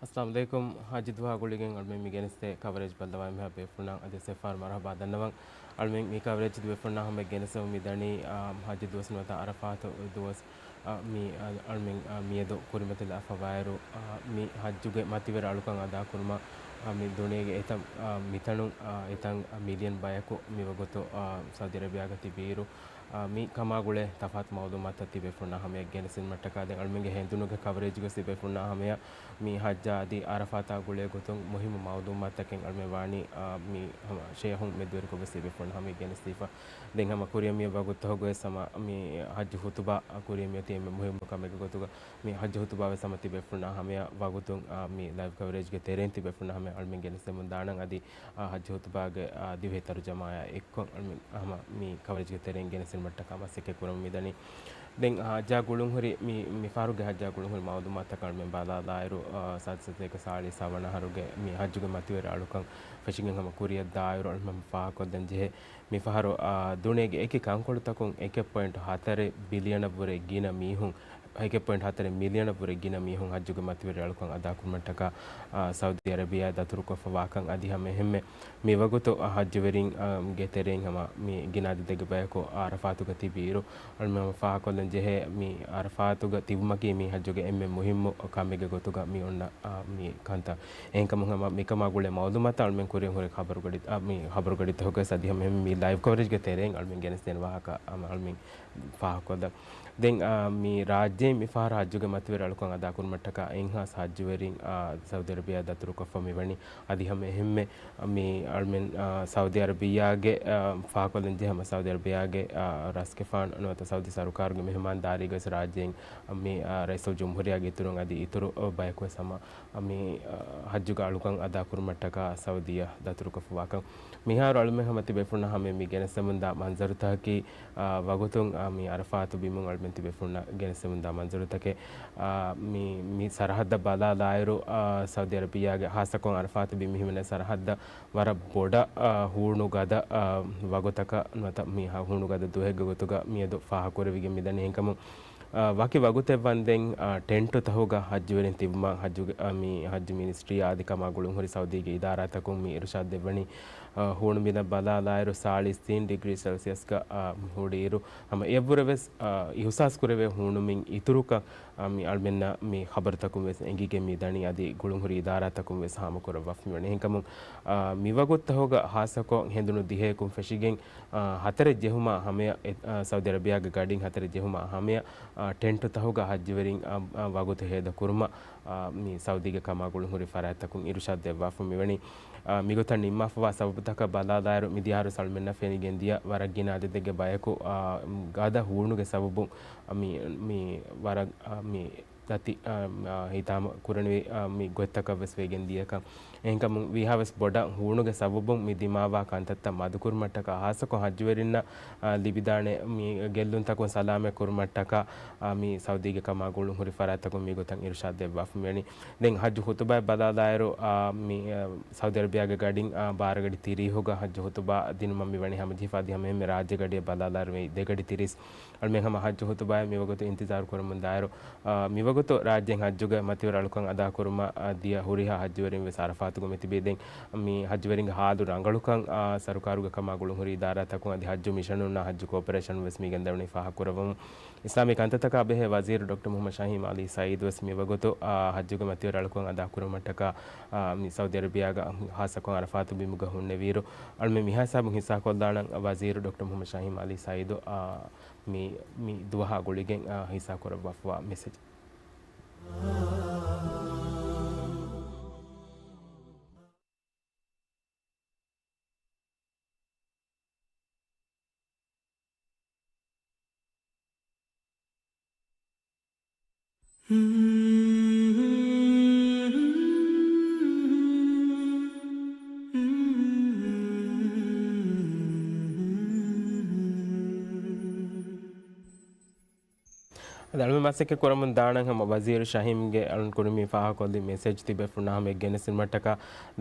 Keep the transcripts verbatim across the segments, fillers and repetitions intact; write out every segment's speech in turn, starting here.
އައްސަލާމު ޢަލައިކުމް. ޙައްޖު ދުވަހާ ގުޅިގެން އަޅުމެން މި ގެނެސްދޭ ކަވަރޭޖް ބައްލަވާ އެންމެހާ ބޭފުޅުންނަށް އަދިވެސް އެއްފަހަރު މަރުޙަބާ ދަންނަވަން. އަޅުމެން މި ކަވަރޭޖް ދުވެފުޅުންނާ ހަމަ ގެނެސްދެމުން މިދަނީ، އާ، ޙައްޖު ދުވަސް ނުވަތަ ޢަރަފާތު ދުވަސް، އާ، މި، އާ، އަޅުމެން، އާ، މިއަދު ކުރިމަތިލާފަވާއިރު، އާ، މި ޙައްޖުގެ މަތިވެރި އަޅުކަން އަދާކުރުމަށް، އާ، މި ދުނިޔޭގެ އެތައް، އާ، މިތަނުން، އާ، އެތައް މިލިއަން ބަޔަކު މިވަގުތު، އާ، ސައުދީ އަރަބިޔާގަ ތިބިއިރު، އާ، މި ކަމާ ގުޅޭ ތަފާތު މައުލޫމާތުތައް ތިބޭފުޅުންނާ ހަމަޔަށް ގެނެސްދިނުމަށްޓަކާ ދެން އަޅުމެންގެ ހެނދުނުގެ ކަވަރޭޖްގަ ތިބޭފުޅުންނާ ހަމަޔަށް މި ޙައްޖާ އަދި ޢަރަފާތާ ގުޅޭ ގޮތުން މުހިއްމު މައުލޫމާތުތަކެއް އަޅުމެން ވާނީ، އާ، މި ހަމަ ޝޭޚުން މެދުވެރިކޮށްވެސް ތިބޭފުޅުންނާ ހަމަޔަށް ގެނެސްދީފަ. ދެން ހަމަ ކުރިއަށް މި ވަގުތުތަކުގަވެސް ހަމަ މި ޙައްޖު ޚުޠުބާ ކުރިއަށް މިއޮތީ އެންމެ މުހިއްމު ކަމެއްގެ ގޮތުގަ މި ޙައްޖު ޚުޠުބާވެސް ހަމަ ތިބޭފުޅުންނާ ހަމަޔަށް ވަގުތުން، އާ، މި ލައިވް ކަވަރޭޖްގެ ތެރެއިން ތިބޭފުޅުންނާ ހަމަޔަށް އަޅުމެން ގެނެސްދެމުން ދާނަން އަދި އާ، ޙައްޖު ޚުޠުބާގެ، އާ، ދިވެހި ތަރުޖަމާއާ އެއްކޮށް އަޅުމެން ހަމަ މި ކަވަރޭޖްގެ ތެރެއިން ގެނެސްދިނުމަށްޓަކާ މަސައްކަތް ކުރަމުން މިދަނީ. ދެން ޙައްޖާ ގުޅުންހުރި މި، މިފަހަރުގެ ޙައްޖާ ގުޅުންހުރި މައުލޫމާތުތަކަށް އަޅުމެން ބަލާލާއިރު، އާ، ސާދަ ސަތޭކަ ސާޅީސް ހަވަނަ އަހަރުގެ މި ޙައްޖުގެ މަތިވެރި އަޅުކަން ފެށިގެން ހަމަ ކުރިއަށް ދާއިރު އަޅުމެން ފާހަގަކޮށްލަން ޖެހޭ. މިފަހަރު، އާ، ދުނިޔޭގެ އެކި ކަންކޮޅުތަކުން އެކެއް ޕޮއިންޓު ހަތަރެއް ބިލިއަނަށްވުރެ ގިނަ މީހުން، އެކެއް ޕޮއިންޓު ހަތަރެއް މިލިއަނަށްވުރެ ގިނަ މީހުން ޙައްޖުގެ މަތިވެރި އަޅުކަން އަދާކުރުމަށްޓަކާ، އާ، ސައުދީ އަރަބިޔާ ދަތުރުކޮށްފަވާކަން އަދި ހަމައެހެންމެ މިވަގުތު، އާ، ޙައްޖުވެރިން، އާ، ގެ ތެރެއިން ހަމަ މި ގިނަ އަދަދެއްގެ ބަޔަކު ޢަރަފާތުގަ ތިބިއިރު، އަޅުމެން ފާހަގަކޮށްލަން ޖެހޭ މި ޢަރަފާތުގަ ތިބުމަކީ މި ޙައްޖުގެ އެންމެ މުހިއްމު ކަމެއްގެ ގޮތުގަ މި އޮންނަ، އާ، މި ކަންތައް. އެހެންކަމުން ހަމަ މިކަމާ ގުޅޭ މައުލޫމާތު އަޅުމެން ކުރިއަށް ހުރި ޚަބަރުގަޑި، އާ، މި ޚަބަރުގަޑިތަކުގަވެސް އަދި ހަމައެހެން މި ލައިވް ކަވަރޭޖްގެ ތެރެއިން އަޅުމެން ގެނެސްދޭނެ ވާހަކަ ހަމަ އަޅުމެން ފާހަގަކޮށްލަން. ދެން، އާ، މި ރާއްޖެއިން މިފަހަރު ޙައްޖުގެ މަތިވެރި އަޅުކަން އަދާކުރުމަށްޓަކާ އެއްހާސް ޙައްޖުވެރިން، އާ، ސައުދީ އަރަބިޔާ ދަތުރުކޮށްފަ މިވަނީ. އަދި ހަމައެހެންމެ މި އަޅުމެން، އާ، ސައުދީ އަރަބިޔާގެ، އާ، ފާހަގަކޮށްލަން ޖެހޭ ހަމަ ސައުދީ އަރަބިޔާގެ، އާ، ރަސްގެފާނު ނުވަތަ ސައުދީ ސަރުކާރުގެ މެހެމާންދާރީގަވެސް ރާއްޖެއިން މި، އާ، ރައީސުލްޖުމްހޫރިއްޔާގެ އިތުރުން އަދި އިތުރު ބަޔަކުވެސް ހަމަ މި، އާ، ޙައްޖުގެ އަޅުކަން އަދާކުރުމަށްޓަކާ ސައުދީއަށް ދަތުރުކޮށްފަވާކަން. މިހާރު އަޅުމެން ހަމަ ތިބޭފުޅުންނަށް ހަމަ މި ގެނެސްދެމުންދާ މަންޒަރުތަކަކީ، އާ، ވަގުތުން، އާ، މި ޢަރަފާތު ބިމުން އަޅުމެން ތިބޭފުޅުންނަށް ގެނެސްދެމުންދާ މަންޒަރުތަކެއް. އާ، މި، މި ސަރަޙައްދަށް ބަލާލާއިރު، އާ، ސައުދީ އަރަބިޔާގެ ޚާއްޞަކޮށް ޢަރަފާތު ބިމު ހިމެނޭ ސަރަޙައްދަށް ވަރަށް ބޮޑަށް، އާ، ހޫނުގަދަ، އާ، ވަގުތަކަށް ނުވަތަ މި ހަ-، ހޫނުގަދަ ދުވަހެއްގެ ގޮތުގަ މިއަދު ފާހަގަކުރެވިގެން މިދަނީ. އެހެންކަމުން އާ، ވަކި ވަގުތެއް ވަންދެން، އާ، ޓެންޓު ތަހުގަ ޙައްޖުވެރިން ތިބުމަށް ޙައްޖުގެ، އާ، މި ޙައްޖު މިނިސްޓްރީ އާދި ކަމާ ގުޅުންހުރި ސައުދީގެ އިދާރާތަކުން މި އިރުޝާދު ދެއްވަނީ، އާ، ހޫނު ބިނަށް ބަލާލާއިރު ސާޅީސް ތިން ޑިގްރީ ސެލްސިއަސްގަ، އާ، ހުރިއިރު، ހަމަ އެއަށްވުރެވެސް، އާ، އިހުސާސް ކުރެވޭ ހޫނުމިން އިތުރުކަން، އާ، މި އަޅުމެންނަށް މި ޚަބަރުތަކުން ވެސް އެނގިގެން މި ދަނީ އަދި ގުޅުންހުރި އިދާރާތަކުން ވެސް ހާމަކުރައްވާފަ މިވަނީ. އެހެންކަމުން، އާ، މިވަގުތުތަހުގަ ޚާއްޞަކޮށް ހެނދުނު ދިހައަކުން ފެށިގެން، އާ، ހަތަރެއް ޖެހުމާ ހަމަޔަށް، އެ، އާ، ސައުދީ އަރަބިޔާގެ ގަޑިން ހަތަރެއް ޖެހުމާ ހަމަޔަށް، އާ، ޓެންޓު ތަހުގަ ޙައްޖުވެރިން، އާ، އާ، ވަގުތު ހޭދަ ކުރުމަށް، އާ، މި ސައުދީގެ ކަމާ ގުޅުންހުރި ފަރާތްތަކުން އިރުޝާދު ދެއްވާފަ މިވަނީ. އާ، މިގޮތަށް ނިންމާފަވާ ސަބަބުތަކަށް ބަލާލާއިރު، މިދިޔަ އަހަރު އަޅުމެންނަށް ފެނިގެން ދިޔަ ވަރަށް ގިނަ އަދަދެއްގެ ބަޔަކު، އާ، ގަދަ ހޫނުގެ ސަބަބުން، އާ، މި، މި ވަރަށް، އާ، މި ދަތި، އާ، އާ، ހިތާމަ ކުރަނިވި، އާ، މި ގޮތްތަކަށް ވެސް ވެގެން ދިޔަކަން. އެހެންކަމުން ވީހާވެސް ބޮޑަށް ހޫނުގެ ސަބަބުން މި ދިމާވާ ކަންތައްތައް މަދުކުރުމަށްޓަކާ، ހާއްސަކޮށް ޙައްޖުވެރިންނަށް، އާ، ލިބިދާނެ މި ގެއްލުންތަކުން ސަލާމަތް ކުރުމަށްޓަކާ، އާ، މި ސައުދީގެ ކަމާ ގުޅުންހުރި ފަރާތްތަކުން މިގޮތަށް އިރުޝާދު ދެއްވާފަ މިވަނީ. ދެން ޙައްޖު ޚުޠުބާއަށް ބަލާލާއިރު، އާ، މި، އާ، ސައުދީ އަރަބިޔާގެ ގަޑިން، އާ، ބާރަ ގަޑި ތިރީހުގަ ޙައްޖު ޚުޠުބާ ދިނުމަށް މިވަނީ ހަމަޖެހިފަ އަދި ހަމައެހެންމެ ރާއްޖެ ގަޑިއަށް ބަލާލާއިރު މި ދެ ގަޑި ތިރީސް. އަޅުމެން ހަމަ ޙައްޖު ޚުޠުބާއަށް މިވަގުތު އިންތިޒާރު ކުރަމުން ދާއިރު، އާ، މިވަގުތު ރާއްޖޭން ޙައްޖުގެ މަތިވެރި އަޅުކަން އަދާކުރުމަށް، އާ، ދިޔަ ހުރިހާ ޙައްޖުވެރިން ވެސް ޢަރަފާތުގަ މިތިބީ. ދެން މި ޙައްޖުވެރިންގެ ޙާލު ރަނގަޅުކަން، އާ، ސަރުކާރުގެ ކަމާ ގުޅުންހުރި އިދާރާތަކުން އަދި ޙައްޖު މިޝަނުންނާ ޙައްޖު ކޯޕަރޭޝަނުން ވެސް މި ގެންދަވަނީ ފާހަގަކުރައްވަމުން. އިސްލާމީ ކަންތައްތަކާ ބެހޭ ވަޒީރު ޑޮކްޓަރ މުޙައްމަދު ޝާހީން ޢަލީ ސަޢީދު ވެސް މިވަގުތު، އާ، ޙައްޖުގެ މަތިވެރި އަޅުކަން އަދާކުރުމަށްޓަކާ، އާ، މި ސައުދީ އަރަބިޔާގަ ހާއްސަކޮށް ޢަރަފާތު ބިމުގަ ހުންނެވިއިރު، އަޅުމެން މިހާ ހިސާބުން ހިއްސާކޮށްލާނަން ވަޒީރު ޑޮކްޓަރ މުޙައްމަދު ޝާހީން ޢަލީ ސަޢީދު، އާ، މި، މި ދުވަހާ ގުޅިގެން، އާ، ހިއްސާކުރައްވާފަވާ މެސެޖް. ދަޅުމެ މަސައްކަތް ކުރަމުން ދާނަން ހަމަ ވަޒީރު ޝަހީމްގެ އަޅުން ކުރިން މި ފާހަގަކޮށްލި މެސެޖް ތިބެފުންނާ ހަމަ ގެނެސްދިނުމަށްޓަކާ،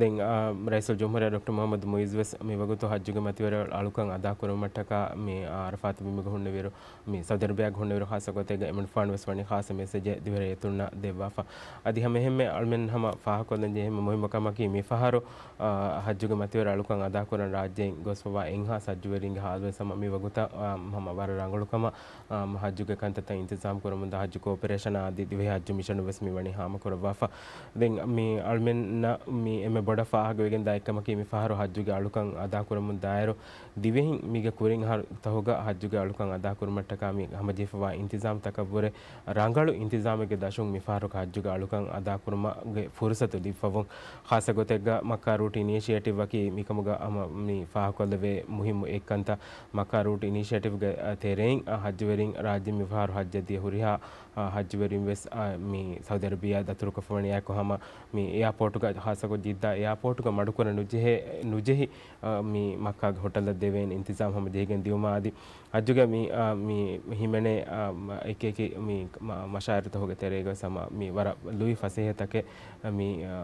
ދެން، އާ، ރައީސުލްޖުމްހޫރިއްޔާ ޑޮކްޓަރ މުޙައްމަދު މުޢިއްޒު ވެސް މިވަގުތު ޙައްޖުގެ މަތިވެރި އަޅުކަން އަދާކުރުމަށްޓަކާ މި، އާ، ޢަރަފާތު ބިމުގަ ހުންނެވިއިރު، މި ސައުދި އަރަބިޔާގަ ހުންނެވިއިރު ޚާއްޞަ ގޮތެއްގަ އެމަނިކުފާނު ވެސް ވަނީ ޚާއްޞަ މެސެޖެއް ދިވެހި ރައްޔިތުންނަށް ދެއްވާފަ. އަދި ހަމަ އެހެންމެ އަޅުމެން ހަމަ ފާހަގަކޮށްލަން ޖެހޭ މި މުހިއްމު ކަމަކީ، މިފަހަރު، އާ، ޙައްޖުގެ މަތިވެރި އަޅުކަން އަދާކުރަން ރާއްޖެއިން ގޮސްފަވާ އެއްހާސް ޙައްޖުވެރިންގެ ޙާލުވެސް ހަމަ މި ވަގުތަށް، އާ، ހަމަ ވަރަށް ރަނގަޅު ކަމަށް، އާ، ޙައްޖުގެ ކަންތައްތައް އިންތިޒާމް ކުރަމުންދާ ޙައްޖު ކޯޕަރޭޝަނާ އަދި ދިވެހި ޙައްޖު މިޝަނު ވެސް މި ވަނީ ހާމަކުރައްވާފަ. ދެން މި އަޅުމެންނަށް މި އެންމެ ބޮޑަށް ފާހަގަވެގެންދާ އެއްކަމަކީ، މިފަހަރު ޙައްޖުގެ އަޅުކަން އަދާކުރަމުން ދާއިރު، ދިވެހިން މީގެ ކުރިން އަހަރު ތަހުގަ ޙައްޖުގެ އަޅުކަން އަދާކުރުމަށްޓަކާ މި ހަމަޖެހިފަވާ އިންތިޒާމްތަކަށްވުރެ ރަނގަޅު އިންތިޒާމެއްގެ ދަށުން މިފަހަރު ޙައްޖުގެ އަޅުކަން އަދާކުރުމުގެ ފުރުޞަތު ލިބިފަވުން. ޚާއްޞަ ގޮތެއްގަ މައްކާ ރޫޓް އިނީޝިއޭޓިވްއަކީ މިކަމުގަ ހަމަ މި ފާހަގަކޮށްލެވޭ މުހިއްމު އެއްކަންތައް. މައްކާ ރޫޓް އިނީޝިއޭޓިވްގެ، އަ، ތެރެއިން، އަ، ޙައްޖުވެރިން ރާއްޖެ މިފަހަރު ޙައްޖަށް ދިޔަ ހުރިހާ، އަ، ޙައްޖުވެރިން ވެސް، އަ، މި ސައުދި އަރަބިޔާ ދަތުރުކޮށްފަވަނީ އާއެކު ހަމަ މި އެއާޕޯޓުގަ، ޚާއްޞަކޮށް ޖިއްދާ އެއާޕޯޓުގަ މަޑުކުރަން ނުޖެހޭ، ނުޖެހި، އަ، މި މައްކާގެ ހޮޓަލަށް ދެވޭނެ އިންތިޒާމް ހަމަ ޖެހިގެން ދިޔުމާ އަދި ޙައްޖުގެ މި، އަ، މި ހިމެނޭ، އަ، މަ-، އެކި އެކި މި މަ-، މަޝާއިރުތަކުގެ ތެރޭގަ ވެސް ހަމަ މި ވަރަށް ލުއި ފަސޭހަތަކެއް މި، އަ،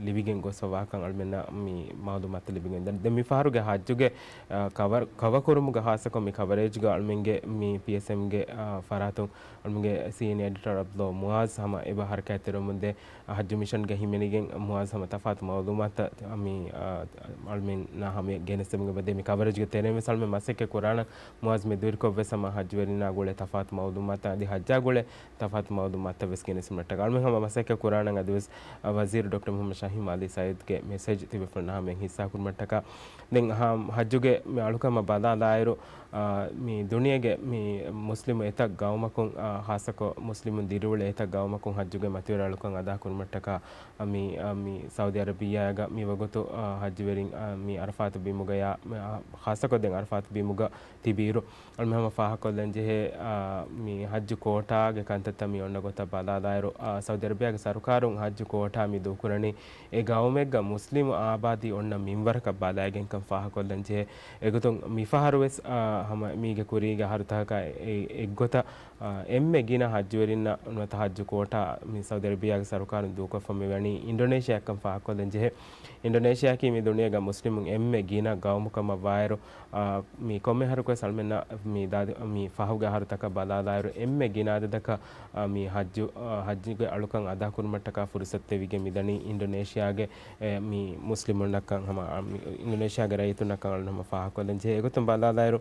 ލިބިގެން ގޮސްފަވާކަން އަޅުމެންނަށް މި މަޢުލޫމާތު ލިބިގެން ދެން. ދެން މި ފަހަރުގެ ޙައްޖުގެ، އަ، ކަވަރ-، ކަވަރ ކުރުމުގަ ޚާއްޞަކޮށް މި ކަވަރޭޖްގަ އަޅުމެންގެ މި ޕީއެސްއެމްގެ، އަ، ފަރާތުން އަޅުމެންގެ ސީނިއަ އެޑިޓަރ ޢަބްދުﷲ މުޢާޒް ހަމަ އެބަ ޙަރަކާތްތެރިވަމުންދޭ. ޙައްޖު މިޝަންގެ ހިމެނިގެން މުޢާޒް ހަމަ ތަފާތު މަޢުލޫމާތުތައް މި، އަ، އަޅުމެންނާ ހަމަޔަށް ގެނެސްދެމުން އެބަދޭ. މި ކަވަރޭޖްގެ ތެރެއިން ވެސް އަޅުމެން މަސައްކަތް ކުރާނަން. މުޢާޒް މެދުވެރިކޮށް ވެސް ހަމަ ޙައްޖުވެރިންނާ ގުޅޭ ތަފާތު މަޢުލޫމާތު އަދި ޙައްޖާ ގުޅޭ ތަފާތު މަޢުލޫމާތުތައް ވެސް ގެނެސްދިނުމަށްޓަކާ އަޅުމެން ހަމަ މަސައްކަތް ކުރާނަން. އަދިވެސް، އަ، ވަޒީރު ޑޮކްޓަރ މުޙައްމަދު ޝަހީމް އަލީ ސައީދުގެ މެސެޖް ތިބޭފުޅުންނާ ހަމަޔަށް ހިއްސާކުރުމަށްޓަކާ. ދެން ހަ-، ޙައްޖުގެ މި އަޅުކަމަށް ބަލާލާއިރު، އާ، މި ދުނިޔޭގެ މި މުސްލިމު އެތައް ގައުމަކުން، އާ، ޚާއްޞަކޮށް މުސްލިމުން ދިރިއުޅޭ އެތައް ގައުމަކުން ޙައްޖުގެ މަތިވެރި އަޅުކަން އަދާކުރުމަށްޓަކާ، އާ، މި، އާ، މި ސައުދި އަރަބިއްޔާގަ މި ވަގުތު، އާ، ޙައްޖުވެރިން، އާ، މި ޢަރަފާތު ބިމުގަޔާ، މި، އާ، ޚާއްޞަކޮށް ދެން ޢަރަފާތު ބިމުގަ ތިބިއިރު، އަޅުމެން ހަމަ ފާހަގަކޮށްލަން ޖެހޭ، އާ، މި ޙައްޖު ކޯޓާގެ ކަންތައްތައް މި އޮންނަ ގޮތަށް ބަލާލާއިރު، އާ، ސައުދި އަރަބިއްޔާގެ ސަރުކާރުން ޙައްޖު ކޯޓާ މި ދޫކުރަނީ އެ ގައުމެއްގަ މުސްލިމު އާބާދީ އޮންނަ މިންވަރަކަށް ބަލައިގެންކަން ފާހަގަކޮށްލަން ޖެހޭ. އެގޮތުން މިފަހަރު ވެސް، އާ، ހަމަ މީގެ ކުރީގެ އަހަރުތަކަކާ އެ-، އެއްގޮތަށް، އާ، އެންމެ ގިނަ ޙައްޖުވެރިންނަށް ނުވަތަ ޙައްޖު ކޯޓާ މި ސައުދި އަރަބިއްޔާގެ ސަރުކާރުން ދޫކޮށްފަ މިވަނީ އިންޑޮނޭޝިއާއަށްކަން ފާހަގަކޮށްލަން ޖެހޭ. އިންޑޮނޭޝިއާއަކީ މި ދުނިޔޭގަ މުސްލިމުން އެންމެ ގިނަ ގައުމުކަމަށް ވާއިރު، އާ، މި ކޮންމެ އަހަރަކުވެސް އަޅުމެންނަށް މި ދާދި-، މި ފަހުގެ އަހަރުތަކަށް ބަލާލާއިރު، އެންމެ ގިނަ އަދަދަކަށް، އާ، މި ޙައްޖު، އާ، ޙައްޖުގެ އަޅުކަން އަދާކުރުމަށްޓަކާ ފުރުޞަތު ދެވިގެން މިދަނީ އިންޑޮނޭޝިއާގެ، އެ، މި މުސްލިމުންނަށްކަން ހަމަ، އާ، މި އިންޑޮނޭޝިއާގެ ރައްޔިތުންނަށްކަން އަޅުން ހަމަ ފާހަގަކޮށްލަން ޖެހޭ. އެގޮތުން ބަލާލާއިރު،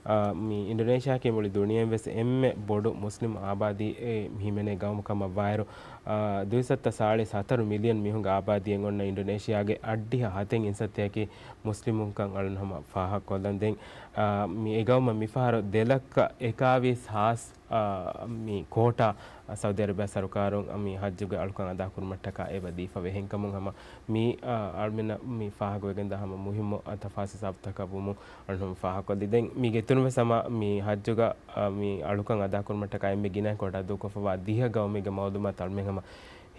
އާ، މި އިންޑޮނޭޝިއާއަކީ މުޅި ދުނިޔެއިން ވެސް އެންމެ ބޮޑު މުސްލިމް އާބާދީ އެ ހިމެނޭ ގައުމު ކަމަށް ވާއިރު، އާ، ދުއިސައްތަ ސާޅީސް ހަތަރު މިލިއަން މީހުންގެ އާބާދީއެއް އޮންނަ އިންޑޮނޭޝިއާގެ އަށްޑިހަ ހަތެއް އިންސައްތައަކީ މުސްލިމުންކަން އަޅުން ހަމަ ފާހަގަކޮށްލަން. ދެން، އާ، މި އެ ގައުމަށް މިފަހަރު ދެ ލައްކަ އެކާވީސް ހާސް، އާ، މި ކޯޓާ ސައުދި އަރަބިޔާ ސަރުކާރުން މި ޙައްޖުގެ އަޅުކަން އަދާކުރުމަށްޓަކާ އެބަ ދީފަވޭ. އެހެންކަމުން ހަމަ މި، އާ، އަޅުމެންނަށް މި ފާހަގަވެގެންދާ ހަމަ މުހިއްމު، އާ، ތަފާސީލް ސަބަބުތަކަށް ވުމުން އަޅުން ހަމަ ފާހަގަކޮށްލި. ދެން މީގެ އިތުރުން ވެސް ހަމަ މި ޙައްޖުގަ، އާ، މި އަޅުކަން އަދާކުރުމަށްޓަކާ އެންމެ ގިނަ ކޯޓާ ދޫކޮށްފަވާ ދިހަ ގައުމެއްގެ މަޢުލޫމާތު އަޅުމެން ހަމަ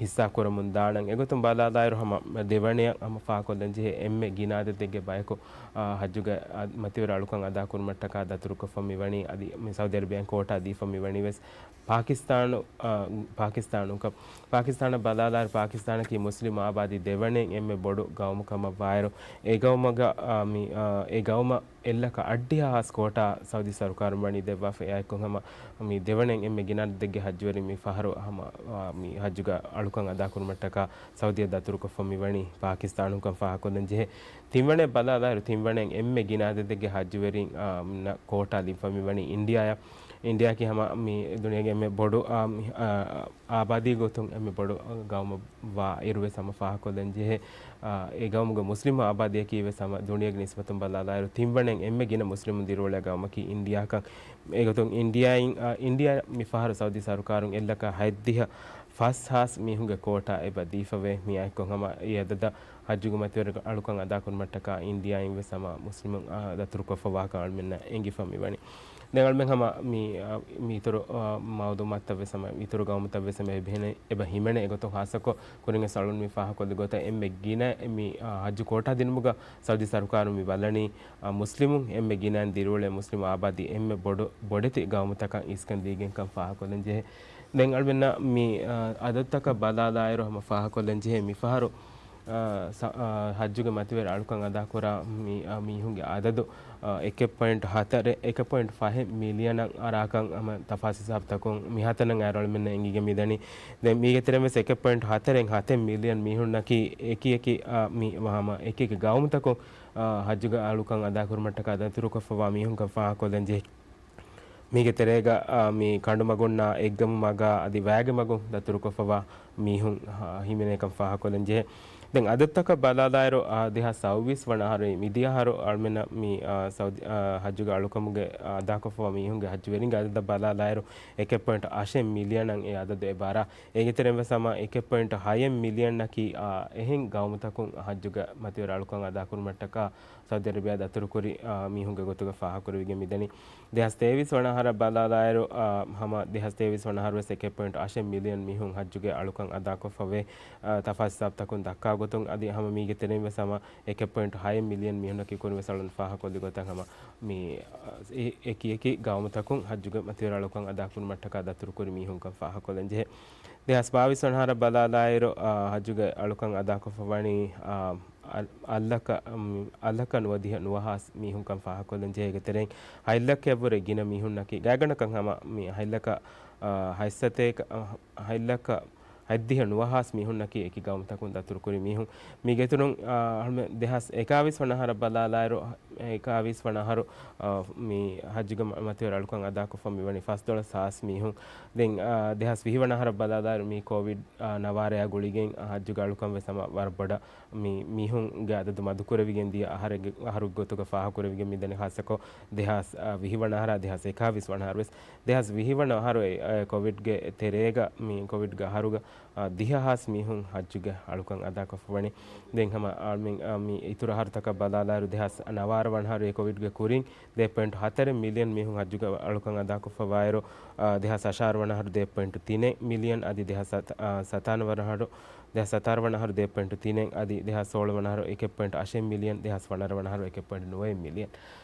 ހިއްސާ ކުރަމުން ދާނަން. އެގޮތުން ބަލާލާއިރު ހަމަ ދެވަނަޔަށް ހަމަ ފާހަގަކޮށްލަން ޖެހޭ އެންމެ ގިނަ އަދަދެއްގެ ބަޔަކު، އާ، ޙައްޖުގެ، އާ، މަތިވެރި އަޅުކަން އަދާކުރުމަށްޓަކާ ދަތުރުކޮށްފަ މިވަނީ އަދި މި ސައުދި އަރަބިޔާއިން ކޯޓާ ދީފަ މިވަނީ ވެސް ޕާކިސްތާނު، އާ، ޕާކިސްތާނުކަން. ޕާކިސްތާނަށް ބަލާލާއިރު ޕާކިސްތާނަކީ މުސްލިމް އާބާދީ ދެވަނައިން އެންމެ ބޮޑު ގައުމު ކަމަށް ވާއިރު، އެ ގައުމުގަ، އާ، މި، އާ، އެ ގައުމަށް އެއްލަކަ އަށްޑިހަ ހާސް ކޯޓާ ސައުދީ ސަރުކާރުން ވަނީ ދެއްވާފަ. އެއާއެކު ހަމަ މި ދެވަނައިން އެންމެ ގިނަ އަދަދެއްގެ ޙައްޖުވެރިން މި ފަހަރު ހަމަ، އާ، މި ޙައްޖުގެ އަޅުކަން އަދާކުރުމަށްޓަކާ ސައުދީއަށް ދަތުރުކޮށްފަ މިވަނީ ޕާކިސްތާނުންކަން ފާހަގަކޮށްލަން ޖެހޭ. ތިންވަނައަށް ބަލާލާއިރު ތިންވަނައިން އެންމެ ގިނަ އަދަދެއްގެ ޙައްޖުވެރިން، އާ، ނަށް ކޯޓާ ލިބިފަ މިވަނީ އިންޑިއާއަށް. އިންޑިއާއަކީ ހަމަ މި ދުނިޔޭގެ އެންމެ ބޮޑު، އާ، މި، އާ، އާބާދީ ގޮތުން އެންމެ ބޮޑު ގައުމަށް ވާ އިރު ވެސް ހަމަ ފާހަގަކޮށްލަން ޖެހޭ. އާ، އެ ގައުމުގެ މުސްލިމު އާބާދީއަކީ ވެސް ހަމަ ދުނިޔޭގެ ނިސްބަތުން ބަލާލާއިރު ތިންވަނައިން އެންމެ ގިނަ މުސްލިމުން ދިރިއުޅޭ ގައުމަކީ އިންޑިއާކަން. އެގޮތުން އިންޑިއާއިން، އާ، އިންޑިއާ މި ފަހަރު ސައުދީ ސަރުކާރުން އެއްލަކަ ހަތްދިހަ ފަސް ހާސް މީހުންގެ ކޯޓާ އެބަ ދީފަވޭ. މިއާއެކު ހަމަ އެ އަދަދަށް ޙައްޖުގެ މަތިވެރި އަޅުކަން އަދާކުރުމަށްޓަކާ އިންޑިއާއިން ވެސް ހަމަ މުސްލިމުން، އާ، ދަތުރުކޮށްފަވާކަން އަޅުމެންނަށް އެނގިފަ މިވަނީ. ދެން އަޅުމެން ހަމަ މި، އާ، މި އިތުރު، އާ، މައުލޫމާތުތައް ވެސް ހަމަ އިތުރު ގައުމުތައް ވެސް ހަމަ އެބަ ހިމެނޭ. އެގޮތުން ހާއްސަކޮށް ކުރިން ވެސް އަޅުން މި ފާހަގަކޮށްލި ގޮތަށް އެންމެ ގިނަ މި، އާ، ހައްޖު ކޯޓާ ދިނުމުގަ ސައުދީ ސަރުކާރުން މި ބަލަނީ، އާ، މުސްލިމުން އެންމެ ގިނައިން ދިރިއުޅޭ މުސްލިމް އާބާދީ އެންމެ ބޮޑު، ބޮޑެތި ގައުމުތަކަށް އިސްކަން ދީގެންކަން ފާހަގަކޮށްލަން ޖެހޭ. ދެން އަޅުމެންނަށް މި، އާ، އަދަދުތަކަށް ބަލާލާއިރު ހަމަ ފާހަގަކޮށްލަން ޖެހޭ މިފަހަރު، އާ، ސަ-، އާ، ހައްޖުގެ މަތިވެރި އަޅުކަން އަދާކުރާ މި، އާ، މީހުންގެ އަދަދު، އާ، އެކެއް ޕޮއިންޓް ހަތަރެއް، އެކެއް ޕޮއިންޓް ފަހެއް މިލިއަނަށް އަރާކަން ހަމަ ތަފާސް ހިސާބުތަކުން މިހާތަނަށް އައިރު އަޅުމެންނަށް އެނގިގެން މިދަނީ. ދެން މީގެ ތެރެއިން ވެސް އެކެއް ޕޮއިންޓް ހަތަރެއް ހަތެއް މިލިއަން މީހުންނަކީ އެކި އެކި، އާ، މި ހަމަ އެކި އެކި ގައުމުތަކުން، އާ، ހައްޖުގެ އަޅުކަން އަދާކުރުމަށްޓަކާ ދަތުރުކޮށްފަވާ މީހުންކަން ފާހަގަކޮށްލަން ޖެހޭ. މީގެ ތެރޭގަ، އާ، މި ކަނޑުމަގުންނާ އެއްގަމު މަގާ އަދި ވައިގެ މަގުން ދަތުރުކޮށްފަވާ މީހުން، އާ، ހިމެނޭކަން ފާހަގަކޮށްލަން ޖެހޭ. ދެން އަދަދުތަކަށް ބަލާލާއިރު، އާ، ދެހާސް ސައުވީސް ވަނަ އަހަރު މިދިޔަ އަހަރު އަޅުމެންނަށް މި، އާ، ސައުދީ، އާ، ހައްޖުގެ އަޅުކަމުގެ އަދާކޮށްފަވާ މީހުންގެ ހައްޖުވެރިންގެ އަދަދަށް ބަލާލާއިރު، އެކެއް ޕޮއިންޓް އަށެއް މިލިއަނަށް އެ އަދަދު އެބަ އަރާ. އޭގެ ތެރެއިން ވެސް ހަމަ އެކެއް ޕޮއިންޓް ހައެއް މިލިއަންއަކީ، އާ، އެހެން ގައުމުތަކުން ހައްޖުގެ މަތިވެރި އަޅުކަން އަދާކުރުމަށްޓަކާ ސައުދީ އަރަބިޔާ ދަތުރުކުރި، އާ، މީހުންގެ ގޮތުގަ ފާހަގަކުރެވިގެން މިދަނީ. ދެހާސް ތޭވީސް ވަނަ އަހަރަށް ބަލާލާއިރު، އާ، ހަމަ ދެހާސް ތޭވީސް ވަނަ އަހަރު ވެސް އެކެއް ޕޮއިންޓް އަށެއް މިލިއަން މީހުން ހައްޖުގެ އަޅުކަން އަދާކޮށްފަވޭ، އާ، ތަފާސް ހިސާބުތަކުން ދައްކާ ގޮތުން އަދި ހަމަ މީގެ ތެރެއިން ވެސް ހަމަ އެކެއް ޕޮއިންޓް ހައެއް މިލިއަން މީހުންނަކީ ކުރިން ވެސް އަޅުން ފާހަގަކޮށްލި ގޮތަށް ހަމަ މި، އާ، އެ-، އެކި އެކި ގައުމުތަކުން ހައްޖުގެ މަތިވެރި އަޅުކަން އަދާކުރުމަށްޓަކާ ދަތުރުކުރި މީހުންކަން ފާހަގަކޮށްލަން ޖެހޭ. ދެހާސް ބާވީސް ވަނަ އަހަރަށް ބަލާލާއިރު، އާ، ހައްޖުގެ އަޅުކަން އަދާކޮށްފަވަނީ، އާ، އަލް-، އަށްލަކަ-، އަމް، އަށްލަކަ ނުވަދިހަ ނުވަހާސް މީހުންކަން ފާހަގަކޮށްލަން ޖެހޭ. އޭގެ ތެރެއިން ހަތްލަކައަށްވުރެ ގިނަ މީހުންނަކީ، ގާތްގަނޑަކަށް ހަމަ މި ހަތްލަކަ، އާ، ހަތްސަތޭކަ-، އާ، ހަތްލަކަ ހަތްދިހަ ނުވަހާސް މީހުންނަކީ އެކި ގައުމުތަކުން ދަތުރުކުރި މީހުން. މީގެއިތުރުން، އާ، އަހަރުމެން ދެހާސް އެކާވީސް ވަނަ އަހަރަށް ބަލާލާއިރު، އެކާވީސް ވަނަ އަހަރު، އާ، މި ހައްޖުގެ މަ-، މަތިވެރި އަޅުކަން އަދާކޮށްފަ މިވަނީ ފަސްދޮޅަސް ހާސް މީހުން. ދެން، އާ، ދެހާސް ވިހި ވަނަ އަހަރަށް ބަލާލާއިރު، މި ކޯވިޑް، އާ، ނަވާރަޔާ ގުޅިގެން، އާ، ހައްޖުގެ އަޅުކަން ވެސް ހަމަ ވަރަށް ބޮޑަށް މި މީހުންގެ އަދަދު މަދުކުރެވިގެން ދިޔަ އަހަރެއްގެ، އަހަރުގެ ގޮތުގަ ފާހަގަކުރެވިގެން މިދަނީ. ހާއްސަކޮށް ދެހާސް، އާ، ވިހި ވަނަ އަހަރާ ދެހާސް އެކާވީސް ވަނަ އަހަރު ވެސް، ދެހާސް ވިހި ވަނަ އަހަރު އެ، އެ، ކޮވިޑްގެ ތެރޭގަ މި ކޮވިޑްގެ އަހަރުގަ، އާ، ދިހަ ހާސް މީހުން ހައްޖުގެ އަޅުކަން އަދާކޮށްފަވަނީ. ދެން ހަމަ އާ، މި، އާ، މި އިތުރު އަހަރުތަކަށް ބަލާލާއިރު، ދެހާސް ނަވާރަ ވަނަ އަހަރު އެ ކޮވިޑްގެ ކުރިން ދެ ޕޮއިންޓް ހަތަރެއް މިލިއަން މީހުން ހައްޖުގެ އަޅުކަން އަދާކޮށްފަވާއިރު، އާ، ދެހާސް އަށާރަ ވަނަ އަހަރު ދެ ޕޮއިންޓް ތިނެއް މިލިއަން އަދި ދެހާސް ސަތާ-، އާ، ސަތާނަ ވަނަ އަހަރު، ދެހާސް ސަތާރަ ވަނަ އަހަރު ދެ ޕޮއިންޓް ތިނެއް އަދި ދެހާސް ސޯޅަ ވަނަ އަހަރު އެކެއް ޕޮއިންޓް އަށެއް މިލިއަން، ދެހާސް ވަނަ އަހަރު އެކެއް ޕޮއިންޓް ނުވައެއް މިލިއަން.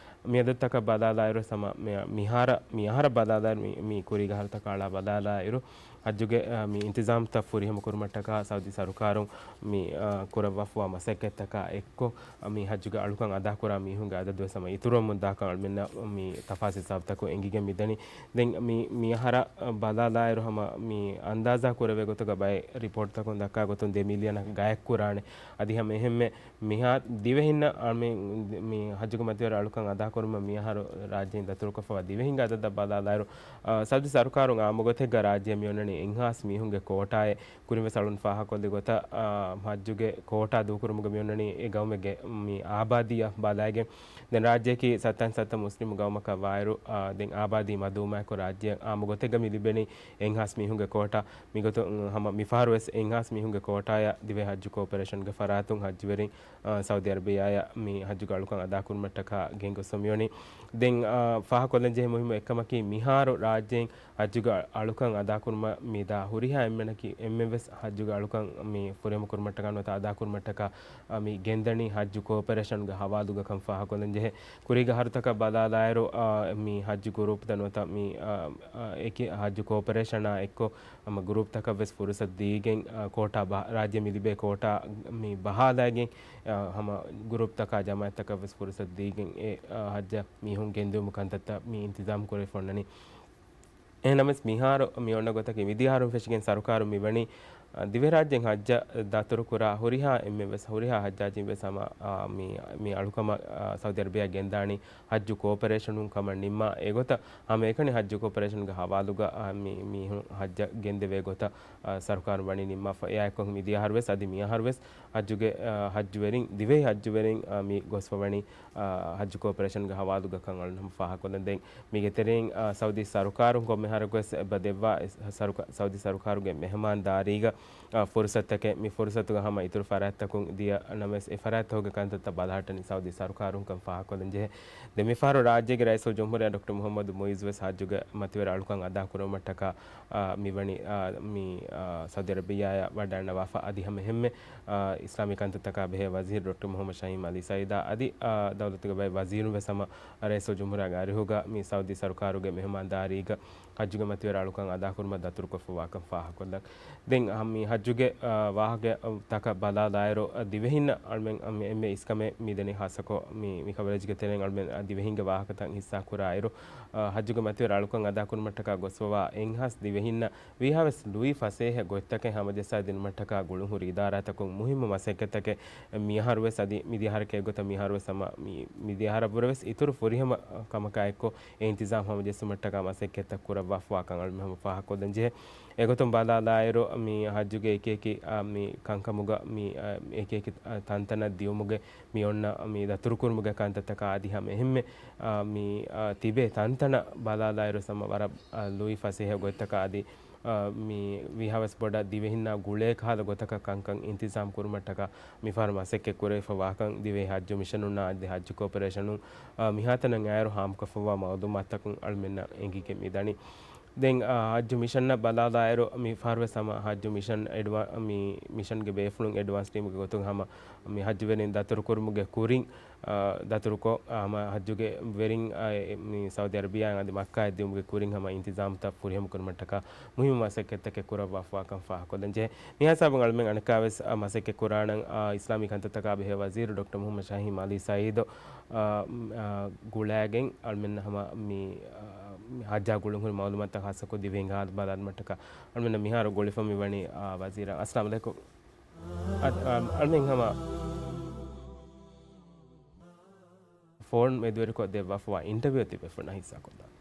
މި އަދަދުތަކަށް ބަލާލާއިރު ހަމަ މި-، މިހާރަ-، މި އަހަރަށް ބަލާލާއިރު މި، މި ކުރީގެ އަހަރުތަކަށް އަޅާ ބަލާލާއިރު، ހައްޖުގެ، އާ، މި އިންތިޒާމްތައް ފުރިހަމަ ކުރުމަށްޓަކާ ސައުދީ ސަރުކާރުން މި، އާ، ކުރައްވާފަވާ މަސައްކަތްތަކާ އެއްކޮށް، އާ، މި ހައްޖުގެ އަޅުކަން އަދާކުރާ މީހުންގެ އަދަދުވެސް ހަމަ އިތުރުވަމުން ދާކަން އަޅުމެންނަށް މި ތަފާސް ހިސާބުތަކުން އެނގިގެން މިދަނީ. ދެން މި، މި އަހަރަށް ބަލާލާއިރު ހަމަ މި އަންދާޒާ ކުރެވޭ ގޮތުގަ ބައެއް ރިޕޯޓްތަކުން ދައްކާ ގޮތުން ދެ މިލިއަނަށް ގާތްކުރާނެ. އަދި ހަމަ އެހެންމެ މިހާ ދިވެހިންނަށް އަ، މި، މި ހައްޖުގެ މަތިވެރި އަޅުކަން އަދާކުރުމަށް މިއަހަރު ރާއްޖޭން ދަތުރުކޮށްފަވާ ދިވެހިންގެ އަދަދަށް ބަލާލާއިރު، އަ، ސައުދީ ސަރުކާރުން އާއްމުގޮތެއްގަ ރާއްޖެ މިއޮންނަނީ އެއްހާސް މީހުންގެ ކޯޓާއެއް. ކުރިންވެސް އަޅުން ފާހަގަކޮށްލި ގޮތަށް، އަ، ހައްޖުގެ ކޯޓާ ދޫކުރުމުގަ މިއޮންނަނީ އެ ގައުމެއްގެ މި އާބާދީއަށް ބަލައިގެން. ދެން ރާއްޖެއަކީ ސަތަން ސަތަ މުސްލިމު ގައުމަކަށް ވާއިރު، އަ، ދެން އާބާދީ މަދުވުމާއެކު ރާއްޖެއަށް އާއްމުގޮތެއްގަ މި ލިބެނީ އެއްހާސް މީހުންގެ ކޯޓާ. މިގޮތުން ހަމަ މިފަހަރުވެސް އެއްހާސް މީހުންގެ ކޯޓާއަށް ދިވެހި ހައްޖު ކޯޕަރޭޝަންގެ ފަރާތުން ހައްޖުވެރިން، އަ، ސައުދީ އަރަބިއްޔާއަށް މި ހައްޖުގެ އަޅުކަން އަދާކުރުމަށްޓަކާ ގެންގޮސްފަ މިވަނީ. ދެން، އަ، ފާހަގަކޮށްލަންޖެހޭ މުހިއްމު އެއްކަމަކީ، މިހާރު ރާއްޖޭން ހައްޖުގެ އަޅުކަން އަދާކުރުމަށް މިދާ ހުރިހާ އެންމެނަކީ، އެންމެންވެސް ހައްޖުގެ އަޅުކަން މި ފުރިހަމަ ކުރުމަށްޓަކާ ނުވަތަ އަދާކުރުމަށްޓަކާ، އަ، މި ގެންދަނީ ހައްޖު ކޯޕަރޭޝަންގެ ހަވާލުގަކަން ފާހަގަކޮށްލަންޖެހޭ. ކުރީގެ އަހަރުތަކަށް ބަލާލާއިރު، އާ، މި ހައްޖު ގުރޫޕް ދަން ނުވަތަ މި، އާ، އާ، އެކި ހައްޖު ކޯޕަރޭޝަނާ އެއްކޮށް ހަމަ ގުރޫޕްތަކަށް ވެސް ފުރުސަތު ދީގެން، އާ، ކޯޓާ ބަ-، ރާއްޖެ މި ލިބޭ ކޯޓާ މި ބަހާލައިގެން، އާ، ހަމަ ގުރޫޕްތަކާ ޖަމާއަތްތަކަށް ވެސް ފުރުސަތު ދީގެން އެ، އާ، ހައްޖަށް މީހުން ގެންދިއުމު ކަންތައްތައް މި އިންތިޒާމް ކުރެވިފަ އޮންނަނީ. އެހެންނަމަވެސް މިހާރު މި އޮންނަ ގޮތަކީ މިދިޔަ އަހަރުން ފެށިގެން ސަރުކާރުން މިވަނީ، އާ، ދިވެހިރާއްޖެއިން ހައްޖަށް ދަތުރުކުރާ ހުރިހާ އެންމެންވެސް، ހުރިހާ ހައްޖާޖީންވެސް ހަމަ، އާ، މި، މި އަޅުކަމަށް، އާ، ސައުދީ އަރަބިއާ ގެންދާނީ ހައްޖު ކޯޕަރޭޝަނުން ކަމަށް ނިންމާ އެގޮތަށް ހަމައެކަނި ހައްޖު ކޯޕަރޭޝަނުގެ ހަވާލުގަ، އާ، މި، މީހުން ހައްޖަށް ގެންދެވޭ ގޮތަށް، އާ، ސަރުކާރުން ވަނީ ނިންމާފަ. އެއާއެއްކޮށް މިދިޔަ އަހަރުވެސް އަދި މިއަހަރުވެސް ހައްޖުގެ، އާ، ހައްޖުވެރިން، ދިވެހި ހައްޖުވެރިން، އާ، މި ގޮސްފަވަނީ، އާ، ހައްޖު ކޯޕަރޭޝަންގެ ހަވާލުގަކަން އަޅުން ހަމަ ފާހަގަކޮށްލަން. ދެން މީގެ ތެރެއިން، އާ، ސައުދީ ސަރުކާރުން ކޮންމެ އަހަރަކުވެސް އެބަ ދެއްވާ އެ ސަރުކާ-، ސައުދީ ސަރުކާރުގެ މެހެމާންދާރީގަ، އާ، ފުރުސަތުތަކެއް މި ފުރުސަތުގަ ހަމަ އިތުރު ފަރާތްތަކުން ދިޔަ ނަމަވެސް، އެ ފަރާތްތަކުގެ ކަންތައްތައް ބަލަހައްޓަނީ ސައުދީ ސަރުކާރުންކަން ފާހަގަކޮށްލަން ޖެހޭ. ދެން މިފަހަރު ރާއްޖޭގެ ރައީސުލްޖުމްހޫރިއްޔާ ޑޮކްޓަރ މުހައްމަދު މުއިއްޒު ވެސް ހައްޖުގެ މަތިވެރި އަޅުކަން އަދާކުރުމަށްޓަކާ، އާ، މިވަނީ، އާ، މި، އާ، ސައުދީ އަރަބިއްޔާއަށް ވަޑައިންނަވާފަ. އަދި ހަމަ އެހެންމެ، އާ، އިސްލާމީ ކަންތައްތަކާ ބެހޭ ވަޒީރު ޑޮކްޓަރ މުހައްމަދު ޝަހީމް އަލީ ސައީދާ އަދި، އާ، ދައުލަތުގެ ބައެއް ވަޒީރުން ވެސް ހަމަ ރައީސުލްޖުމްހޫރިއްޔާގެ އަރިހުގަ މި ސައުދީ ސަރުކާރުގެ މެހެމާންދާރީގަ ހައްޖުގެ މަތިވެރި އަޅުކަން އަދާކުރުމަށް ދަތުރުކޮށްފަވާކަން ފާހަގަކޮށްލަން. ދެން ހަ-، މި ހައްޖުގެ، އާ، ވާހަކަތަކަށް ބަލާލާއިރު، އަ، ދިވެހިންނަށް އަޅުމެން، އަ، މި އެންމެ އިސްކަމެއް މިދެނީ ޚާއްޞަކޮށް މި، މި ކަވަރޭޖްގެ ތެރެއިން އަޅުމެން، އަ، ދިވެހިންގެ ވާހަކަތައް ހިއްސާ ކުރާއިރު، އަ، ހައްޖުގެ މަތިވެރި އަޅުކަން އަދާކުރުމަށްޓަކާ ގޮސްފަވާ އެއްހާސް ދިވެހިންނަށް ވީހާވެސް ލުއި ފަސޭހަ ގޮތްތަކެއް ހަމަޖައްސާދިނުމަށްޓަކާ ގުޅުންހުރި އިދާރާތަކުން މުހިއްމު މަސައްކަތްތަކެއް މިއަހަރުވެސް އަދި މިދިޔަހަރަކީ އެއްގޮތަށް މިއަހަރުވެސް ހަމަ މި، މިދިޔަހަރަށްވުރެވެސް އިތުރު ފުރިހަމަ ކަމަކާ އެއްކޮށް އެ އިންތިޒާމް ހަމަޖެއްސުމަށްޓަކާ މަސައްކަތްތައް ކުރައްވާފަވާކަން އަޅުމެން ހަމަ ފާހަގަކޮށްލަން ޖެހޭ. އެގޮތުން ބަލާލާއިރު، މި ހައްޖުގެ އެކިއެކި، އާ، މި ކަންކަމުގަ މި، އާ، އެކިއެކި، އާ، ތަންތަނަށް ދިޔުމުގެ މި އޮންނަ މި ދަތުރުކުރުމުގެ ކަންތައްތަކާ އަދި ހަމަ އެހެންމެ، އާ، މި، އާ، ތިބޭ ތަންތަނަށް ބަލާލާއިރު ހަމަ ވަރަށް، އާ، ލުއި ފަސޭހަ ގޮތްތަކާ އަދި، އާ، މި ވީހާވެސް ބޮޑަށް ދިވެހިންނާ ގުޅޭ ކަހަލަ ގޮތަކަށް ކަންކަން އިންތިޒާމް ކުރުމަށްޓަކާ މިފަހަރު މަސައްކަތް ކުރެވިފަ ވާކަން ދިވެހި ހައްޖު މިޝަނުންނާ އަދި ހައްޖު ކޯޕަރޭޝަނުން، އާ، މިހާތަނަށް އައިރު ހާމަކޮށްފައިވާ މައުލޫމާތުތަކުން އަޅުމެންނަށް އެނގިގެން މިދަނީ. ދެން، އާ، ހައްޖު މިޝަންނަށް ބަލާލާއިރު، މި ފަހަރުވެސް ހަމަ ހައްޖު މިޝަން އެޑްވާ-، މި މިޝަންގެ ބޭފުޅުން އެޑްވާންސް ޓީމުގެ ގޮތުން ހަމަ މި ހައްޖުވެރިން ދަތުރުކުރުމުގެ ކުރިން، އާ، ދަތުރުކޮށް، އާ، ހަމަ ހައްޖުގެ ވެރިން، އާ، އެ، މި ސައުދީ އަރަބިއްޔާއަށް އަދި މައްކާއަށް ދިއުމުގެ ކުރިން ހަމަ އިންތިޒާމުތައް ފުރިހަމަ ކުރުމަށްޓަކާ މުހިއްމު މަސައްކަތްތަކެއް ކުރައްވާފަވާކަން ފާހަގަކޮށްލަން ޖެހޭ. މިހާ ހިސާބުން އަޅުމެން އަނެއްކާވެސް، އާ، މަސައްކަތް ކުރާނަން، އާ، އިސްލާމީ ކަންތައްތަކާ ބެހޭ ވަޒީރު ޑޮކްޓަރ މުހައްމަދު ޝަހީމް އަލީ ސައީދު، އާ، އާ، ގުޅައިގެން އަޅުމެން ހަމަ މި، އާ، މި ހައްޖާ ގުޅުންހުރި މައުލޫމާތުތައް ހާއްސަކޮށް ދިވެހިންގެ ހާލު ބަލާލުމަށްޓަކާ އަޅުމެންނަށް މިހާރު ގުޅިފަ މިވަނީ، އާ، ވަޒީރާ. އައްސަލާމު ޢަލައިކުމް. އަދި، އާ، އަޅުމެން ހަމަ ފޯން މެދުވެރިކޮށް ދެއްވާފަވާ އިންޓަވިއު ތިބޭފުޅުންނާ ހިއްސާކޮށްލާނަން.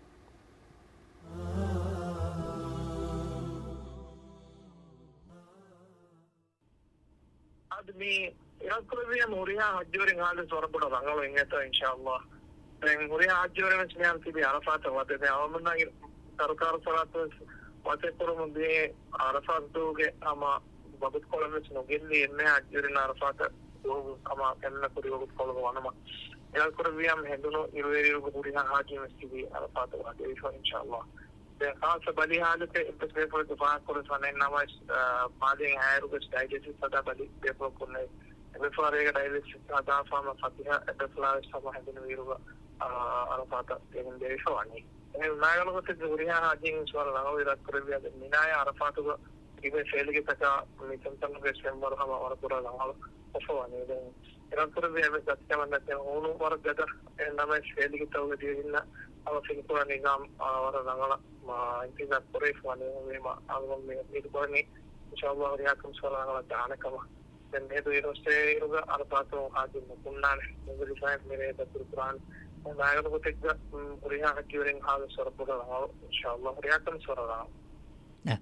އަދި މި އިރާދަކުރެއްވިއްޔާ ހުރިހާ ހައްޖުވެރިން ހާލުވެސް ވަރަށް ބޮޑަށް ރަނގަޅު އިނގޭތޯ، އިންޝާﷲ. ދެން ހުރިހާ ހައްޖުވެރިން ވެސް މިހާރު ތިބީ ޢަރަފާތަށް ވަދެ. ދެން އަޅުގަނޑުމެންނަށް ސަރުކާރު ފަރާތުން ވެސް ވަދެ ކުރަމުން ދިޔަ ޢަރަފާތުގެ ހަމަ ވަގުތުކޮޅެއް ވެސް ނުގެއްލި އެންމެހާ ހައްޖުވެރިންނަށް ޢަރަފާތަށް ދުވަހު ހަމަ އެންމެ ކުރި ވަގުތުކޮޅުގަ ވަނުމަށް. އިރާދަކުރެއްވިއްޔާ ހެނދުނު އިރުއެރިއިރުގެ ހުރިހާ ހާޖީން ވެސް ތިބީ ޢަރަފާތަށް ވަދެވިފަ އިންޝާﷲ. ދެން ޚާއްޞަ ބަލި ހާލަތެއް އެއްވެސް ބޭފުޅަކު ފާހަގަކުރެވިފަ ނެތް ނަމަވެސް، އާ، މާލޭގެ ހާއިރުގެ ޑައިލިސިސް ހަދާ ބަލި ބޭފުޅަކު ނެތް. އެބޭފުޅާ ރޭގަ ޑައިލިސިސް ހަދާފަ ހަމަ ފަތިހަ އެބޭފުޅާ ވެސް ހަމަ ހެނދުނު އިރުގަ، އާ، ޢަރަފާތަށް ގެންދެވިފަ ވަނީ. އެހެން މާގަނޑު ގޮތެއްގަ ހުރިހާ ހާޖީން ވެސް ވަރަށް ރަނގަޅު އިރާދަކުރެއްވިއްޔާ މިނާޔާ ޢަރަފާތުގަ ތިބޭ ފޭލިގެތަކާ މި ތަންތަނުގެ ފެންވަރު ހަމަ ވަރަށް ބޮޑަށް ރަނގަޅު ކޮށްފަ ވަނީ. ދެން އިރާދަކުރެއްވިއްޔާ އެއްވެސް ދަތިކަމެއް ނެތް. ހޫނު ވަރަށް ގަދަ. އެހެން ނަމަވެސް ފޭލިގެތަކުގެ ދިވެހިންނަށް ހަމަ ފިނިކުރާ ނިޒާމް، އާ، ވަރަށް ރަނގަޅަށް، އާ، އިންތިޒާރު ކުރެވިފަ ވަނީ. އެހެންވީމަ އަޅުގަނޑު މި އުއްމީދު ކުރަނީ އިންޝާﷲ ހުރިހާ ކަމެއް ވަރަށް ރަނގަޅަށް ދާނެ ކަމަށް. ދެން މިއަދު އިރުއޮއްސޭ އިރުގަ ޢަރަފާތު ހާޖީން ނުކުންނާނެ. މުޒްދަލިފާއިން މިރޭ ދަތުރުކުރާނެ. މާގަނޑު ގޮތެއްގަ، މް، ހުރިހާ ހައްޖުވެރިން ހާލު ވަރަށް ބޮޑަށް ރަނގަޅު. އިންޝާﷲ ހުރިހާ ކަމެއް ވަރަށް ރަނގަޅު. އެ،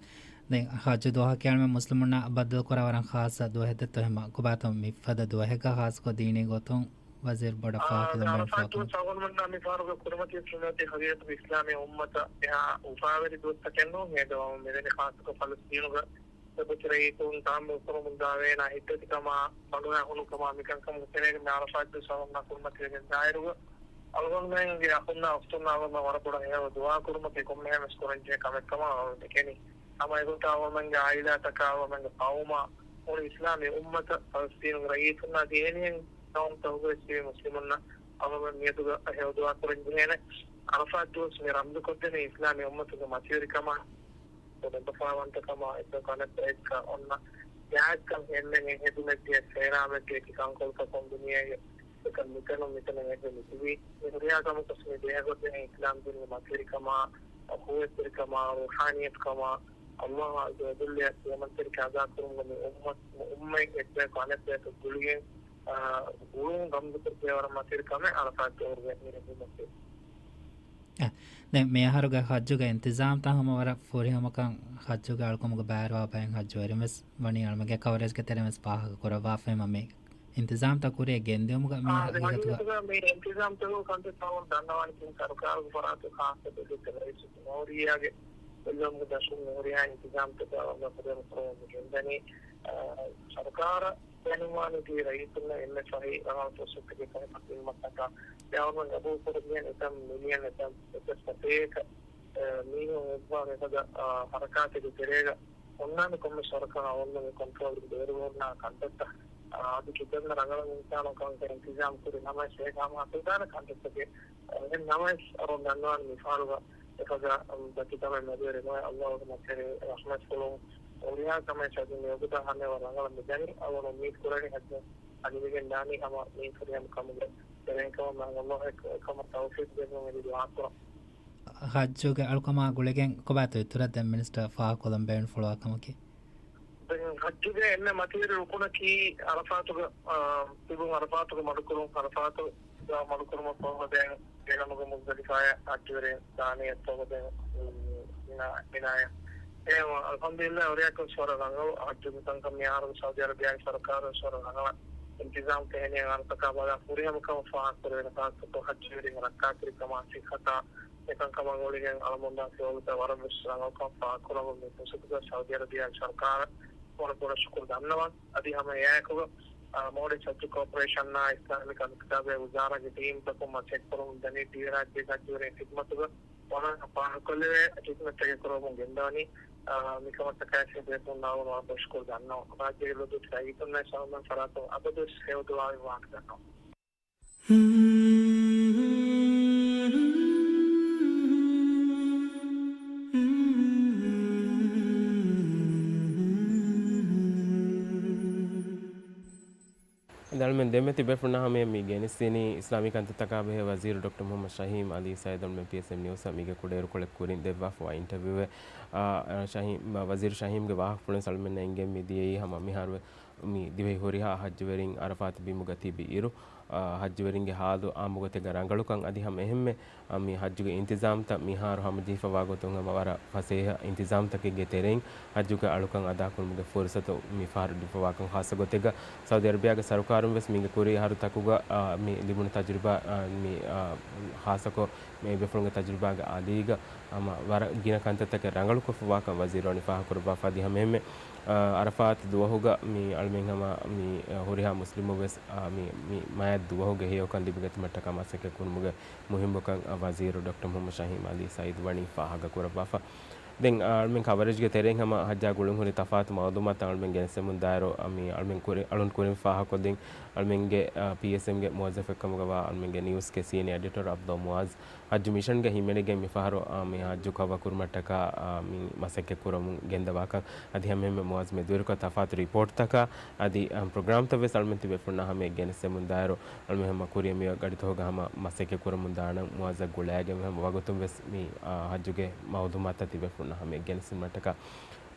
ދެން ހައްޖު ދުވަހަކީ އަޅުމެން މުސްލިމުންނަށް ބައްދަލުކުރާ ވަރަށް ޚާއްޞަ ދުވަހެއް ދެއްތޯ؟ އެހެންމަ ކޮބާތޯ މިފަދަ ދުވަހެއްގަ ޚާއްޞަކޮށް ދީނީ ގޮތުން ވަޒީރު ބޮޑަށް ފާހަގަކޮށްލަން ބޭނުންފުޅުވަތަ؟ އަޅުގަނޑުމެންނަށް މިފަހަރުގެ ކުރިމަތިވެސް މިއޮތީ ހަގީގަތުގަ އިސްލާމީ އުއްމަތަށް އެހާ އުފާވެރި ދުވަސްތަކެއް ނޫން. ހޭދަވަމުން މިދެނީ ޚާއްޞަކޮށް ފަލަސްތީނުގަ އެބަތި ރައްޔިތުން ތަޙައްމަލް ކުރަމުންދާ ވޭނާ ހިތްދަތިކަމާ، ބަނޑުހައި ހުނުކަމާ މިކަންކަމުގެ ތެރޭގަ މި ޢަރަފާތް ދުވަސް އަޅުގަނޑުމެންނާ ކުރިމަތިވެގެން ދާއިރުގަ، އަޅުގަނޑުމެންގެ އަޚުންނާ އުޚްތުންނާ އަޅުގަނޑުމެން ވަރަށް ބޮޑަށް ހެޔޮ ދުޢާ ކުރުމަކީ ކޮންމެހެން ވެސް ކުރަންޖެހޭ ކަމެއްކަމަށް އަޅުގަނޑު ދެކެނީ. ހަމަ އެގޮތަށް އަޅުގަނޑުމެންގެ ޢާއިލާތަކާ، އަޅުގަނޑުމެންގެ ޤައުމާ، މުޅި އިސްލާމީ އުއްމަތަށް، ފަލަސްތީނުގެ ރައްޔިތުންނާ އަދި އެހެނިހެން ޤައުމުތަކުގައި ތިބި މުސްލިމުންނަށް އަޅުގަނޑުމެން މިއަދުގަ ހެޔޮ ދުޢާ ކުރަން ޖެހޭނެ. ޢަރަފާތް ދުވަސް މި ރަމްޒުކޮށްދޭނީ އިސްލާމީ އުއްމަތުގެ މަތިވެރިކަމާ، ބޮޑު އެއްބަފާވަންތަކަމާ، އެއްބަޔަކު އަނެއްބަޔަކަށް އޮންނަ ގާތްކަން އެންމެން ހެދުމެއްގެ، ސައިރާމެއްގެ، އެކި ކަންކޮޅުތަކުން ދުނިޔޭގެ އެކަން މިތަނުން މިތަނަށް އެއްވެ މިތިބީ. މި ހުރިހާ ކަމަކަސް މި ބެހޭގޮތެއް އިސްލާމް ދީނުގެ މަތިވެރިކަމާ، އަޚުވަތްތެރިކަމާ، ރޫޙާނިއްޔަތުކަމާ، ﷲ ޢައްޒަ ވަޖައްލައަށް ކިޔަމަންތެރިކަން އަދާކުރުމުގަ މި އުއްމަތް، އުއްމަތް އެއްބަޔަކު އަނެއްބަޔަކަށް ގުޅިގެން، އާ، ގުޅުން ރަމްޒުކޮށްދޭ ވަރަށް މަތިވެރި ކަމެއް ޢަރަފާތް ދުވަހުގެ މި ހެދުމަކީ. އެ، ދެން މިއަހަރުގެ ހައްޖުގެ އިންތިޒާމްތައް ހަމަ ވަރަށް ފުރިހަމަކަން ހައްޖުގެ އަޅުކަމުގަ ބައިވެރިވާ ބައެއް ހައްޖުވެރިން ވެސް ވަނީ އަޅުމެންގެ ކަވަރޭޖްގެ ތެރެއިން ވެސް ފާހަގަކުރައްވާފައި މި އިންތިޒާމްތައް ކުރިއަށް ގެންދިއުމުގަ މި އާ، ދެން ހަގީގަތުގަ ހަގީގަތުގަ މި އިންތިޒާމްތަކުގެ ކަންތައް ތަމަން ދަންނަވާނެ ތިން ސަރުކާރުގެ ފަރާތު ޚާއްޞަ ދެއްކެ ރައީސު ޖުމްހޫރިއްޔާގެ އެލަމުގެ ދަށުން ހުރިހާ އިންތިޒާމްތަކާ އޮންނަ ކުރިއަށް ކުރަމުން ގެންދަނީ. އާ، ސަރުކާރަށް ބޭނުންވާނީ ތި ރައްޔިތުންނަށް އެންމެ ފަހި ރަނގަޅު ފުރުސަތެއްގެ ކަންކަން ދިނުމަށްޓަކާ. އެ އަޅުގަނޑު ގަބޫލު ކުރެވިގެން އެތައް މިލިއަން އެތައް އެތައް ސަތޭކަ، އާ، މީހުން އެއްވާ މިފަދަ، އާ، ހަރަކާތެއްގެ ތެރޭގަ އޮންނާނެ ކޮންމެ ސަރުކާރަށް އަޅުގަނޑުގެ ކޮންޓްރޯލްގެ ބޭރުގަ އޮންނާ ކަންތައްތައް، އާ، އަދި ކިތަންމެ ރަނގަޅަށް އިންސާނުން ކަންކަން އިންތިޒާމް ކުރި ނަމަވެސް އެ ހަމަ ހަތުދާނެ ކަންތައްތަކެއް އެހެން ނަމަވެސް، އަޅުގަނޑު ދަންނަވާނެ މިފަހަރުގަ އެފަދަ، އަން، ދަތިކަމެއް މެދުވެރި ނުވެ، އައްލާހުގެ މައްޗަށް ރަޙްމަތްފުޅުން ހުރިހާ ކަމެއް ޝަދު މިވަގުތާ ހަމަޔަށް ވަރަށް ރަނގަޅަށް މިދަނީ. އަޅުގަނޑު އުއްމީދު ކުރަނީ ހައްޖު އަދިވެގެން ދާނީ ހަމަ މީ ފުރިހަމަ ކަމުގެ ތެރެއިން ކަމަށް. އައްލާހު އެކަމަށް ތައުފީޤު ދެއްވުން އެދި ދުޢާ ކުރަން. ހައްޖުގެ އަޅުކަމާ ގުޅިގެން ކޮބާތޯ އިތުރަށް ދެން މިނިސްޓަރ ފާހަގަކޮށްލަން ބޭނުންފުޅުވާ ކަމަކީ؟ ދެން ހައްޖުގެ އެންމެ މަތިވެރި ރުކުނަކީ ޢަރަފާތުގަ، އާ، ތިބުން ޢަރަފާތުގަ މަޑުކުރުން، ޢަރަފާތުގަ މަޑުކުރުމަށް ފަހުގަ ދެން އެނަމުގެ މުޒްދަލިފާޔަށް ހައްޖުވެރިން ދާނީ އެއްތޯގަ ދެން، އު، މިނާ، މިނާޔަށް. އެހެން އަލްޙަމްދުލިއްލާހް ހުރިހާ ކަމެއް ވަރަށް ރަނގަޅު ހައްޖުގެ ކަންކަން މިހާރު ސައުދީ ޢަރަބިޔާގެ ސަރުކާރުން ވަރަށް ރަނގަޅަށް އިންތިޒާމް ފެހެނީ އަންނަތަކާ ބަލާ ފުރިހަމަ ކަމަށް ފާހަގަ ކުރެވޭނެ ޚާއްޞަކޮށް ހައްޖުވެރިން ރައްކާތެރިކަމާ ސިއްހަތާ އެކަންކަމާ ގުޅިގެން އަޅަމުންދާ ފިޔަވަޅުތައް ވަރަށް ވެސް ރަނގަޅުކަން ފާހަގަކުރަމުން މި ފުރުސަތުގަ ސައުދީ ޢަރަބިޔާގެ ސަރުކާރަށް ވަރަށް ބޮޑަށް ޝުކުރު ދަންނަވަން. އަދި ހަމަ އެއާއެކުގަ، އާ، މޯލްޑިވްސް ހައްޖު ކޯޕަރޭޝަނާ އިސްލާމިކް އަލްކިތާބިއްޔާ ވުޒާރާގެ ޓީމްތަކުން މަސައްކަތްކުރަމުން ދަނީ ދިވެހިރާއްޖޭގެ ހައްޖުވެރިން ޚިދްމަތުގަ ވަރަށް ފާހަގަކޮށްލެވޭ ޚިދްމަތްތަކެއް ކުރަމުން ގެންދަވަނީ. އާ، މިކަމަށްޓަކައި ބޭފުޅުންނާ ވަރަށް ބޮޑަށް ޝުކުރު ދަންނަވަން. ރާއްޖޭގެ ލޮބުވެތި ރައްޔިތުންނަށް ސަލާމަތް ފަރާތުން އަބަދުވެސް ހެޔޮ ދުޢާވެރިވާން ދަންނަވަން. އަޅުމެން ދެންމެ ތިބޭފުޅުންނާ ހަމަޔަށް މި ގެނެސްދިނީ އިސްލާމީ ކަންތައްތަކާ ބެހޭ ވަޒީރު ޑޮކްޓަރ މުޙައްމަދު ޝަހީމް އަލީ ސައީދު އަޅުމެން ޕީއެސްއެމް ނިއުސްއަށް މީގެ ކުޑައިރުކޮޅެއް ކުރިން ދެއްވާފަވާ އިންޓަވިއުއެއް. އާ، ޝަހީމް، ވަޒީރު ޝަހީމްގެ ވާހަކަފުޅުން އަޅުމެންނަށް އެނގެން މިދިޔައީ ހަމަ މިހާރު މި ދިވެހި ހުރިހާ ހައްޖުވެރިން އަރަފާތު ބިމުގަ ތިބި އިރު، އާ، ހައްޖުވެރިންގެ ހާލު އާއްމުގޮތެއްގަ ރަނގަޅުކަން އަދި ހަމަ އެހެންމެ، އާ، މި ހައްޖުގެ އިންތިޒާމްތައް މިހާރު ހަމަޖެހިފަވާ ގޮތުން ހަމަ ވަރަށް ފަސޭހަ އިންތިޒާމްތަކެއްގެ ތެރެއިން ހައްޖުގެ އަޅުކަން އަދާކުރުމުގެ ފުރުސަތު މި ފަހަރު ލިބިފަވާކަން ޚާއްޞަ ގޮތެއްގަ ސައުދީ އަރަބިޔާގެ ސަރުކާރުން ވެސް މީގެ ކުރީ އަހަރުތަކުގަ، އާ، މި ލިބުނު ތަޖުރިބާ، އާ، މި، އާ، ޚާއްޞަކޮށް މި ބޭފުޅުންގެ ތަޖުރިބާގެ އަލީގަ ހަމަ ވަރަށް ގިނަ ކަންތައްތަކެއް ރަނގަޅުކޮށްފަވާކަން ވަޒީރު ވަނީ ފާހަގަކުރައްވާފަ. އަދި ހަމައެހެންމެ، އާ، އަރަފާތު ދުވަހުގަ މި އަޅުމެން ހަމަ މި، އާ، ހުރިހާ މުސްލިމުން ވެސް، އާ، މި، މި މާތް ދުވަހުގެ ހެޔޮކަން ލިބިގަތުމަށްޓަކާ މަސައްކަތް ކުރުމުގެ މުހިއްމުކަން، އާ، ވަޒީރު ޑޮކްޓަރ މުޙައްމަދު ޝަހީމް އަލީ ސައީދު ވަނީ ފާހަގަކުރައްވާފަ. ދެން، އާ، އަޅުމެން ކަވަރޭޖްގެ ތެރެއިން ހަމަ ހައްޖާ ގުޅުންހުރި ތަފާތު މައުލޫމާތު އަޅުމެން ގެނެސްދެމުންދާއިރު، އާ، މި އަޅުމެން ކުރި-، އަޅުން ކުރިން ފާހަގަކޮށްދިން އަޅުމެންގެ، އާ، ޕީއެސްއެމްގެ މުވައްޒަފެއްކަމުގަވާ އަޅުމެންގެ ނިއުސްގެ ސީނިއާ އެޑިޓަރ އަބްދުﷲ މުޢާޒް ހައްޖު މިޝަންގަ ހިމެނިގެން މިފަހަރު، އާ، މި ހައްޖު ކަވަރ ކުރުމަށްޓަކާ، އާ، މި މަސައްކަތް ކުރަމުން ގެންދަވާކަން އަދި ހަމައެހެންމެ މުޢާޒް މެދުވެރިކޮށް ތަފާތު ރިޕޯޓްތަކާ އަދި، އާ، ޕްރޮގްރާމްތައް ވެސް އަޅުމެން ތިބޭފުޅުންނާ ހަމަޔަށް ގެނެސްދެމުންދާއިރު، އަޅުމެން ހަމަ ކުރިއަށް މި ގަޑިތަކުގަ ހަމަ މަސައްކަތް ކުރަމުން ދާނަން މުޢާޒަށް ގުޅައިގެން ހަމަ ވަގުތުން ވެސް މި، އާ، ހައްޖުގެ މައުލޫމާތުތައް ތިބޭފުޅުންނާ ހަމަޔަށް ގެނެސްދިނުމަށްޓަކާ.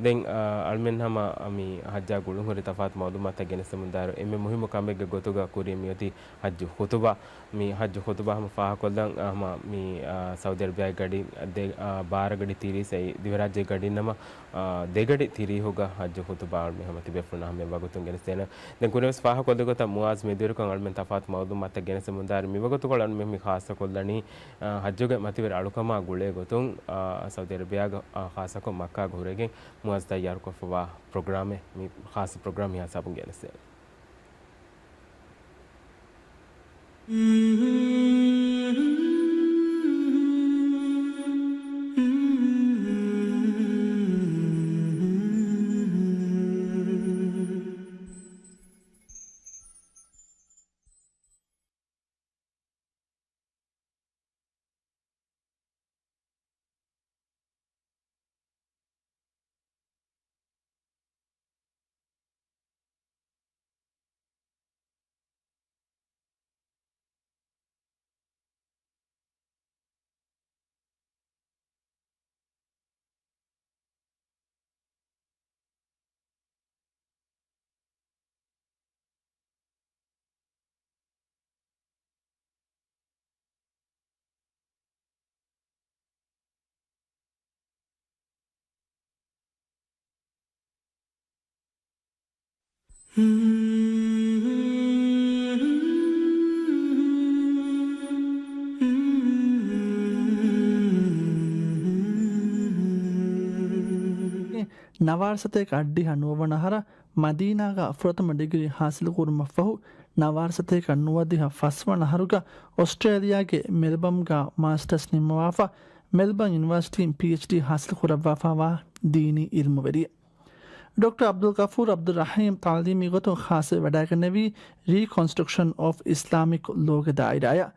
ދެން، އާ، އަޅުމެން ހަމަ މި ހައްޖާ ގުޅުންހުރި ތަފާތު މައުލޫމާތުތައް ގެނެސްދެމުންދާއިރު، އެންމެ މުހިއްމު ކަމެއްގެ ގޮތުގަ ކުރިއަށް މިއޮތީ ހައްޖު ޚުތުބާ. މި ހައްޖު ޚުތުބާ ހަމަ ފާހަގަކޮށްލަން، އާ، ހަމަ މި، އާ، ސައުދީ އަރަބިޔާގެ ގަޑި ދެ-، އާ، ބާރަ ގަޑި ތިރީސް އައި ދިވެހިރާއްޖޭގެ ގަޑިން ނަމަ، އާ، ދެ ގަޑި ތިރީހުގަ ހައްޖު ޚުތުބާ އަޅުމެން ހަމަ ތިބޭފުޅުންނާ ހަމަޔަށް ވަގުތުން ގެނެސްދޭނަން. ދެން ކުރިން ވެސް ފާހަގަކޮށްލި ގޮތަށް މުޢާޒް މެދުވެރިކޮށް އަޅުމެން ތަފާތު މައުލޫމާތުތައް ގެނެސްދެމުންދާއިރު މިވަގުތުކޮޅު އަޅުމެން މި ޚާއްޞަކޮށްލަނީ، އާ، ހައްޖުގެ މަތިވެރި އަޅުކަމާ ގުޅޭ ގޮތުން، އާ، ސައުދީ އަރަބިޔާގަ، އާ، ޚާއްޞަކޮށް މައްކާގަ ހުރެގެން މުޢާޒް ތައްޔާރުކޮށްފަވާ ޕްރޮގްރާމެއް، މި ޚާއްޞަ ޕްރޮގްރާމް ހިސާބުން ގެނެސްދޭނެ. ނަވާރަ ސަތޭކަ އަށްޑިހަ ނުވަވަނަ އަހަރަށް މަދީނާގަ ފުރަތަމަ ޑިގްރީ ހާސިލުކުރުމަށްފަހު، ނަވާރަ ސަތޭކަ ނުވަދިހަ ފަސްވަނަ އަހަރުގަ އޮސްޓްރޭލިޔާގެ މެލްބަމްގަ މާސްޓަސް ނިންމަވާފަ، މެލްބަން ޔުނިވާސިޓީން ޕީއެޗްޑީ ހާސިލުކުރައްވާފައިވާ ދީނީ އިލްމުވެރިއެއް. ޑޮކްޓަރ އަބްދުލް ޣަފޫރު އަބްދުއްރަޙީމް ތަޢުލީމީ ގޮތުން ޚާއްޞަވެ ވަޑައިގެންނެވީ ރީކޮންސްޓްރަކްޝަން އޮފް އިސްލާމިކް ލޯގެ ދާއިރާއަށް.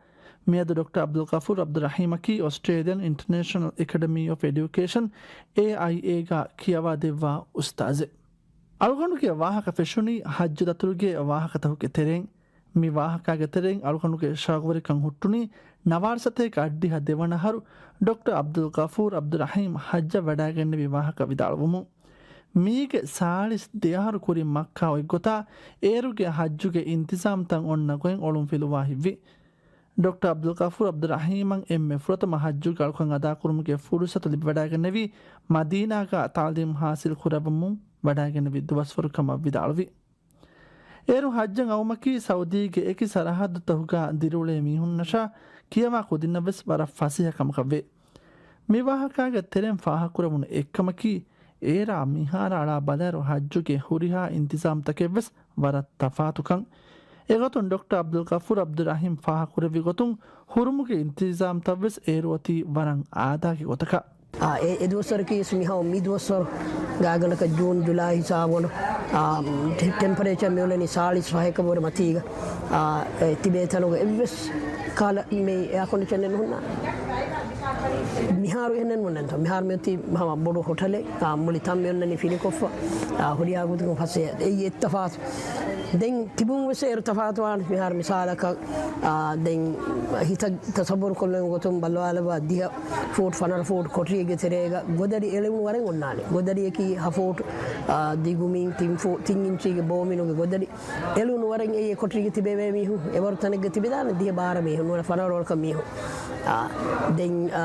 މިއަދު ޑޮކްޓަރ އަބްދުލް ޣަފޫރު އަބްދުއްރަޙީމަކީ އޮސްޓްރޭލިއަން އިންޓަރނޭޝަނަލް އެކަޑަމީ އޮފް އެޑިއުކޭޝަން، އޭއައިއޭ، ގަ ކިޔަވާދެއްވާ އުސްތާޛެއް. އަޅުގަނޑުގެ ވާހަކަ ފެށުނީ ޙައްޖު ދަތުރުގެ ވާހަކަތަކުގެ ތެރެއިން. މި ވާހަކާގެ ތެރެއިން އަޅުގަނޑުގެ ޝައުގުވެރިކަން ހުއްޓުނީ ނަވާރަ ސަތޭކަ އަށްޑިހަ ދެވަނަ އަހަރު ޑޮކްޓަރ އަބްދުލް ޣަފޫރު އަބްދުއްރަޙީމް ޙައްޖަށް ވަޑައިގެންނެވި ވާހަކަ ވިދާޅުވުމުން. މީގެ ސާޅީސް ދެ އަހަރު ކުރިން މައްކާ އޮތްގޮތާ އޭރުގެ ޙައްޖުގެ އިންތިޒާމްތައް އޮންނަ ގޮތް އޮޅުންފިލުވާ ހިތްވި. ޑޮކްޓަރ އަބްދުލް ޣަފޫރު އަބްދުއްރަޙީމަށް އެންމެ ފުރަތަމަ ޙައްޖުގެ އަޅުކަން އަދާކުރުމުގެ ފުރުޞަތު ލިބިވަޑައިގެންނެވީ މަދީނާގަ ތަޢުލީމް ޙާޞިލް ކުރައްވަމުން ވަޑައިގެންނެވި ދުވަސްވަރު ކަމަށް ވިދާޅުވި. އޭރު ޙައްޖަށް އައުމަކީ ސައުދީގެ އެކި ސަރަޙައްދުތަކުގަ ދިރިއުޅޭ މީހުންނަށާ ކިޔަވާ ކުދިންނަށްވެސް ވަރަށް ފަސޭހަ ކަމަކަށްވޭ. މި ވާހަކާގެ ތެރެއިން ފާހަގަކުރެވުނު އެއްކަމަކީ، އޭރާ މިހާރަށް އަޅާ ބަލާއިރު ޙައްޖުގެ ހުރިހާ އިންތިޒާމްތަކެއްވެސް ވަރަށް ތަފާތުކަން. އެގޮތުން ޑޮކްޓަރ އަބްދުލް ޣަފޫރު އަބްދުއްރަޙީމް ފާހަގަކުރެއްވި ގޮތުން، ހުރުމުގެ އިންތިޒާމްތައްވެސް އޭރު އޮތީ ވަރަށް އާދައިގެ ގޮތަކަށް. އާ، އެ، އެ ދުވަސްވަރަކީ މިހާ މި ދުވަސްވަރު ގާގަނޑަކަށް ޖޫން، ޖުލައި ހިސާބުން، އާ، ޓެ-، ޓެމްޕަރޭޗަރ މިއުޅެނީ ސާޅީސް ފަހެކަށް ވުރެ މަތީގަ، އާ، އެ، ތިބޭ ތަނުގަ އެއްވެސް ކަހަލަ މި އެއާކޮންޑިޝަނެއް ނުހުންނާނެ. މިހާރު އެހެނެއް ނޫންނަންތޯ. މިހާރު މިއޮތީ ހަމަ ބޮޑު ހޮޓަލެއް، އާ، މުޅި ތަން މިއޮންނަނީ ފިނިކޮށްފަ، އާ، ހުރިހާ ގޮތަކުން ފަސޭހަ. އެއީ އެއްތަފާތު. ދެން ތިބުން ވެސް އޭރު ތަފާތުވާނެ. މިހާރު މިސާލަކަށް، އާ، ދެން ހިތަށް ތަސައްވަރު ކޮށްލުމުގެ ގޮތުން ބައްލަވާލައްވާ ދިހަ ފޫޓް، ފަނަރަ ފޫޓް ކޮޓަރިއެއްގެ ތެރޭގަ ގޮދަޑި އެޅުނު ވަރެއް އޮންނާނެ. ގޮދަޑިއަކީ ހަ ފޫޓް، އާ، ދިގުމިން ތިން ފޫ-، ތިން އިންޗީގެ ބޯމިނުގެ ގޮދަޑި. އެޅުނު ވަރެއް އެއީ ކޮޓަރީގަ ތިބެވޭ މީހުން އެވަރު ތަނެއްގަ ތިބެދާނެ ދިހަ ބާރަ މީހުން، ނުވަތަ ފަނަރަ ވަރަކަށް މީހުން. އާ، ދެން، އާ،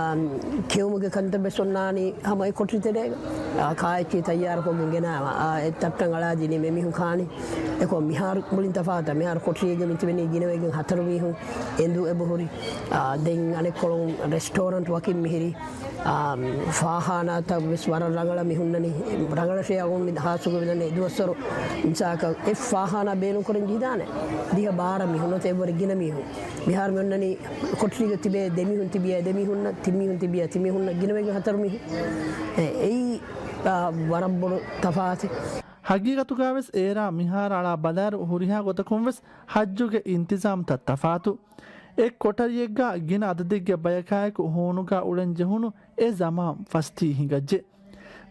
ކެއުމުގެ ކަންތައް ވެސް އޮންނާނީ ހަމަ އެ ކޮޓަރި ތެރޭގަ. އާ، ކާއެއްޗި ތައްޔާރުކޮށްގެން ގެނާމަ، އާ، އެ ތައްޓަށް އަޅާދިނީމަ އެމީހުން ކާނީ. އެކޮށް މިހާރު މުޅިން ތަފާތު. މިހާރު ކޮޓަރީގަ މި ތިބެނީ ގިނަވެގެން ހަތަރު މީހުން އެނދު އެބަހުރި. އާ، ދެން އަނެއްކޮޅުން ރެސްޓޯރަންޓް ވަކިން މިހިރީ. އާ، ފާޚާނާތައް ވެސް ވަރަށް ރަނގަޅަށް މި ހުންނަނީ. ރަނގަޅަށޭ އަޅުގަނޑު މި ހާއްސަކޮށް މިދަނީ އެ ދުވަސްވަރު މިސާލަކަށް އެއް ފާޚާނާ ބޭނުންކުރަން ޖެހިދާނެ ދިހަ ބާރަ މީހުން ނުވަތަ އެއްވަރެއް ގިނަ މީހުން. މިހާރު މި އޮންނަނީ ކޮޓަރީގަ ތިބޭ ދެ މީހުން ތިބިޔާ ދެ މީހުންނަށް، ތިން މީހުން ތިބިޔާ ތިން މީހުންނަށް، ގިނަވެގެން ހަތަރު މީހުން. އެ، އެއީ، އާ، ވަރަށް ބޮޑު ތަފާތެއް. ހަގީގަތުގަވެސް އޭރާ މިހާރު އަޅާ ބަލާއިރު ހުރިހާ ގޮތަކުންވެސް ޙައްޖުގެ އިންތިޒާމްތައް ތަފާތު. އެއް ކޮޓަރިއެއްގަ ގިނަ އަދަދެއްގެ ބަޔަކާއެކު ހޫނުގަ އުޅެން ޖެހުނު އެ ޒަމާން ފަސްތީ ހިނގައްޖެ.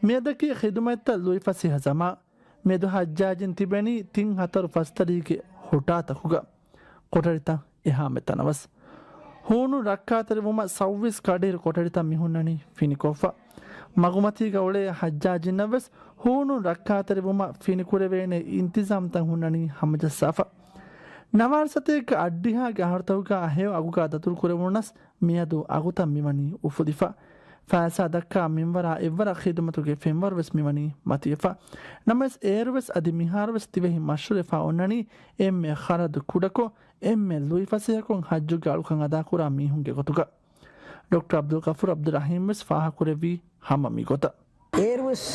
މިއަދަކީ ޚިދުމަތްތައް ލުއިފަސޭހަ ޒަމާން. މިއަދު ޙައްޖާޖީން ތިބެނީ ތިން ހަތަރު ފަސްތަރީގެ ހޮޓާތަކުގަ. ކޮޓަރިތައް އެހާމެ ތަނަވަސް. ހޫނު ރައްކާތެރިވުމަށް ސައުވީސް ކަޑިއިރު ކޮޓަރިތައް މި ހުންނަނީ ފިނިކޮށްފަ. މަގުމަތީގަ އުޅޭ ޙައްޖާޖީންނަށްވެސް ހޫނު ރައްކާތެރިވުމަށް ފިނިކުރެވޭނެ އިންތިޒާމްތައް ހުންނަނީ ހަމަޖައްސާފަ. ނަވާރަ ސަތޭކަ އަށްޑިހާގެ އަހަރުތަކުގަ ހެޔޮ އަގުގަ ދަތުރު ކުރެވުނަސް މިއަދު އަގުތައް މިވަނީ އުފުލިފަ. ފައިސާ ދައްކާ މިންވަރާ އެއްވަރަށް ޚިދުމަތުގެ ފެންވަރުވެސް މިވަނީ މަތިވެފަ. ނަމަވެސް އޭރުވެސް އަދި މިހާރުވެސް ދިވެހި މަޝްރޫޢެއް ފާ އޮންނަނީ އެންމެ ޚަރަދު ކުޑަކޮށް، އެންމެ ލުއިފަސޭހަކޮށް ޙައްޖުގެ އަޅުކަން އަދާކުރާ މީހުންގެ ގޮތުގަ. ޑޮކްޓަރ އަބްދުލް ޣަފޫރު އަބްދުއްރަޙީމް ވެސް ފާހަގަކުރެއްވީ ހަމަ މިގޮތަށް. އޭރުވެސް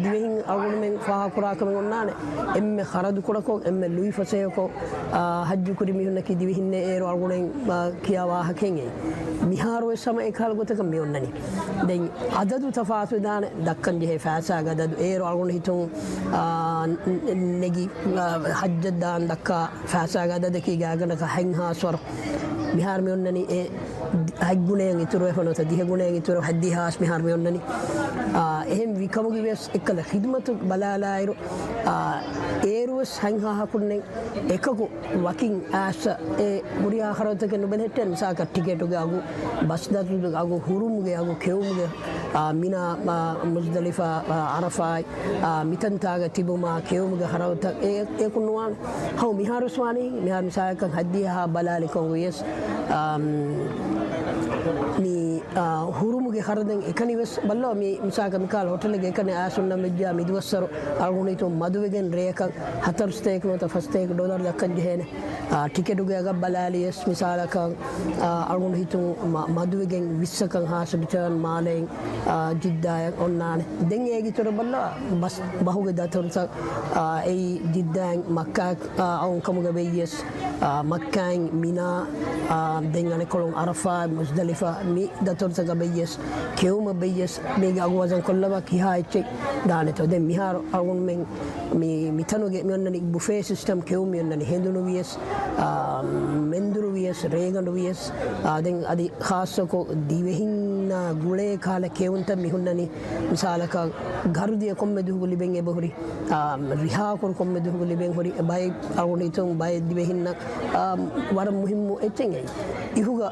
ދިވެހިން އަޅުގަނޑުމެން ފާހަގަކުރާ ކަމެއް އޮންނާނެ. އެންމެ ޚަރަދު ކުޑަކޮށް، އެންމެ ލުއިފަސޭހަކޮށް، އާ، ޙައްޖު ކުރި މީހުންނަކީ ދިވެހިންނޭ އޭރު އަޅުގަނޑުމެން، އާ، ކިޔާ ވާހަކައެއް. މިހާރުވެސް ހަމަ އެކަހަލަ ގޮތަކަށް މި އޮންނަނީ. ދެން އަދަދު ތަފާތުވެދާނެ، ދައްކަން ޖެހޭ ފައިސާގެ އަދަދު. އޭރު އަޅުގަނޑު ހިތުން، އާ، ނެގި، އާ، ޙައްޖަށް ދާން ދައްކާ ފައިސާގެ އަދަދަކީ ގާތްގަނޑަކަށް ހަތް ހާސް ވަރު. މިހާރު މި އޮންނަނީ އެ ހަތް ގުނައަށް އިތުރުވެފަ ނުވަތަ ދިހަ ގުނައަށް އިތުރު ހަތް ހާސް މިހާރު މި އޮންނަނީ. އާ، އެހެން ވީ ކަމުގައި ވެސް އެއްކަލަ ޚިދުމަތު ބަލާލާއިރު، އާ، އޭރުވެސް ހަތް ހާހަކުންނެއް އެކަކު ވަކިން އައިސް އެ ހުރިހާ ޚަރަދުތަކެއް ނުބެލެހެއްޓޭނެ. މިސާލަކަށް ޓިކެޓުގެ އަގު، ބަސް ދަތުރުގެ އަގު، ހުރުމުގެ އަގު، ކެއުމުގެ، އާ، މިނާ، އާ، މުޒްދަލިފާ، އާ، ޢަރަފާތް، އާ، މިތަންތާގަ ތިބުމާ، ކެއުމުގެ ޚަރަދުތައް އެ، އެކުން ނުވާނެ. ހަމަ މިހާރުވެސް ވާނީ، މިހާރު މިސާލަކަށް ހައްދިޔަހާ ބަލާލި ކޮންގޮއިޔަސް، އާ، މި ހުރުމުގެ ޚަރަދެއް އެކަނި ވެސް ބައްލަވާ. މި މިސާލަކަށް މިކަހަލަ ހޮޓެލެއްގަ އެކަނި އައިސް ހުންނަން ވެއްޖާ މިދުވަސްވަރު އަޅުގަނޑު ހިތުން މަދުވެގެން ރެޔަކަށް ހަތަރު ސަތޭކަ ނުވަތަ ފަސް ސަތޭކަ ޑޮލަރު ދައްކަން ޖެހޭނެ. އާ، ޓިކެޓުގެ އަގަށް ބަލާލިޔަސް މިސާލަކަށް، އާ، އަޅުގަނޑު ހިތުން މަ-، މަދުވެގެން ވިއްސަކަށް ހާސް ރިޓާން މާލެއިން، އާ، ޖިއްދާއަށް އޮންނާނެ. ދެން އޭގެ އިތުރަށް ބައްލަވާ ބަސް ބަހުގެ ދަތުރުތައް، އާ، އެއީ ޖިއްދާއިން މައްކާ، އާ، އައުން ކަމުގަ ވެއްޔަސް، އާ، މައްކާއިން މިނާ، އާ، ދެން އަނެއްކޮޅުން އަރަފާ، މުޒްދަލިފާ މި ދަތުރުތަކަށް ވެއްޔަސް، ކެއުމަށް ވެއްޔަސް މީގެ އަގު ވަޒަން ކޮށްލަވާ ކިހާ އެއްޗެއް ދާނެތޯ. ދެން މިހާރު އަޅުގަނޑުމެން މި، މިތަނުގެ މި އޮންނަނީ ބުފޭ ސިސްޓަމް، ކެއުން މި އޮންނަނީ ހެނދުނު ވިޔަސް، އާ، މެންދުރު ވިޔަސް، ރޭގަނޑު ވިޔަސް، އާ، ދެން އަދި ޚާއްޞަކޮށް ދިވެހިންނާ ގުޅޭ ކަހަލަ ކެއުންތައް މި ހުންނަނީ. މިސާލަކަށް ގަރުދިޔަ ކޮންމެ ދުވަހަކު ލިބެން އެބަހުރި، އާ، ރިހާކުރު ކޮންމެ ދުވަހަކު ލިބެން ހުރި، ބައެއް އަޅުގަނޑު ހިތުން ބައެއް ދިވެހިންނަށް، އާ، ވަރަށް މުހިއްމު އެއްޗެއް އެއީ. އިހުގަ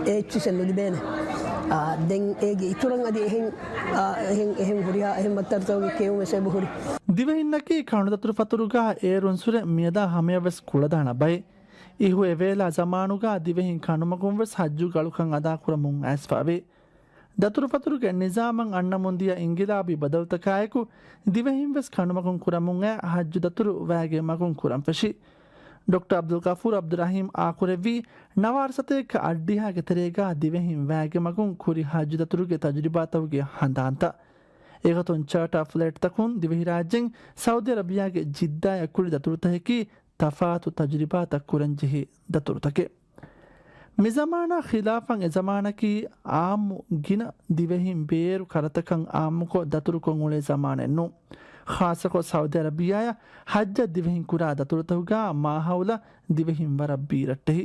އެއްޗިސެއް ނުލިބޭނެ. އާ، ދެން އޭގެ އިތުރަށް އަދި އެހެން، އާ، އެހެން، އެހެން ހުރިހާ އެހެން މައްތަރުތަކުގެ ކެއުމެއް އެބަހުރި. ދިވެހިންނަކީ ކަނޑުދަތުރުފަތުރުގާ އޭރުންސުރެ މިއަދާ ހަމަޔަށްވެސް ކުޅަދާނަ ބައެއް. އިހު އެވޭލާ ޒަމާނުގާ ދިވެހިން ކަނޑުމަގުންވެސް ހައްޖުގެ އަޅުކަން އަދާކުރަމުން އައިސްފައިވޭ. ދަތުރުފަތުރުގެ ނިޒާމަށް އަންނަމުންދިޔަ އިންގިލާބީ ބަދަލުތަކާއެކު، ދިވެހިންވެސް ކަނޑުމަގުން ކުރަމުން އައި ހައްޖު ދަތުރު ވައިގެ މަގުން ކުރަން ފެށި. ޑޮކްޓަރ އަބްދުލް ޣަފޫރު އަބްދުއްރަހީމް އާކުރެއްވީ، ނަވާރަ ސަތޭކަ އަށްޑިހައިގެ ތެރޭގާ ދިވެހިން ވައިގެ މަގުން ކުރި ހައްޖު ދަތުރުގެ ތަޖުރިބާތަކުގެ ހަނދާންތައް. އެގޮތުން ޗާޓާ ފްލައިޓްތަކުން ދިވެހިރާއްޖެއިން ސައުދީ އަރަބިޔާގެ ޖިއްދާއަށް ކުރި ދަތުރުތަކަކީ ތަފާތު ތަޖުރިބާތައް ކުރަންޖެހޭ ދަތުރުތަކެއް. މިޒަމާނާ ޚިލާފަށް އެޒަމާނަކީ އާއްމު ގިނަ ދިވެހިން ބޭރު ކަރަތަކަށް އާއްމުކޮށް ދަތުރުކޮށް އުޅޭ ޒަމާނެއް ނޫން. ޚާއްޞަކޮށް ސައުދީ އަރަބިޔާއަށް ހައްޖަށް ދިވެހިން ކުރާ ދަތުރުތަކުގާ މާހައުލަށް ދިވެހިން ވަރަށް ބީރައްޓެހި.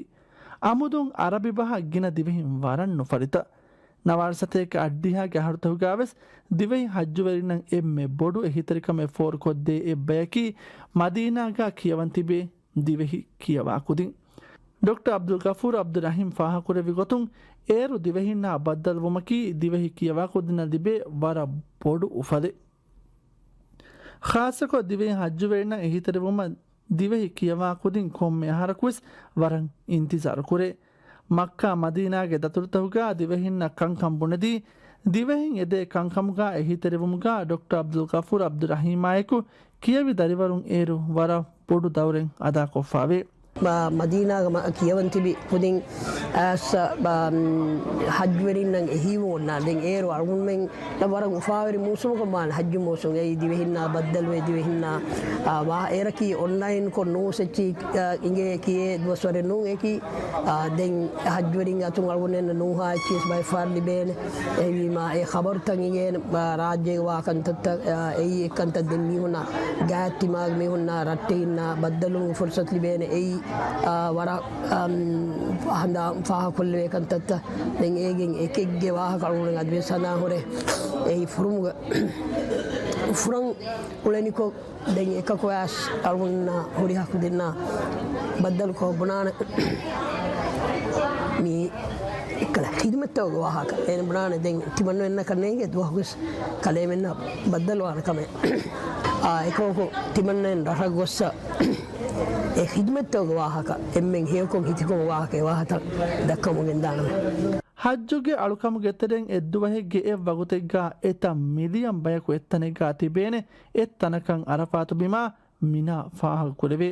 އަމުދުން އަރަބި ބަހަށް ގިނަ ދިވެހިން ވަރަށް ނުފަރިތަ. ނަވާރަ ސަތޭކަ އަށްޑިހައިގެ އަހަރުތަކުގާވެސް ދިވެހި ހައްޖުވެރިންނަށް އެންމެ ބޮޑު އެހީތެރިކަމެއް ފޯރުކޮށްދޭ އެއްބަޔަކީ މަދީނާގާ ކިޔަވަން ތިބޭ ދިވެހި ކިޔަވާ ކުދިން. ޑޮކްޓަރ އަބްދުލް ޣަފޫރު އަބްދުއްރަހީމް ފާހަގަކުރެއްވި ގޮތުން، އޭރު ދިވެހިންނާ ބައްދަލުވުމަކީ ދިވެހި ކިޔަވާ ކުދިންނަށް ލިބޭ ވަރަށް ބޮޑު އުފަލެއް. ޚާއްޞަކޮށް ދިވެހި ހައްޖުވެރިންނަށް އެހީތެރިވުމަށް ދިވެހި ކިޔަވާ ކުދިން ކޮންމެ އަހަރަކުވެސް ވަރަށް އިންތިޒާރު ކުރޭ. މައްކާ މަދީނާގެ ދަތުރުތަކުގާ ދިވެހިންނަށް ކަންކަން ބުނެދީ، ދިވެހިން އެދޭ ކަންކަމުގާ އެހީތެރިވުމުގާ ޑޮކްޓަރ އަބްދުލް ޣަފޫރު އަބްދުއްރަހީމާއެކު ކިޔެވި ދަރިވަރުން އޭރު ވަރަށް ބޮޑު ދައުރެއް އަދާކޮށްފާވޭ. މަ-، މަދީނާގަ މަ-، ކިޔަވަން ތިބި ކުދިން އައިސް، ބ-، ހައްޖުވެރިންނަށް އެހީވުން އޮންނާނެ. ދެން އޭރު އަޅުގަނޑުމެން ވަރަށް އުފާވެރި މޫސުމަކަށް ވާނެ ހައްޖު މޫސުން. އެއީ ދިވެހިންނާ ބައްދަލުވެ ދިވެހިންނާ، އާ، ވާ-، އޭރަކީ އޮންލައިންކޮށް ނޫސް އެއްޗި، އާ، އިނގޭ ކިޔޭ ދުވަސްވަރެއް ނޫން އެކީ. އާ، ދެން ހައްޖުވެރިން އަތުން އަޅުގަނޑުމެންނަށް ނޫހާ އެއްޗިސް ބައެއްފަހަރު ލިބޭނެ. އެހެންވީމާ އެ ޚަބަރުތައް އިނގޭނެ، އާ، ރާއްޖޭގަ ވާ ކަންތައްތައް، އާ، އެއީ އެއްކަންތައް ދެން މީހުންނާ ގާތްތިމާގެ މީހުންނާ ރައްޓެހިންނާ ބައްދަލުވުމުގެ ފުރުސަތު ލިބޭނެ. އެއީ، އާ، ވަރަށް، އާ، ހަނދާން ފާހަގަކޮށްލެވޭ ކަންތައްތައް. ދެން އޭގެން އެކެއްގެ ވާހަކަ އަޅުގަނޑު އަދިވެސް ހަނދާން ހުރޭ. އެއީ ފުރުމުގަ ފުރަން އުޅެނިކޮށް، ދެން އެކަކު އައިސް އަޅުގަނޑުންނާ ހުރިހާ ކުދިންނާ ބައްދަލުކޮށް ބުނާނެ. މީ އެއްކަލަ ޚިދުމަތްތަކުގެ ވާހަކަ. އޭނަ ބުނާނެ ދެން ތިމަންނައެއްނަކަށް ނޭނގެ ދުވަހަކުވެސް ކަލޭމެންނަށް ބައްދަލުވާނެ ކަމެއް. އާ، އެކަމަކު ތިމަންނައެއް ރަށަށް ގޮއްސަ އެ ޚިދުމަތްތަކުގެ ވާހަކަ، އެންމެން ހެޔޮކޮށް ހިތިކޮށް ވާހަކަ، އެ ވާހަކަ ދައްކަމުން ގެންދާނަމޭ. ހައްޖުގެ އަޅުކަމުގެ ތެރެއިން އެއްދުވަހެއްގެ އެއްވަގުތެއްގާ އެތައް މިލިއަން ބަޔަކު އެއްތަނެއްގާ ތިބޭނެ، އެއްތަނަކަށް އަރަފާތު ބިމާ މިނާ ފާހަގަކުރެވޭ.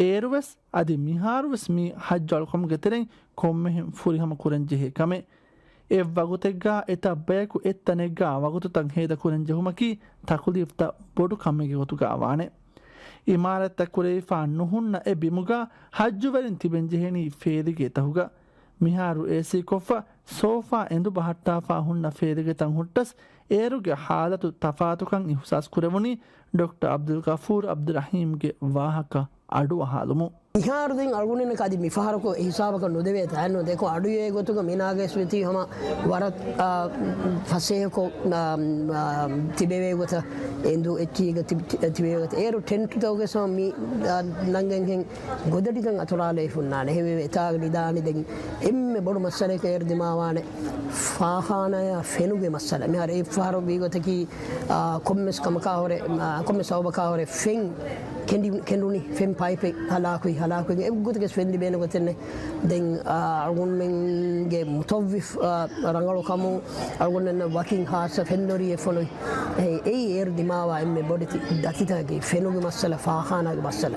އޭރުވެސް އަދި މިހާރުވެސް މީ ހައްޖު އަޅުކަމުގެ ތެރެއިން ކޮންމެހެން ފުރިހަމަ ކުރަންޖެހޭ ކަމެއް. އެއްވަގުތެއްގާ އެތައް ބަޔަކު އެއްތަނެއްގާ ވަގުތުތައް ހޭދަކުރަން ޖެހުމަކީ ތަކުލީފްތައް ބޮޑު ކަމެއްގެ ގޮތުގާ ވާނެ. އިމާރާތްތައް ކުރެވިފާ ނުހުންނަ އެ ބިމުގާ ހައްޖުވެރިން ތިބެންޖެހެނީ ފޭލިގެ ތަކުގަ. މިހާރު އޭސީ ކޮށްފަ، ސޯފާ އެނދު ބަހައްޓާފާ ހުންނަ ފޭލިގެތައް ހުއްޓަސް، އޭރުގެ ހާލަތު ތަފާތުކަން އިހުސާސްކުރެވުނީ ޑޮކްޓަރ އަބްދުލް ޣަފޫރު އަބްދުއްރަހީމްގެ ވާހަކަ އަޑުއަހާލުމުން. މިހާރު ދެން އަޅުގަނޑުމެންނަކަށް އަދި މިފަހަރަކު އެ ހިސާބަކަށް ނުދެވޭތާ. އެއްނު ދެކޮ އަޑުއެހޭ ގޮތުގަ މީނާގެސް ވެތީ ހަމަ ވަރަށް، އާ، ފަސޭހަކޮށް، އާ، އާ، ތިބެވޭ ގޮތަށް އެނދު އެއްޗީގަ ތި-، ތި-، ތިބެވޭ ގޮތަށް. އޭރު ޓެންޓްތަކުގެސް ހަމަ މި، އާ، ނަންގަންހެން ގޮދަޑިތައް އަތުރާލައި ހުންނާނެ. އެހެންވެ އެތާގަ ނިދާނީ. ދެން އެންމެ ބޮޑު މައްސަލައަކަށް އޭރު ދިމާވާނެ ފާޚާނާއާ ފެނުގެ މައްސަލަ. މިހާރު އެއްފަހަރު ވީގޮތަކީ، އާ، ކޮންމެސް ކަމަކާހުރެ، އާ، ކޮންމެސް ސަބަބަކާހުރެ ފެން ކެނޑި-، ކެނޑުނީ، ފެން ޕައިޕެއް ހަލާކުވި ހަލާކުވެގެން އެއްގޮތަކަސް ފެންލިބޭނެ ގޮތެއް ނެތް. ދެން، އާ، އަޅުގަނޑުމެންގެ މުތައްވިފް، އާ، ރަނގަޅު ކަމުން އަޅުގަނޑުމެންނަށް ވަކިން ހާއްސަ ފެންދޮރިއެއް ފޮނުވި. އެ، އެއީ އޭރު ދިމާވާ އެންމެ ބޮޑެތި ދަތިތަކަކީ ފެނުގެ މައްސަލަ، ފާޚާނާގެ މައްސަލަ.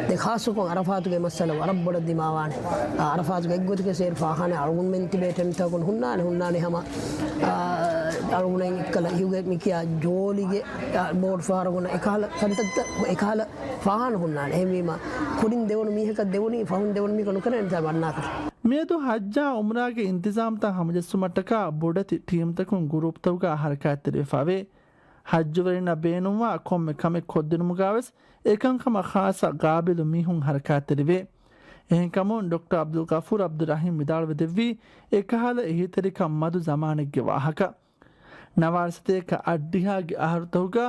ދެން ޚާއްޞަކޮށް އަރަފާތުގެ މައްސަލަ ވަރަށް ބޮޑަށް ދިމާވާނެ. އާ، އަރަފާތުގެ އެއްގޮތަކަސް އޭރު ފާޚާނާ އަޅުގަނޑުމެން ތިބޭ ޓެންޓްތަކުން ހުންނާނެ، ހުންނާނެ ހަމަ، އާ، އަޅުގަނޑުމެން އެއްކަލަ އިހުގެ މިކިޔާ ޖޯލިގެ، އާ، ބޯޓް ފަހަރު ގުނަ އެކަހަލަ ކަންތައްތައް އެކަހަލަ ފާޚާނާ ހުންނާނެ. އެހެންވީމަ، ކުރިން ދެވުނު މީހަކަށް ދެވުނީ، ފަހުން ދެވުނު މީހަކަށް ނުކެރޭނެތާ ވަންނާކަށް. މިއަދު ޙައްޖާ ޢުމްރާގެ އިންތިޒާމްތައް ހަމަޖެއްސުމަށްޓަކާ ބޮޑެތި ޓީމްތަކުން ގުރޫޕްތަކުގަ ޙަރަކާތްތެރިވެފަވޭ. ޙައްޖުވެރިންނަށް ބޭނުންވާ ކޮންމެ ކަމެއް ކޮށްދިނުމުގަވެސް އެކަންކަމަށް ޚާއްޞަ ޤާބިލު މީހުން ޙަރަކާތްތެރިވޭ. އެހެންކަމުން ޑޮކްޓަރ ޢަބްދުލްޣަފޫރު ޢަބްދުއްރަޙީމް ވިދާޅުވެދެއްވީ، އެކަހަލަ އެހީތެރިކަން މަދު ޒަމާނެއްގެ ވާހަކަ. ނަވާރަ ސަތޭކަ އަށްޑިހައިގެ އަހަރުތަކުގަ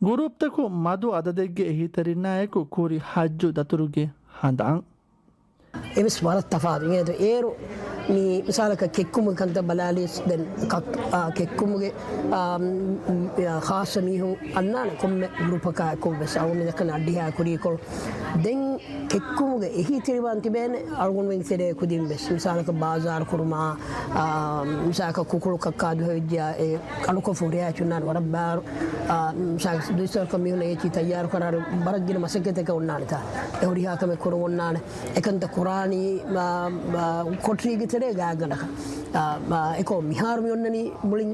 ގުރޫޕްތަކު މަދު އަދަދެއްގެ އެހީތެރިންނާއެކު ކުރި ޙައްޖު ދަތުރުގެ ހަނދާން. އެވެސް ވަރަށް ތަފާތު. އޭރު މި މިސާލަކަށް ކެއްކުމުގެ ކަންތައް ބަލާލިޔަސް ދެން ކަ-، އާ، ކެއްކުމުގެ، އާ، މް، އާ، ޚާއްޞަ މީހުން އަންނާނެ ކޮންމެ ގްރޫޕަކާ އެކު ވެސް އަޅުގަނޑު ދައްކަން އައްޑިހާ ކުރީކޮޅު. ދެން ކެއްކުމުގެ އެހީތެރިވާން ތިބޭނެ އަޅުގަނޑުމެން ތެރޭ ކުދިން ވެސް. މިސާލަކަށް ބާޒާރު ކުރުމާ، އާ، މިސާލަކަށް ކުކުޅު ކައްކާ ދުހަވެއްޖެޔާ އެ އަޑުކޮށް ހުރިހާ ޗުންނާން ވަރަށް ބާރު، އާ، މިސާލަކަށް ދުއިސަރަކަށް މީހުން އެއްޗި ތައްޔާރު ކަރާރު ބަރަށް ގިނަ މަސައްކަތެއް އޮންނާނެތާ. އެ ހުރިހާ ކަމެއް ކުރުން އޮންނާނެ. އެކަންތައް ކުރާނީ، އާ، އާ، ކޮޓަރީގެ ތެރޭ ގާތްގަނޑަކަށް. އާ، އާ، އެކޯ މިހާރު މި އޮންނަނީ މުޅިން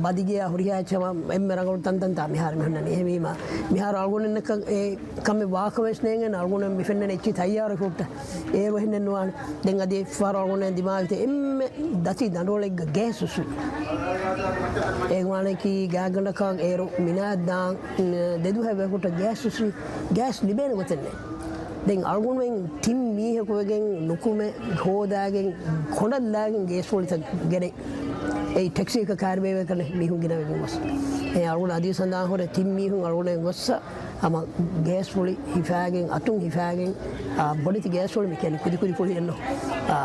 ބަދިގެޔާ ހުރިހާ އެއްޗެއް ހަމަ އެންމެ ރަނގަޅު ތަންތަންތާ މިހާރު މި ހުންނަނީ. އެހެންވީމަ، މިހާރު އަޅުގަނޑުމެންނަކަށް އެ ކަމެއް ވާކަމެއް ވެސް ނޭނގެން އަޅުގަނޑުމެން މި ފެންނަނީ އެއްޗި ތައްޔާރު ހުއްޓަ. އޭރު އެހެންނެއް ނުވާނެ. ދެން އަދި އެއްފަހަރު އަޅުގަނޑުމެން ދިމާވިތަ އެންމެ ދަތި ދަނޑުވަޅެއްގަ ގޭސް ހުސްވި. އޭގެ މާނައަކީ ގާތްގަނޑަކަށް އޭރު މިނާއަށް ދާން ދެ ދުވަހެއް ވޭ ހުއްޓަ ގޭސް ހުސްވި. ގޭސް ލިބޭނެ ގޮތެއް ނެތް. ދެން އަޅުގަނޑުމެން ތިން މީހަކު ވެގެން ނުކުމެ ހޯދާގެން ކޮނޑަށް ލާގެން ގޭސް ފުޅިތައް ގެނައި. އެއީ ޓެކްސީއަކަށް ކާރިބޭ ވޭ ކަނެ މީހުން ގިނަވެގެން ގޮސް. އެ އަޅުގަނޑު އަދިވެސް ހަނދާން ހުރޭ ތިން މީހުން އަޅުގަނޑުމެން ގޮއްސަ ހަމަ ގޭސް ފުޅި ހިފާގެން، އަތުން ހިފާގެން، އާ، ބޮޑެތި ގޭސް ފުޅި މި ކިޔަނީ ކުދި ކުދި ފުޅިއެއްނު. އާ،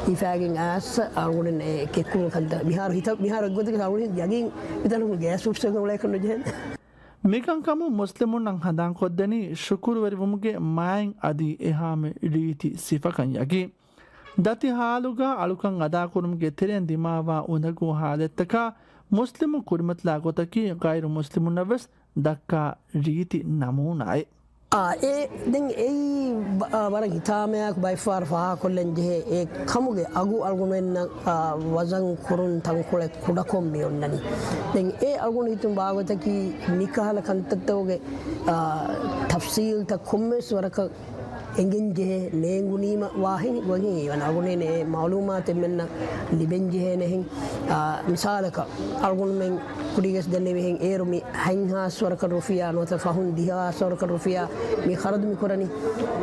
ހިފާގެން އައިސް އަޅުގަނޑުމެން އެ ކެއްކުމުގެ ކަންތައް މިހާރު ހިތަށް، މިހާރު އެއްގޮތަކަށް އަޅުގަނޑު ޔަގީން މިތަނަކުން ގޭސް ހުސްވެގެން އުޅޭކަށް ނުޖެހޭ. މިކަންކަމުން މުސްލިމުންނަށް ހަނދާންކޮށްދެނީ ޝުކުރުވެރިވުމުގެ މާތް އަދި އެހާމެ ރީތި ސިފަކަން ޔަގީން. ދަތި ހާލުގަ އަޅުކަން އަދާކުރުމުގެ ތެރެއިން ދިމާވާ އުނދަގޫ ހާލަތްތަކާ މުސްލިމުން ކުރިމަތިލާ ގޮތަކީ ޣައިރު މުސްލިމުންނަށްވެސް ދައްކާ ރީތި ނަމޫނާއެއް. އާ، އެ، ދެން އެއީ ބަ-، އާ، ވަރަށް ހިތާމަޔާކު ބައެއްފަހަރު ފާހަގަކޮށްލަން ޖެހޭ އެ ކަމުގެ އަގު އަޅުގަނޑުމެންނަށް، އާ، ވަޒަން ކުރުން ތަންކޮޅެއް ކުޑަކޮށް މި އޮންނަނީ. ދެން އެ އަޅުގަނޑު ހިތުން ވާގޮތަކީ މިކަހަލަ ކަންތައްތަކުގެ، އާ، ތަފްސީލްތައް ކޮންމެވެސް ވަރަކަށް އެނގެން ޖެހޭ ނޭނގުނީމަ ވާހިނި ގޮތް ހިނގި ވަން އަޅުގަނޑުމެން އެ މައުލޫމާތު އެންމެންނަށް ލިބެން ޖެހޭނެހެން. އާ، މިސާލަކަށް އަޅުގަނޑުމެން ކުރީގަސް ދެންނެވިހެން އޭރު މި ހަތްހާސް ވަރަކަށް ރުފިޔާ ނުވަތަ ފަހުން ދިހަހާސް ވަރަކަށް ރުފިޔާ މި ޚަރަދު މި ކުރަނީ.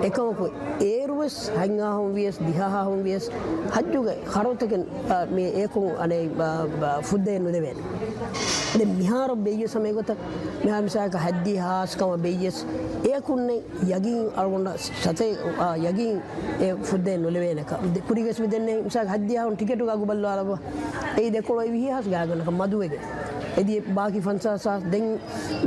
އެކަމަކު އޭރުވެސް ހަތްހާހުން ވިޔަސް ދިހަހާހުން ވިޔަސް ހައްޖުގެ ޚަރަދުތަކެއް، އާ، މި އެކު އަނެއް، އާ، އާ، ފުއްދައެއް ނުދެވޭނެ. ދެން މިހާރަށް ބެއްޔެސް ހަމަ އެގޮތަށް މިހާރު މިސާލަކަށް ހައްދިހާސް ކަމަށް ބެއްޔެސް އެއަކުންނެއް ޔަގީން އަޅުގަނޑަށް ސަތޭ، އާ، ޔަގީން އެ ފުއްދައެއް ނުލެވޭނެކަން. ދެ-، ކުރީގަސް މި ދެންނެވި މިސާލަކަށް ހައްދިހާހުން ޓިކެޓުގެ އަގު ބައްލަވާލަބަ. އެއީ ދެކޮޅަށް ވިހި ހާސް ގާތްގަނޑަކަށް މަދުވެގެން. އެދި ބާކީ ފަންސާސް ހާސް. ދެން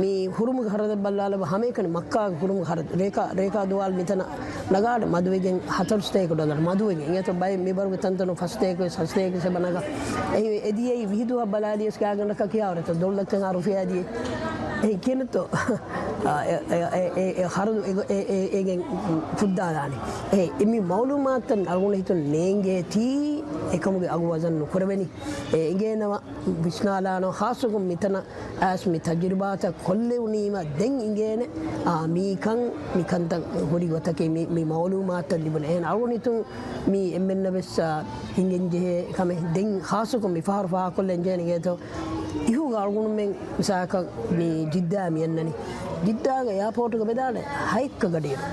މި ހުރުމުގެ ޚަރަދަށް ބައްލާލަބަ ހަމައެކަނި މައްކާގެ ހުރުމުގެ ޚަރަދު. ރޭކާ، ރޭކާ ދުވާލު މިތަނަށް ނަގާނެ މަދުވެގެން ހަތަރު ސަތޭކަ ޑޮލަރު މަދުވެގެން. އެއަތޮ ބައެއް މިބަރުގެ ތަންތަނު ފަސް ސަތޭކަ ވެސް ހަތް ސަތޭކަ ވެސް އެބަ ނަގާ. އެހި އެދިޔައީ ވިހި ދުވަހަށް ބަލާލިޔަސް ގާތްގަނޑަކަށް ކިޔާވަރެތަ ދޮޅުލައްޗަށް ހާ ރުފިޔާ ދިޔަ. އެހި ކިޔަނެތޯ؟ އާ، އެ، އެ، އެ، އެ، އެ ޚަރަދު އެ، އެ، އެ، އޭގެން ފުއްދާލާނެ. އެ، އެ މި މައުލޫމާތުތައް އަޅުގަނޑު ހިތުން ނޭނގޭތީ އެކަމުގެ އަގު ވަޒަން ނުކުރެވެނީ. އެ އިނގޭނަމަ ވިސްނާލާނަ ޚާއްޞަކޮށް މިތަނަށް އައިސް މި ތަޖުރިބާތައް ކޮށްލެވުނީމަ ދެން އިނގޭނެ، އާ، މީކަން، މިކަންތައް ހުރި ގޮތަކީ މި، މި މައުލޫމާތަށް ލިބުނެ. އެހެން އަޅުގަނޑު ހިތުން މީ އެންމެންނަށް ވެސް، އާ، އިނގެން ޖެހޭ ކަމެއް. ދެން ޚާއްޞަކޮށް މި ފަހަރު ފާހަގަކޮށްލަން ޖެހެނީ ގޭތޯ އިހުގަ އަޅުގަނޑުމެން މިސާލަކަށް މި ޖިއްދާ މި އަންނަނީ. ޖިއްދާގެ އެއާޕޯޓުގަ ބެލާނެ ހައެއްކަ ގަޑިއިރު.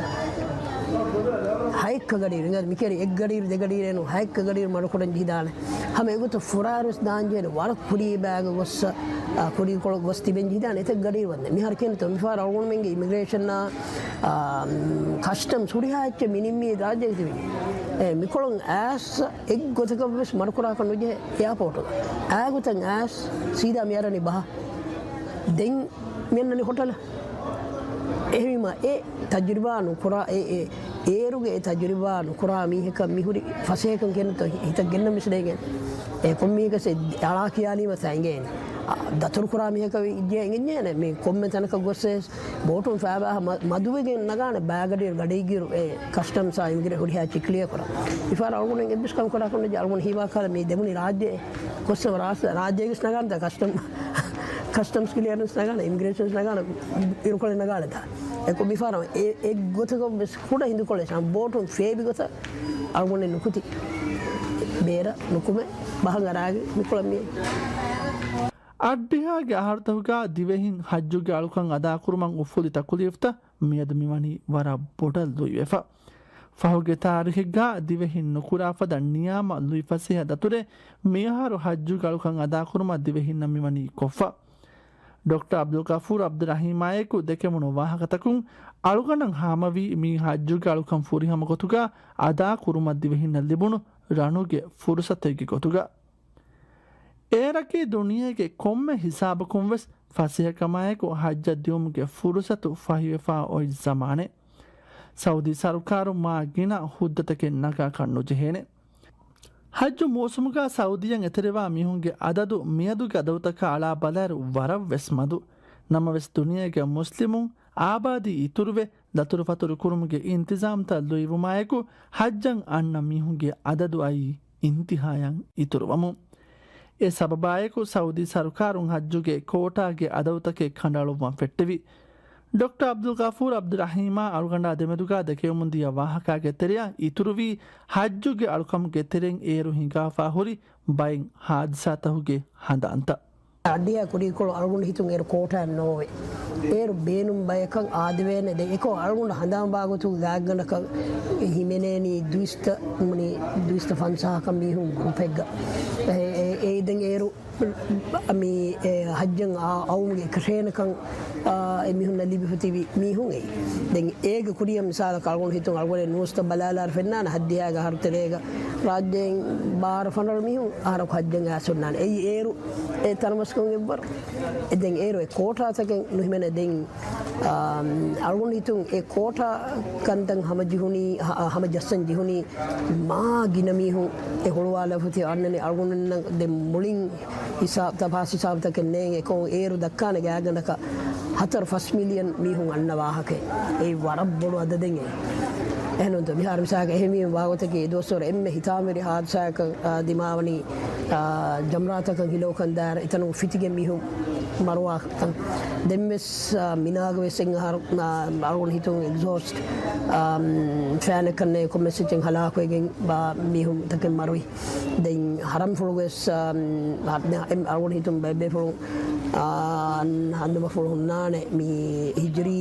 ހައެއްކަ ގަޑިއިރު. އިނގޭ މިކިޔަނީ އެއް ގަޑިއިރު ދެ ގަޑިއިރޭނު ހައެއްކަ ގަޑިއިރު މަޑުކުރަން ޖެހިދާނެ. ހަމަ އެގޮތަށް ފުރާރުވެސް ދާން ޖެހޭނެ ވަރަށް ކުރީ ބައިގަ ގޮއްސަ، އާ، ކުރީކޮޅު ގޮސް ތިބެން ޖެހިދާނެ އެތައް ގަޑިއިރު ވަންދެން. މިހާރު ކިޔަންތޯ މިފަހަރު އަޅުގަނޑުމެންގެ އިމިގްރޭޝަންއާ، އާ، ކަސްޓަމްސް ހުރިހާ އެއްޗެއް މި ނިންމީ ރާއްޖޭގަ ތިބެނީ. އެ، މިކޮޅުން އައިސް އެއްގޮތަކަށްވެސް މަޑުކުރާކަށް ނުޖެހޭ އެއާޕޯޓުގަ. އާގޮތަށް އައިސް ސީދާ މި އަރަނީ ބަހަށް. ދެން މި އަންނަނީ ހޮޓަލަށް. އެހެންވީމަ އެ ތަޖުރިބާ ނުކުރާ އެ، އެ، އޭރުގެ އެ ތަޖުރިބާ ނުކުރާ މީހަކަށް މިހުރި ފަސޭހަކަން ކެނޑިތޯ ހިތަށް ގެންނަ މިސް ނޭނގޭނެ. އެ ކޮން މީހަކަސް އެ އަޅާ ކިޔާލީމަ ތައިގޭނެ. ދަތުރު ކުރާ މީހަކަށް ވެއްޖެ އެނގެންޏޭނެ. މި ކޮންމެ ތަނަކަށް ގޮސް ބޯޓުން ފައިބާހަ މަ-، މަދުވެގެން ނަގާނެ ބައިގަޑިއިރު ގަޑިއިގިއިރު އެ ކަސްޓަމްސް އާ އިމިގްރޭ ހުރިހާ ޗިކް ކްލިއަރ ކުރާ. މިފަހަރު އަޅުގަނޑު އެއްވެސް ކަމެއް ކުރާކަށް ނުޖެހޭ. އަޅުގަނޑު ހީވާ ކަހަލަ މި ދެމުނި ރާއްޖެ ގޮސް ރާސް-، ރާއްޖޭގެސް ނަގާނެތާ ކަސްޓަމް، ކަސްޓަމްސް ކްލިއަރެންސް ނަގާނެ، އިމިގްރޭޝަންސް ނަގާނެ، އިރުކޮޅެއް ނަގާނެތާ. އެކު މިފަހަރު އެ، އެއްގޮތަކަށް ވެސް ކުޑަ ހިނދުކޮޅެއް ބޯޓުން ފޭބި ގޮތަށް އަޅުގަނޑެއް ނުކުތި. ބޭރަށް ނުކުމެ ބަހަށް އަރާގެ މިކޮޅަށް މިއައީ. އަށްޑިހައިގެ އަހަރުތަކުގަ ދިވެހިން ޙައްޖުގެ އަޅުކަން އަދާކުރުމަށް އުފުލި ތަކުލީފްތައް މިއަދު މިވަނީ ވަރަށް ބޮޑަށް ލުއިވެފަ. ފަހުގެ ތާރީޚެއްގަ ދިވެހިން ނުކުރާ ފަދަ ނިޔާމަ ލުއިފަސޭހަ ދަތުރެއް މިއަހަރު ޙައްޖުގެ އަޅުކަން އަދާކުރުމަށް ދިވެހިންނަށް މިވަނީ ކޮށްފަ. ޑޮކްޓަރ ޢަބްދުލްޣަފޫރު ޢަބްދުއްރަޙީމާއެކު ދެކެވުނު ވާހަކަތަކުން އަޅުގަނޑަށް ހާމަވީ މި ޙައްޖުގެ އަޅުކަން ފުރިހަމަ ގޮތުގަ އަދާކުރުމަށް ދިވެހިންނަށް ލިބުނު ރަނުގެ ފުރުޞަތެއްގެ ގޮތުގަ. އޭރަކީ ދުނިޔޭގެ ކޮންމެ ހިސާބަކުން ވެސް ފަސޭހަކަމާއެކު ޙައްޖަށް ދިއުމުގެ ފުރުޞަތު ފަހިވެފާ އޮތް ޒަމާނެއް. ސައުދީ ސަރުކާރުން މާ ގިނަ ހުއްދަތަކެއް ނަގާކަށް ނުޖެހޭނެ. ޙައްޖު މޫސުމުގަ ސައުދީއަށް އެތެރެވާ މީހުންގެ އަދަދު މިއަދުގެ އަދަދުތަކާ އަޅާ ބަލާއިރު ވަރަށް ވެސް މަދު. ނަމަވެސް ދުނިޔޭގެ މުސްލިމުން އާބާދީ އިތުރުވެ، ދަތުރުފަތުރު ކުރުމުގެ އިންތިޒާމްތައް ލުއިވުމާއެކު، ޙައްޖަށް އަންނަ މީހުންގެ އަދަދު އައީ އިންތިހާޔަށް އިތުރުވަމުން. އެ ސަބަބާއެކު، ސައުދީ ސަރުކާރުން ޙައްޖުގެ ކޯޓާގެ އަދަދުތަކެއް ކަނޑައަޅުއްވަން ފެއްޓެވި. ޑޮކްޓަރ ޢަބްދުލްޣަފޫރު ޢަބްދުއްރަޙީމާ އަޅުގަނޑާ ދެމެދުގަ ދެކެވެމުންދިޔަ ވާހަކާގެ ތެރެއަށް އިތުރުވީ، ޙައްޖުގެ އަޅުކަމުގެ ތެރެއިން އޭރު ހިނގާފާ ހުރި ބައެއް ޙާދިސާތަކުގެ ހަނދާންތައް. އައްޑިހަ ކުރީކޮޅު އަޅުގަނޑު ހިތުން އޭރު ކޯޓާއެއް ނޯވޭ. އޭރު ބޭނުން ބަޔަކަށް އާދެވޭނެ. ދެ އެކޯ އަޅުގަނޑު ހަނދާން ވާގޮތުގެ ގާތްގަނޑަކަށް ހިމެނޭނީ ދުއިސައްތަ، މުނި ދުއިސައްތަ ފަންސާހަކަށް މީހުން ގްރޫޕެއްގަ. އެ، އެ، އެ، ދެން އޭރު މި، އެ، ޙައްޖަށް އަ-، އައުމުގެ ކަށޭނަކަން، އާ، އެ މީހުންނަށް ލިބިފަ ތިބި މީހުން އެއީ. ދެން އޭގެ ކުރިއަށް މިސާލަކަށް އަޅުގަނޑު ހިތުން އަޅުގަނޑު ނޫސްތައް ބަލާލާރު ފެންނާނެ ހައްދިހާގެ އަހަރު ތެރޭގަ ރާއްޖޭން ބާރަ ފަނަރަ މީހުން އަހަރަކު ޙައްޖަށް އައިސް ހުންނާނެ. އެއީ އޭރު އެ ތަނަވަސްކޮށް އެއްވަރު. އެ ދެން އޭރު އެ ކޯޓާތަކެއް ނުހިމެނޭ. ދެން، އާ، އަޅުގަނޑު ހިތުން އެ ކޯޓާ ކަންތައް ހަމަޖެހުނީ، ހަ-، ހަމަޖައްސަން ޖެހުނީ މާ ގިނަ މީހުން އެ ހުޅުވާލަފަ ތި އަންނަނީ އަޅުގަނޑުންނަށް ދެން މުޅިން ހިސާބް، ތަފާސް ހިސާބުތަކެއް ނޭނގެ އެކޮށް އޭރު ދައްކާނެ ގާތްގަނޑަކަށް ހަތަރު ފަސް މިލިއަން މީހުން އަންނަ ވާހަކައެއް. އެއީ ވަރަށް ބޮޑު އަދަދެއް އެއީ. އެހެންނޫންތޯ؟ މިހާރު މިސާލަކަށް އެހެންވީމަ ވާގޮތަކީ އެ ދުވަސްވަރު އެންމެ ހިތާމަވެރި ހާދިސާއަކަށް، އާ، ދިމާވަނީ، އާ، ޖަމްރާތަކަށް ހިލޯކަން ދާއިރު އެތަނުން ފިތިގެން މީހުން މަރުވާ ތަން. ދެންވެސް، އާ، މިނާގަ ވެސް އެއް އަހަރު، އާ، އަޅުގަނޑު ހިތުން އެގްޒޯސްޓް، އާ، ފޭނެއް ކަންނޭ ކޮންމެސް އެއްޗެއް ހަލާކުވެގެން ބާ މީހުން ތަކެއް މަރުވި. ދެން ހަރަމްފުޅުގެ ސ-، އަ، އަޅުގަނޑު ހިތުން ބައެއް ބޭފުޅުން، އާ، ހަނދުމަފުޅު ހުންނާނެ މި ހިޖުރީ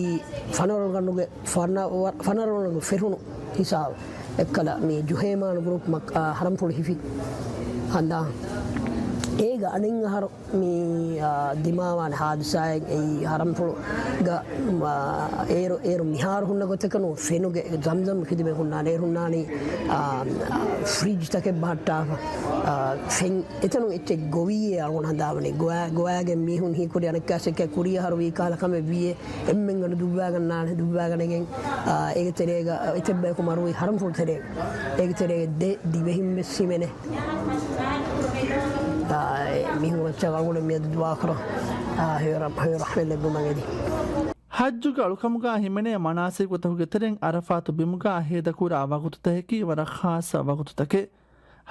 ފަނަރަ ގަނޑުގެ ފަނަ-، ފަނަރަ ގަނޑުގެ ފެށުނު ހިސާބު. އެއްކަލަ މި ޖުހޭމާނު ގްރޫޕް މައް-، އާ، ހަރަމްފުޅު ހިފި ހަނދާން. އޭގަ އަނެއް އަހަރު މި، އާ، ދިމާވާނެ ހާދިސާއެއް އެއީ ހަރަމްފުޅުގަ، އާ، އޭރު، އޭރު މިހާރު ހުންނަ ގޮތަކަށް ނޫން ފެނުގެ ޒަމްޒަމް ކިދިމެ ހުންނާނެ. އޭރު ހުންނާނީ، އާ، ފްރިޖްތަކެއް ބަހައްޓާފަ، އާ، ފެން އެތަނުން އެއްޗެއް ގޮވީއޭ އަޅުގަނޑު ހަނދާންވަނީ. ގޮވާ-، ގޮވާގެން މީހުން ހީކުރި އަނެއްކާސް އެއްކާ ކުރިއަހަރު ވީ ކަހަލަ ކަމެއް ވީއޭ. އެންމެންގަނޑު ދުއްވާގަންނާނެ، ދުއްވާގަނެގެން، އާ، އޭގެ ތެރޭގަ އެތައް ބަޔަކު މަރުވީ ހަރަމްފުޅު ތެރޭގަ. އޭގެ ތެރޭގަ ދެ ދިވެހިން ވެސް ހިމެނޭ. އާ، އެ މީހުން މައްޗަށް އަޅުގަނޑު މިއަދު ދުޢާ ކުރަން. އާ، ހެޔޮ ރަ-، ހެޔޮ ރަޙްމަތް ލެއްވުމަށް އެދި. ޙައްޖުގެ އަޅުކަމުގަ ހިމެނޭ މަނާސިކުތަކުގެ ތެރެއިން ޢަރަފާތު ބިމުގަ ހޭދަކުރާ ވަގުތުތަކަކީ ވަރަށް ޚާއްޞަ ވަގުތުތަކެއް.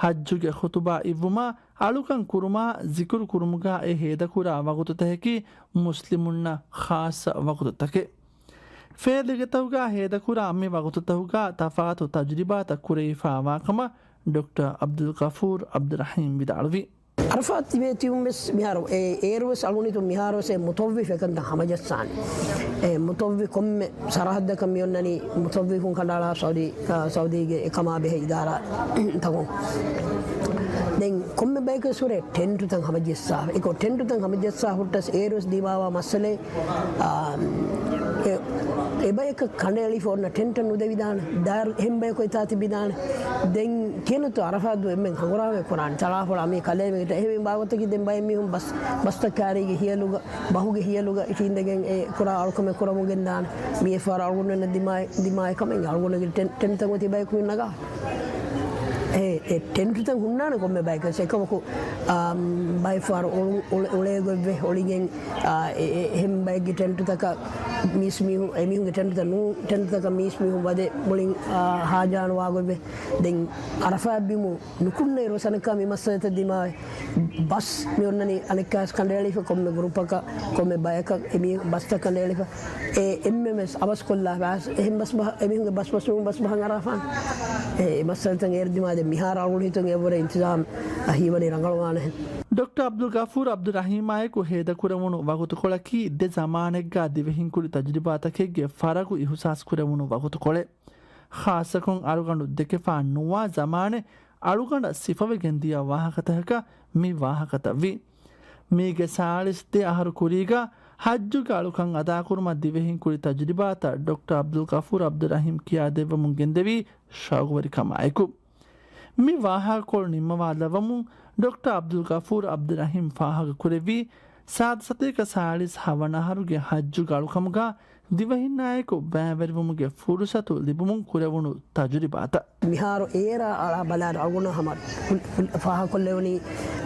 ޙައްޖުގެ ޚުޠުބާ އިއްވުމާ، އަޅުކަން ކުރުމާ، ޒިކުރު ކުރުމުގަ އެ ހޭދަކުރާ ވަގުތުތަކަކީ މުސްލިމުންނަށް ޚާއްޞަ ވަގުތުތަކެއް. ފޭލިގެތަކުގަ ހޭދަކުރާ މި ވަގުތުތަކުގަ ތަފާތު ތަޖުރިބާތައް ކުރެވިފާވާ ކަމަށް ޑޮކްޓަރ ޢަބްދުލްޣަފޫރު ޢަބްދުއްރަޙީމް ވިދާޅުވި. ޢަރަފާތް ތިބޭ ތިއުން ވެސް މިހާރު އެ އޭރު ވެސް އަޅުގަނޑު ހިތުން މިހާރު ވެސް އެ މުތައްވިފް އެކަންތައް ހަމަޖައްސާނެ. އެ މުތައްވިފް ކޮންމެ ސަރަހައްދަކަށް މިއޮންނަނީ މުތައްވިފުން ކަނޑައަޅާ ސައުދީ، އާ، ސައުދީގެ އެ ކަމާ ބެހޭ އިދާރާތަކުން. ދެން ކޮންމެ ބަޔަކު ވެސް ހުރޭ ޓެންޓުތައް ހަމަޖައްސާފަ. އެކޮ ޓެންޓުތައް ހަމަޖައްސާ ހުއްޓަސް އޭރު ވެސް ދިމާވާ މައްސަލައެއް، އާ، އެ އެބަޔަކަށް ކަނޑައެޅިފަ އޮންނަ ޓެންޓެއް ނުދެވިދާނެ. ދާއިރު އެހެން ބަޔަކު އެތާ ތިބިދާނެ. ދެން ކިޔަނުތު އަރަފާތު އެންމެން ހަނގުރާމަ ކުރާނެ ތަޅާފޮޅާ މީ ކަލޭމެގެ އެހެން ބާވަތަކީ ދެން ބައެއް މީހުން ބަސް، ބަސްތައް ކާރީގެ ހިޔަލުގަ، ބަހުގެ ހިޔަލުގަ އިށީނދެގެން އެ ކުރާ އަޅުކަމެއް ކުރަމުން ގެންދާނެ. މި އެއްފަހަރު އަޅުގަނޑުމެންނަށް ދިމާ، ދިމާއެއް ކަމެއް އަޅުގަނޑުގެ ޓެން، ޓެންޓްތައް އޮތީ ބަޔަކު މި ނަގާ. އެ، އެ ޓެންޓްތައް ހުންނާނެ ކޮންމެ ބަޔަކަށް. އެކަމަކު، އާ، ބައެއް ފަހަރު އުޅު، އުޅެ، އުޅޭ ގޮތްވެ އޮޅިގެން، އާ، އެ، އެ، އެހެން ބައެއްގެ ޓެންޓްތަކަށް މީސް މީހުން، އެމީހުންގެ ޓެންޓްތައް ނޫން، ޓެންޓްތަކަށް މީސް މީހުން ވަދެ މުޅިން، އާ، ހާޖާނުވާ ގޮތްވެ. ދެން އަރަފާތް ބިމު ނުކުންނައިރު ވެސް އަނެއްކާ މި މައްސަލަތައް ދިމާވެ. ބަސް މި އޮންނަނީ އަނެއްކާވެސް ކަނޑައެޅިފަ، ކޮންމެ ގްރޫޕަކަށް، ކޮންމެ ބަޔަކަށް އެމީ ބަސްތައް ކަނޑައެޅިފަ. އެ އެންމެންވެސް އަވަސްކޮށްލާފަ އެހެން ބަސް ބަހަ، އެމީހުންގެ ބަސް ބަސް ބަހަށް އަރާފާނެ. އެ މައްސަލަތައް އޭރު ދިމާ ދެން މިހާރު އަޅުގަނޑު ހިތުން އެއަށްވުރެ އިންތިޒާމް އަށް ހީވަނީ ރަނގަޅުވާނެހެން. ޑޮކްޓަރ ޢަބްދުލް ޣަފޫރު ޢަބްދުއްރަޙީމާއެކު ހޭދަކުރެވުނު ވަގުތުކޮޅަކީ ދެ ޒަމާނެއްގާ ދިވެހިންކުރި ތަޖުރިބާތަކެއްގެ ފަރަގު އިހުސާސްކުރެވުނު ވަގުތުކޮޅެއް. ޚާއްޞަކޮށް އަޅުގަނޑު ދެކެފާ ނުވާ ޒަމާނެއް އަޅުގަނޑަށް ސިފަވެގެން ދިޔަ ވާހަކަތަކަކަށް މި ވާހަކަތައް ވީ. މީގެ ސާޅީސް ދެ އަހަރު ކުރީގަ ޙައްޖުގެ އަޅުކަން އަދާކުރުމަށް ދިވެހިން ކުރި ތަޖުރިބާތައް ޑޮކްޓަރ ޢަބްދުލް ޣަފޫރު ޢަބްދުއްރަޙީމް ކިޔާދެއްވަމުން ގެންދެވީ ޝައުގުވެރިކަމާއެކު. މި ވާހަކަކޮޅު ނިންމަވާލައްވަމުން ޑޮކްޓަރ ޢަބްދުލް ޣަފޫރު ޢަބްދުއްރަޙީމް ފާހަގަކުރެއްވީ، ސާދަ ސަތޭކަ ސާޅީސް ހަވަނަ އަހަރުގެ ޙައްޖުގެ އަޅުކަމުގަ ދިވެހިންނާއެކު ބައިވެރިވުމުގެ ފުރުޞަތު ލިބުމުން ކުރެވުނު ތަޖުރިބާތައް. މިހާރު އޭރާ އަޅާ ބަލާއިރު އަޅުގަނޑު ހަމަ ފު، ފު، ފާހަގަކޮށްލެވުނީ،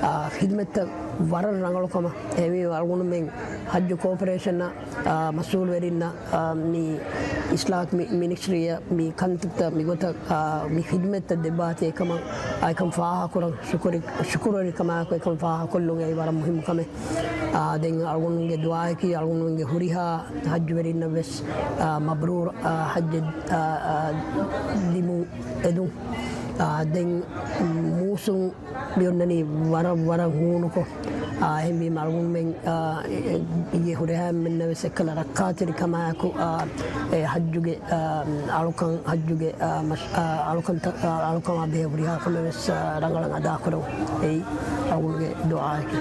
އާ، ޚިދްމަތްތައް ވަރަށް ރަނގަޅު ކަމަށް. އެހެންވީމަ އަޅުގަނޑުމެން ޙައްޖު ކޯޕަރޭޝަނަށް، އާ، މަސްއޫލުވެރިންނަށް، އާ، މި އިސްލާހު މި، މިނިސްޓްރީއަށް މި ކަންތައްތައް މިގޮތަށް، އާ، މި ޚިދްމަތްތައް ދެއްވާތީ އެކަމަށް، އާ، އެކަން ފާހަގަކުރަން ޝުކުރި، ޝުކުރުވެރިކަމާއެކު އެކަން ފާހަގަކޮށްލުން އެއީ ވަރަށް މުހިއްމު ކަމެއް. އާ، ދެން އަޅުގަނޑުގެ ދުޢާއަކީ އަޅުގަނޑުގެ ހުރިހާ ޙައްޖުވެރިންނަށް ވެސް، އާ، މަބްރޫރު، އާ، ޙައްޖެއް، އާ، އާ، ދިމުން އެދުން. އާ، ދެން މޫސުން މި އޮންނަނީ ވަރަށް، ވަރަށް ހޫނުކޮށް. އާ، އެހެންވީމަ އަޅުގަނޑުމެން، އާ، އެ، އެ، އިއްޔެ ހުރިހާ އެންމެންނަށް ވެސް އެއްކަލަ ރައްކާތެރިކަމާއެކު، އާ، އެ ޙައްޖުގެ، އާ، އަޅުކަން، ޙައްޖުގެ، އާ، މަޝް، އާ، އަޅުކަންތައް، އާ، އަޅުކަމާ ބެހޭ ހުރިހާ ކަމެއް ވެސް، އާ، ރަނގަޅަށް އަދާކުރަމުން. އެއީ އަޅުގަނޑުގެ ދުޢާއަކީ.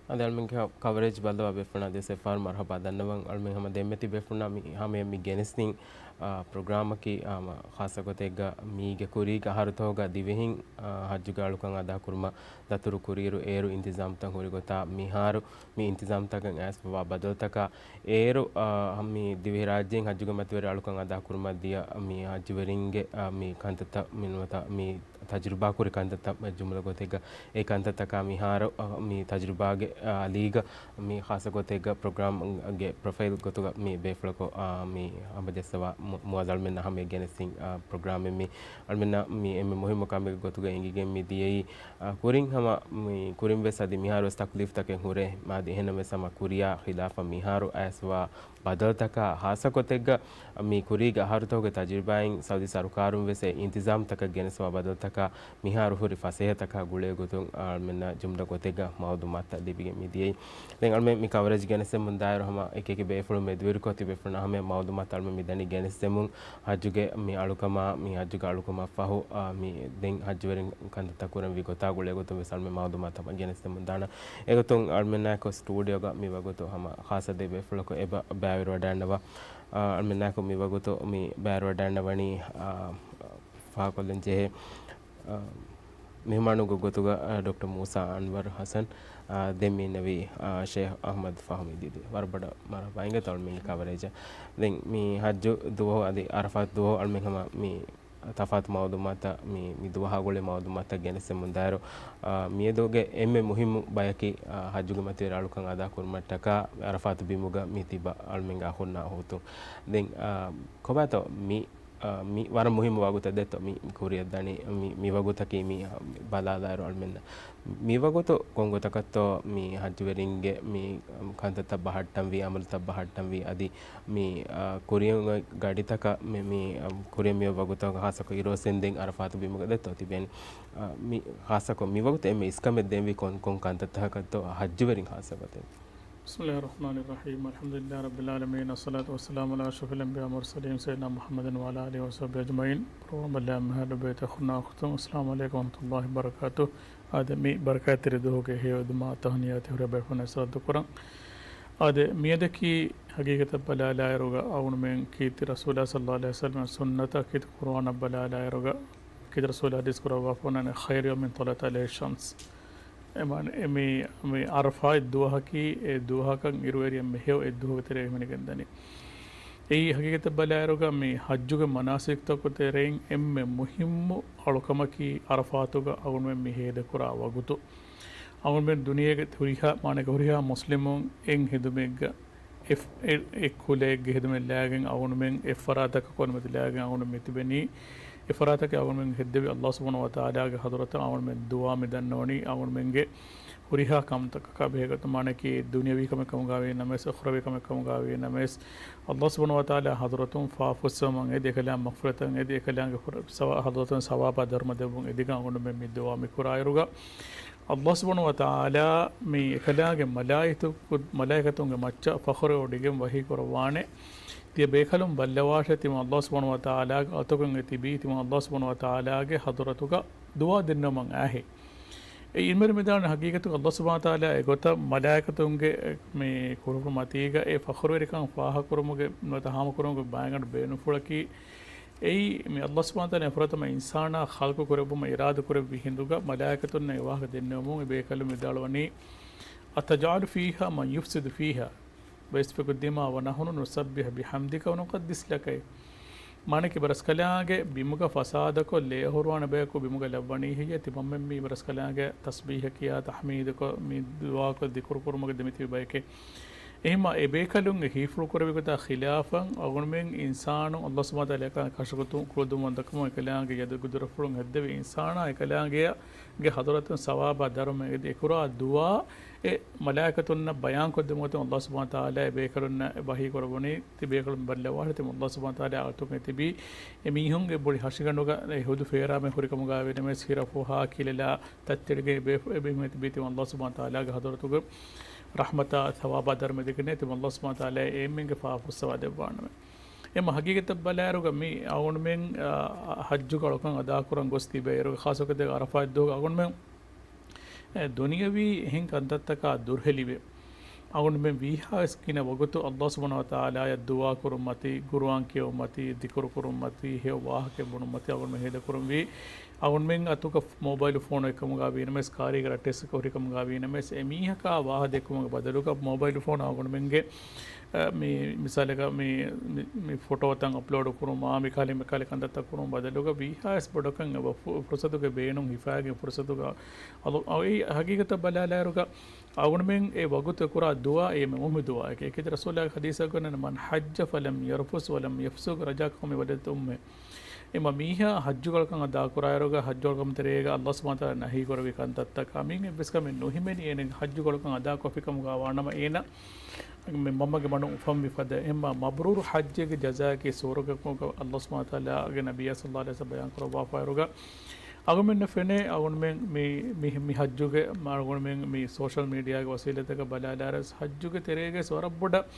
އަދި އަޅުމެންގެ ކަ، ކަވަރޭޖް ބައްލަވާ ބޭފުޅުންނަށް ދެ ސެފާރު މަރުޙަބާ ދަންނަވަން. އަޅުމެން ހަމަ ދެންމެ ތި ބޭފުޅުންނާ މި ހަމަޔަށް މި ގެނެސްދިން، އާ، ޕްރޮގްރާމަކީ، އާ، މަ، ޚާއްޞަ ގޮތެއްގަ މީގެ ކުރީގެ އަހަރުތަކުގަ ދިވެހިން، އާ، ޙައްޖުގެ އަޅުކަން އަދާކުރުމަށް ދަތުރު ކުރިއިރު އޭރު އިންތިޒާމްތައް ހުރި ގޮތާ މިހާރު މި އިންތިޒާމްތަކަށް އައިސްފަވާ ބަދަލުތަކާ އޭރު، އާ، މި ދިވެހިރާއްޖެއިން ޙައްޖުގެ މަތިވެރި އަޅުކަން އަދާކުރުމަށް ދިޔަ މި ޙައްޖުވެރިންގެ، އާ، މި ކަންތައްތައް މި ނުވަތަ މި ތަޖުރިބާކުރި ކަންތައްތައް ޖުމްލަ ގޮތެއްގަ އެ ކަންތައްތަކާ މިހާރު، އަ، މި ތަޖުރިބާގެ، އަ، އަލީގަ މި ޚާއްޞަ ގޮތެއްގަ ޕްރޮގްރާމްގެ ޕްރޮފައިލް ގޮތުގަ މި ބޭފުޅަކު، އަ، މި ހަމަޖައްސަވާ މު، މުވާޒަ އަޅުމެންނަށް ހަމަޔަށް ގެނެސްދިން، އަ، ޕްރޮގްރާމެއް މި އަޅުމެންނަށް މި އެންމެ މުހިއްމު ކަމެއްގެ ގޮތުގަ އެނގިގެން މި ދިޔައީ، އަ، ކުރިން ހަމަ މި ކުރިން ވެސް އަދި މިހާރު ވެސް ތަކުލީފްތަކެއް ހުރޭ މާދި އެހެންނަމަވެސް ހަމަ ކުރިޔާ ޚިލާފަށް މިހާރު އައިސްވާ ބަދަލުތަކާ ޚާއްޞަ ގޮތެއްގަ މި ކުރީގެ އަހަރުތަކުގެ ތަޖުރިބާއިން ސައުދީ ސަރުކާރުން ވެސް އެ އިންތިޒާމްތަކަށް ގެނެސްވާ ބަދަލުތަކާ މިހާރު ހުރި ފަސޭހަތަކާ ގުޅޭ ގޮތުން އަޅުމެންނަށް ޖުމްލަ ގޮތެއްގަ މައުލޫމާތުތައް ލިބިގެން މި ދިޔައީ. ދެން އަޅުމެން މި ކަވަރޭޖް ގެނެސްދެމުން ދާއިރު ހަމަ އެކި އެކި ބޭފުޅުން މެދުވެރިކޮށް ތިބޭފުޅުންނަށް ހަމަ މައުލޫމާތު އަޅުމެން މި ދަނީ ގެނެސްދެމުން ޙައްޖުގެ މި އަޅުކަމާ މި ޙައްޖުގެ އަޅުކަމަށް ފަހު، އާ، މި ދެން ޙައްޖުވެރިން ކަންތައްތައް ކުރަންވީ ގޮތާ ގުޅޭ ގޮތުން ވެސް އަޅުމެން މައުލޫމާތު ހަމަ ގެނެސްދެމުން ދާނަން. އެގޮތުން އަޅުމެންނާއެކު ސްޓޫޑިއޯގަ މި ވަގުތު ހަމަ ޚާއްޞަ ދެ ބޭފުޅަކު އެބަ ބައިވެރިވަޑައިގަންނަވާ. އާ، އަޅުމެންނާއެކު މި ވަގުތު މި ބައިވެރިވަޑައިގަންނަވަނީ، އާ، ފާހަގަކޮށްލަން ޖެހޭ، އާ، މެހުމާނުގެ ގޮތުގަ، އާ، ޑޮކްޓަރ މޫސާ އަންވަރު ޙަސަން، އާ، ދެން މި އިންނެވީ، އާ، ޝޭޚް އަޙްމަދު ފަހުމީ ދީދީ. ވަރަށް ބޮޑަށް މަރުޙަބާ އިނގޭތޯ އަޅުމެންގެ ކަވަރޭޖަށް. ދެން މި ޙައްޖު ދުވަހު އަދި ޢަރަފާތު ދުވަހު އަޅުމެން ހަމަ މި ތަފާތު މައުލޫމާތަށް މި، މި ދުވަހާ ގުޅޭ މައުލޫމާތަށް ގެނެސްދެމުން ދާއިރު، އާ، މިއަދުގެ އެންމެ މުހިއްމު ބަޔަކީ، އާ، ޙައްޖުގެ މަތިވެރި އަޅުކަން އަދާކުރުމަށްޓަކާ ޢަރަފާތު ބިމުގަ މި ތިބަ އަޅުމެންގެ އަޚުންނާ އުޚުތުން. ދެން، އާ، ކޮބާތޯ މި، އާ، މި ވަރަށް މުހިއްމު ވަގުތެއް ދެއްތޯ މި ކުރިއަށް ދަނީ، މި، މި ވަގުތަކީ މި، އާ، ބަލާލާއިރު އަޅުމެންނަށް މި ވަގުތު ކޮންގޮތަކަށްތޯ މި ޙައްޖުވެރިންގެ މި ކަންތައްތައް ބަހައްޓަންވީ، އަމަލުތައް ބަހައްޓަންވީ، އަދި މި، އާ، ކުރިއަށް ގަޑިތަކަށް މި، މި، އާ، ކުރިއަށް މި ވަގުތު ޚާއްޞަކޮށް އިރުއޮއްސެން ދެން ޢަރަފާތު ބިމުގަ ދެއްތޯ ތިބެން، އާ، މި ޚާއްޞަކޮށް މި ވަގުތު އެންމެ އިސްކަމެއް ދޭންވީ ކޮން، ކޮން ކަންތައްތަކަކަށްތޯ ޙައްޖުވެރިން ޚާއްޞަ ގޮތެއް؟ بسم الله الرحمن الرحيم. الحمد لله رب العالمين. الصلاة والسلام على أشرف الأنبياء والمرسلين سيدنا محمد وعلى آله وصحبه أجمعين. ޕްރޮގްރާމް ބައްލަވާ މިހާރު ބޭތަ ހުންނަ އަޚުތުން، އައްސަލާމު ޢަލައިކުމް ވަރަޙްމަތުﷲި ވަބަރަކާތު. އާދެ، މި ބަރަކާތްތެރި ދުވަހުގެ ހެޔޮއެދުމާ ތަހުނިޔާތެރި ބޭފުޅުންނަށް ސަލާމް ދުކުރަން. އާދެ، މިއަދަކީ ހަގީގަތަށް ބަލާލާއިރުގަ އަޅުގަނޑުމެން ކީރިތި ރަސޫލާ ޞައްލަﷲު ޢަލައިހި ވަސައްލަމަ ސުންނަތަށް ކީރިތި ޤުރުއާނަށް ބަލާލާއިރުގަ ކީރިތި ރަސޫލާ ޙަދީޘް ކުރައްވާފަ ވަނީ، خير يوم طلعت عليه الشمس. އެމަނި، އެ މި، މި ޢަރަފާތް ދުވަހަކީ، އެ ދުވަހަކަށް އިރުއެރިއަށް މި ހެޔޮ އެއްދުވަހުގެ ތެރޭ ހިމެނިގެންދަނީ. އެއީ ހަގީގަތަށް ބަލާއިރުގަ މި ޙައްޖުގެ މަނާސިކްތަކުގެ ތެރެއިން އެންމެ މުހިއްމު އަޅުކަމަކީ، ޢަރަފާތުގަ އަޅުގަނޑުމެން މި ހޭދަކުރާ ވަގުތު. އަޅުގަނޑުމެން ދުނިޔޭގެ ހުރިހާ، މާނައަކީ ހުރިހާ މުސްލިމުން އެއް ހެދުމެއްގަ އެ، އެ، އެއް ކުލައެއްގެ ހެދުމެއް ލާގެން އަޅުގަނޑުމެން އެއް ފަރާތަކަށް ކޮންމެ ލާގެން އަޅުގަނޑުމެން މިތިބެނީ. އެ ފަރާތަކީ އަޅުގަނޑުމެން ހެއްދެވި ﷲ ސުބްޙާނަހޫ ވަތަޢާލާގެ ޙަޟްރަތަށް އަޅުގަނޑުމެން ދުޢާ މިދަންނަވަނީ އަޅުގަނޑުމެންގެ ހުރިހާ ކަމުތަކަކާ ބެހޭގޮތުން، މާނައަކީ ދުނިޔަވީ ކަމެއް ކަމުގައި ވީ ނަމަވެސް، އުޚްރަވީ ކަމެއް ކަމުގައި ވީ ނަމަވެސް، ﷲ ސުބްޙާނަހޫ ވަތަޢާލާ ޙަޟްރަތުން ފާފަ ފުއްސެވުމަށް އެދި، އެކަލާނގެ މަޣްފިރަތަށް އެދި، އެކަލާނގެ ހުރ-، ސަވާ-، ޙަޟްރަތުން ސަވާބާ ދަރުމަ ދެއްވުން އެދިގެން އަޅުގަނޑުމެން މި ދުޢާ މި ކުރާއިރުގަ، ﷲ ސުބްޙާނަހޫ ވަތަޢާލާ މި އެކަލާނގެ މަލާއިކަތު-، މަލާއިކަތުންގެ މައްޗަށް ފަޚުރުވެވޮޑިގެން ވަޙީ ކުރައްވާނެ. ތިޔަ ބޭކަލުން ބައްލަވާށޭ، ތިމަން ﷲ ސުބްޙާނަހޫ ވަތަޢާލާގެ އަތުގަ ތިބީ، ތިމަން ﷲ ސުބްޙާނަހޫ ވަތަޢާލާގެ ޙަޟްރަތުގަ ދުޢާ ދެންނެވުމަށް އައިހޭ. އެ އިލްމުވެރިން ވިދާޅުވި ހަގީގަތުގަ ﷲ ސުބްޙާނަހޫ ވަތަޢާލާ އެގޮތަށް މަލާއިކަތުންގެ މި ކުރުފުޅު މަތީގަ އެ ފަޚުރުވެރިކަން ފާހަގަކުރުމުގެ ނުވަތަ ހާމަކުރުމުގެ ބައިގަނޑު ބޭނުންފުޅަކީ، އެއީ މި ﷲ ސުބްޙާނަހޫ ވަތަޢާލާ ފުރަތަމަ އިންސާނާ ޚަލްޤު ކުރެއްވުމަށް އިރާދަ ކުރެއްވި ހިނދުގަ މަލާއިކަތުންނަށް އެ ވާހަކަ ދެންނެވުމުން އެ ބޭކަލުން ވިދާޅުވަނީ، أتجعل فيها من يفسد فيها ويسفك الدماء ونحن نسبح بحمدك ونقدس لك. މާނައަކީ އިބަރަސްކަލާނގެ ބިމުގަ ފަސާދަކޮށް، ލޭހުރުވާނެ ބަޔަކު ބިމުގަ ލައްވަނީ ހެއްޔޭ؟ ތިމަންމެން މީ އިބަރަސްކަލާނގެ ތަސްބީޙަ ކިޔާ، ތަޙްމީދުކޮށް، މި ދުޢާކޮށް، ޛިކުރު ކުރުމުގަ ދެމިތިބި ބަޔެކޭ. އެހެންމާ އެ ބޭކަލުންގެ ހީފުޅު ކުރެއްވި ގޮތާ ޚިލާފަށް އަޅުގަނޑުމެން އިންސާނުން ﷲ ސުބްޙާނަހޫ ވަތަޢާލާ ކަށަވަރު ކުޅަދުންވަންތަކަމުން އެކަލާނގެ ޔަދުގެ ދުރަފުޅުން ހެއްދެވި އިންސާނާ އެކަލާނގެ ގެ ޙަޟްރަތުން ސަވާބާ ދަރުމަ އެދި އެކުރާ ދުޢާ އެ މަލާއިކަތުންނަށް ބަޔާންކޮށްދެމުގޮތުން ﷲ ސުބްޙާނަހޫ ވަތަޢާލާ އެ ބޭކަލުންނަށް ވަޙީ ކުރައްވަނީ، ތި ބޭކަލުން ބައްލަވާށޭ، ތިމަން ﷲ ސުބްޙާނަހޫ ވަތަޢާލާ އަތުގަ ތިބީ އެ މީހުންގެ ބޮޑި ހަށިގަނޑުގަ އެ ހުދު ފޭރާމެ ހުރިކަމުގައި ވީ ނަމަވެސް، ހިރަ ފޮހާ ކިލަލާ ތައްތެޅިގެން އެ ބޭ-، އެ ބޭފުޅުން ތިބީ ތިމަން ﷲ ސުބްޙާނަހޫ ވަތަޢާލާގެ ޙަޟްރަތުގަ ރަޙްމަތާ ސަވާބާ ދަރުމަ އެދިގެން ތިމަން ﷲ ސުބްޙާނަހޫ ވަތަޢާލާ އެ އެންމެންގެ ފާފަ ފުއްސަވާ ދެއްވާނަމޭ. އެމަ ހަގީގަތަށް ބަލާއިރުގަ މި އަޅުގަނޑުމެން، އާ، ޙައްޖުގެ އަޅުކަން އަދާކުރަން ގޮސް ތިބޭއިރުގަ، ޚާއްޞަކޮށް ދެ ޢަރަފާތް ދުވަހުގަ އަޅުގަނޑުމެން، އެ، ދުނިޔަވީ އެހެން ކަންތައްތަކާ ދުރުހެލިވެ، އަޅުގަނޑުމެން ވީހާވެސް ގިނަ ވަގުތު ﷲ ސުބްޙާނަހޫ ވަތަޢާލާއަށް ދުޢާ ކުރުން މަތީ، ޤުރުއާން ކިޔެވުން މަތީ، ޛިކުރު ކުރުން މަތީ، ހެޔޮ ވާހަކައެއް ބުނުން މަތީ އަޅުގަނޑުމެން ހޭދަކުރަންވީ. އަޅުގަނޑުމެން އަތުގަ މޯބައިލު ފޯނު އެއްކަމުގަ ވީ ނަމަވެސް، ކާރީގަރާ ޓެސްޓް ހުރިކަމުގަ ވީ ނަމަވެސް، އެމީހަކާ ވާހަކަ ދެއްކުމުގެ ބަދަލުގަ މޯބައިލު ފޯނު އަޅުގަނޑުމެންގެ، އަ، މި މިސާލަކަށް މި، މި، މި ފޮޓޯތައް އަޕްލޯޑު ކުރުމާ، މިކަހަލަ މިކަހަލަ ކަންތައްތައް ކުރުމުގެ ބަދަލުގަ ވީހާވެސް ބޮޑަކަށް އެބަ ފު-، ފުރުސަތުގެ ބޭނުން ހިފާގެން ފުރުސަތުގަ އަޅު-، އަ، އެ ހަގީގަތަށް ބަލާލާއިރުގަ އަޅުގަނޑުމެން އެ ވަގުތު ކުރާ ދުޢާ އެންމެ މުހިއްމު ދުޢާއެކޭ. އެކަލޭ ރަސޫލާގެ ޙަދީޘަކުން، من حج فلم يرفث ولم يفسق رجع كيوم ولدته أمه. އެމަ މީހާ ޙައްޖުގެ އަޅުކަން އަދާކުރާއިރުގަ، ޙައްޖުގެ އަޅުކަމުގެ ތެރޭގަ ﷲ ސުބްޙާނަހޫ ވަތަޢާލާ ނަހީ ކުރެއްވި ކަންތައްތަކާ މިއިން އެއްވެސް ކަމެއް ނުހިމެނި އޭނަގެ ޙައްޖުގެ އަޅުކަން އަދާކޮށްފި ކަމުގަ ވާނަމަ، އޭނަ މި މަންމަގެ މަޑުން އުފަންވި ފަދަ އެހެންމާ މަބްރޫރު ޙައްޖެއްގެ ޖަޒާއަކީ ސުވަރުގެ ކަމުގަ ﷲ ސުބްޙާނަހޫ ވަތަޢާލާގެ ނަބިއްޔާ ޞައްލަﷲު ޢަލައިހި ވަސައްލަމަ ބަޔާން ކުރައްވާފައިވާއިރުގަ، އަޅުގަނޑުމެންނަށް ފެނޭ، އަޅުގަނޑުމެން މި، މި، މި ޙައްޖުގެ، އަޅުގަނޑުމެން މި ސޯޝަލް މީޑިއާގެ ވަސީލަތްތަކަށް ބަލާލާއިރު، ޙައްޖުގެ ތެރޭގައި ވަރަށް ބޮޑަށް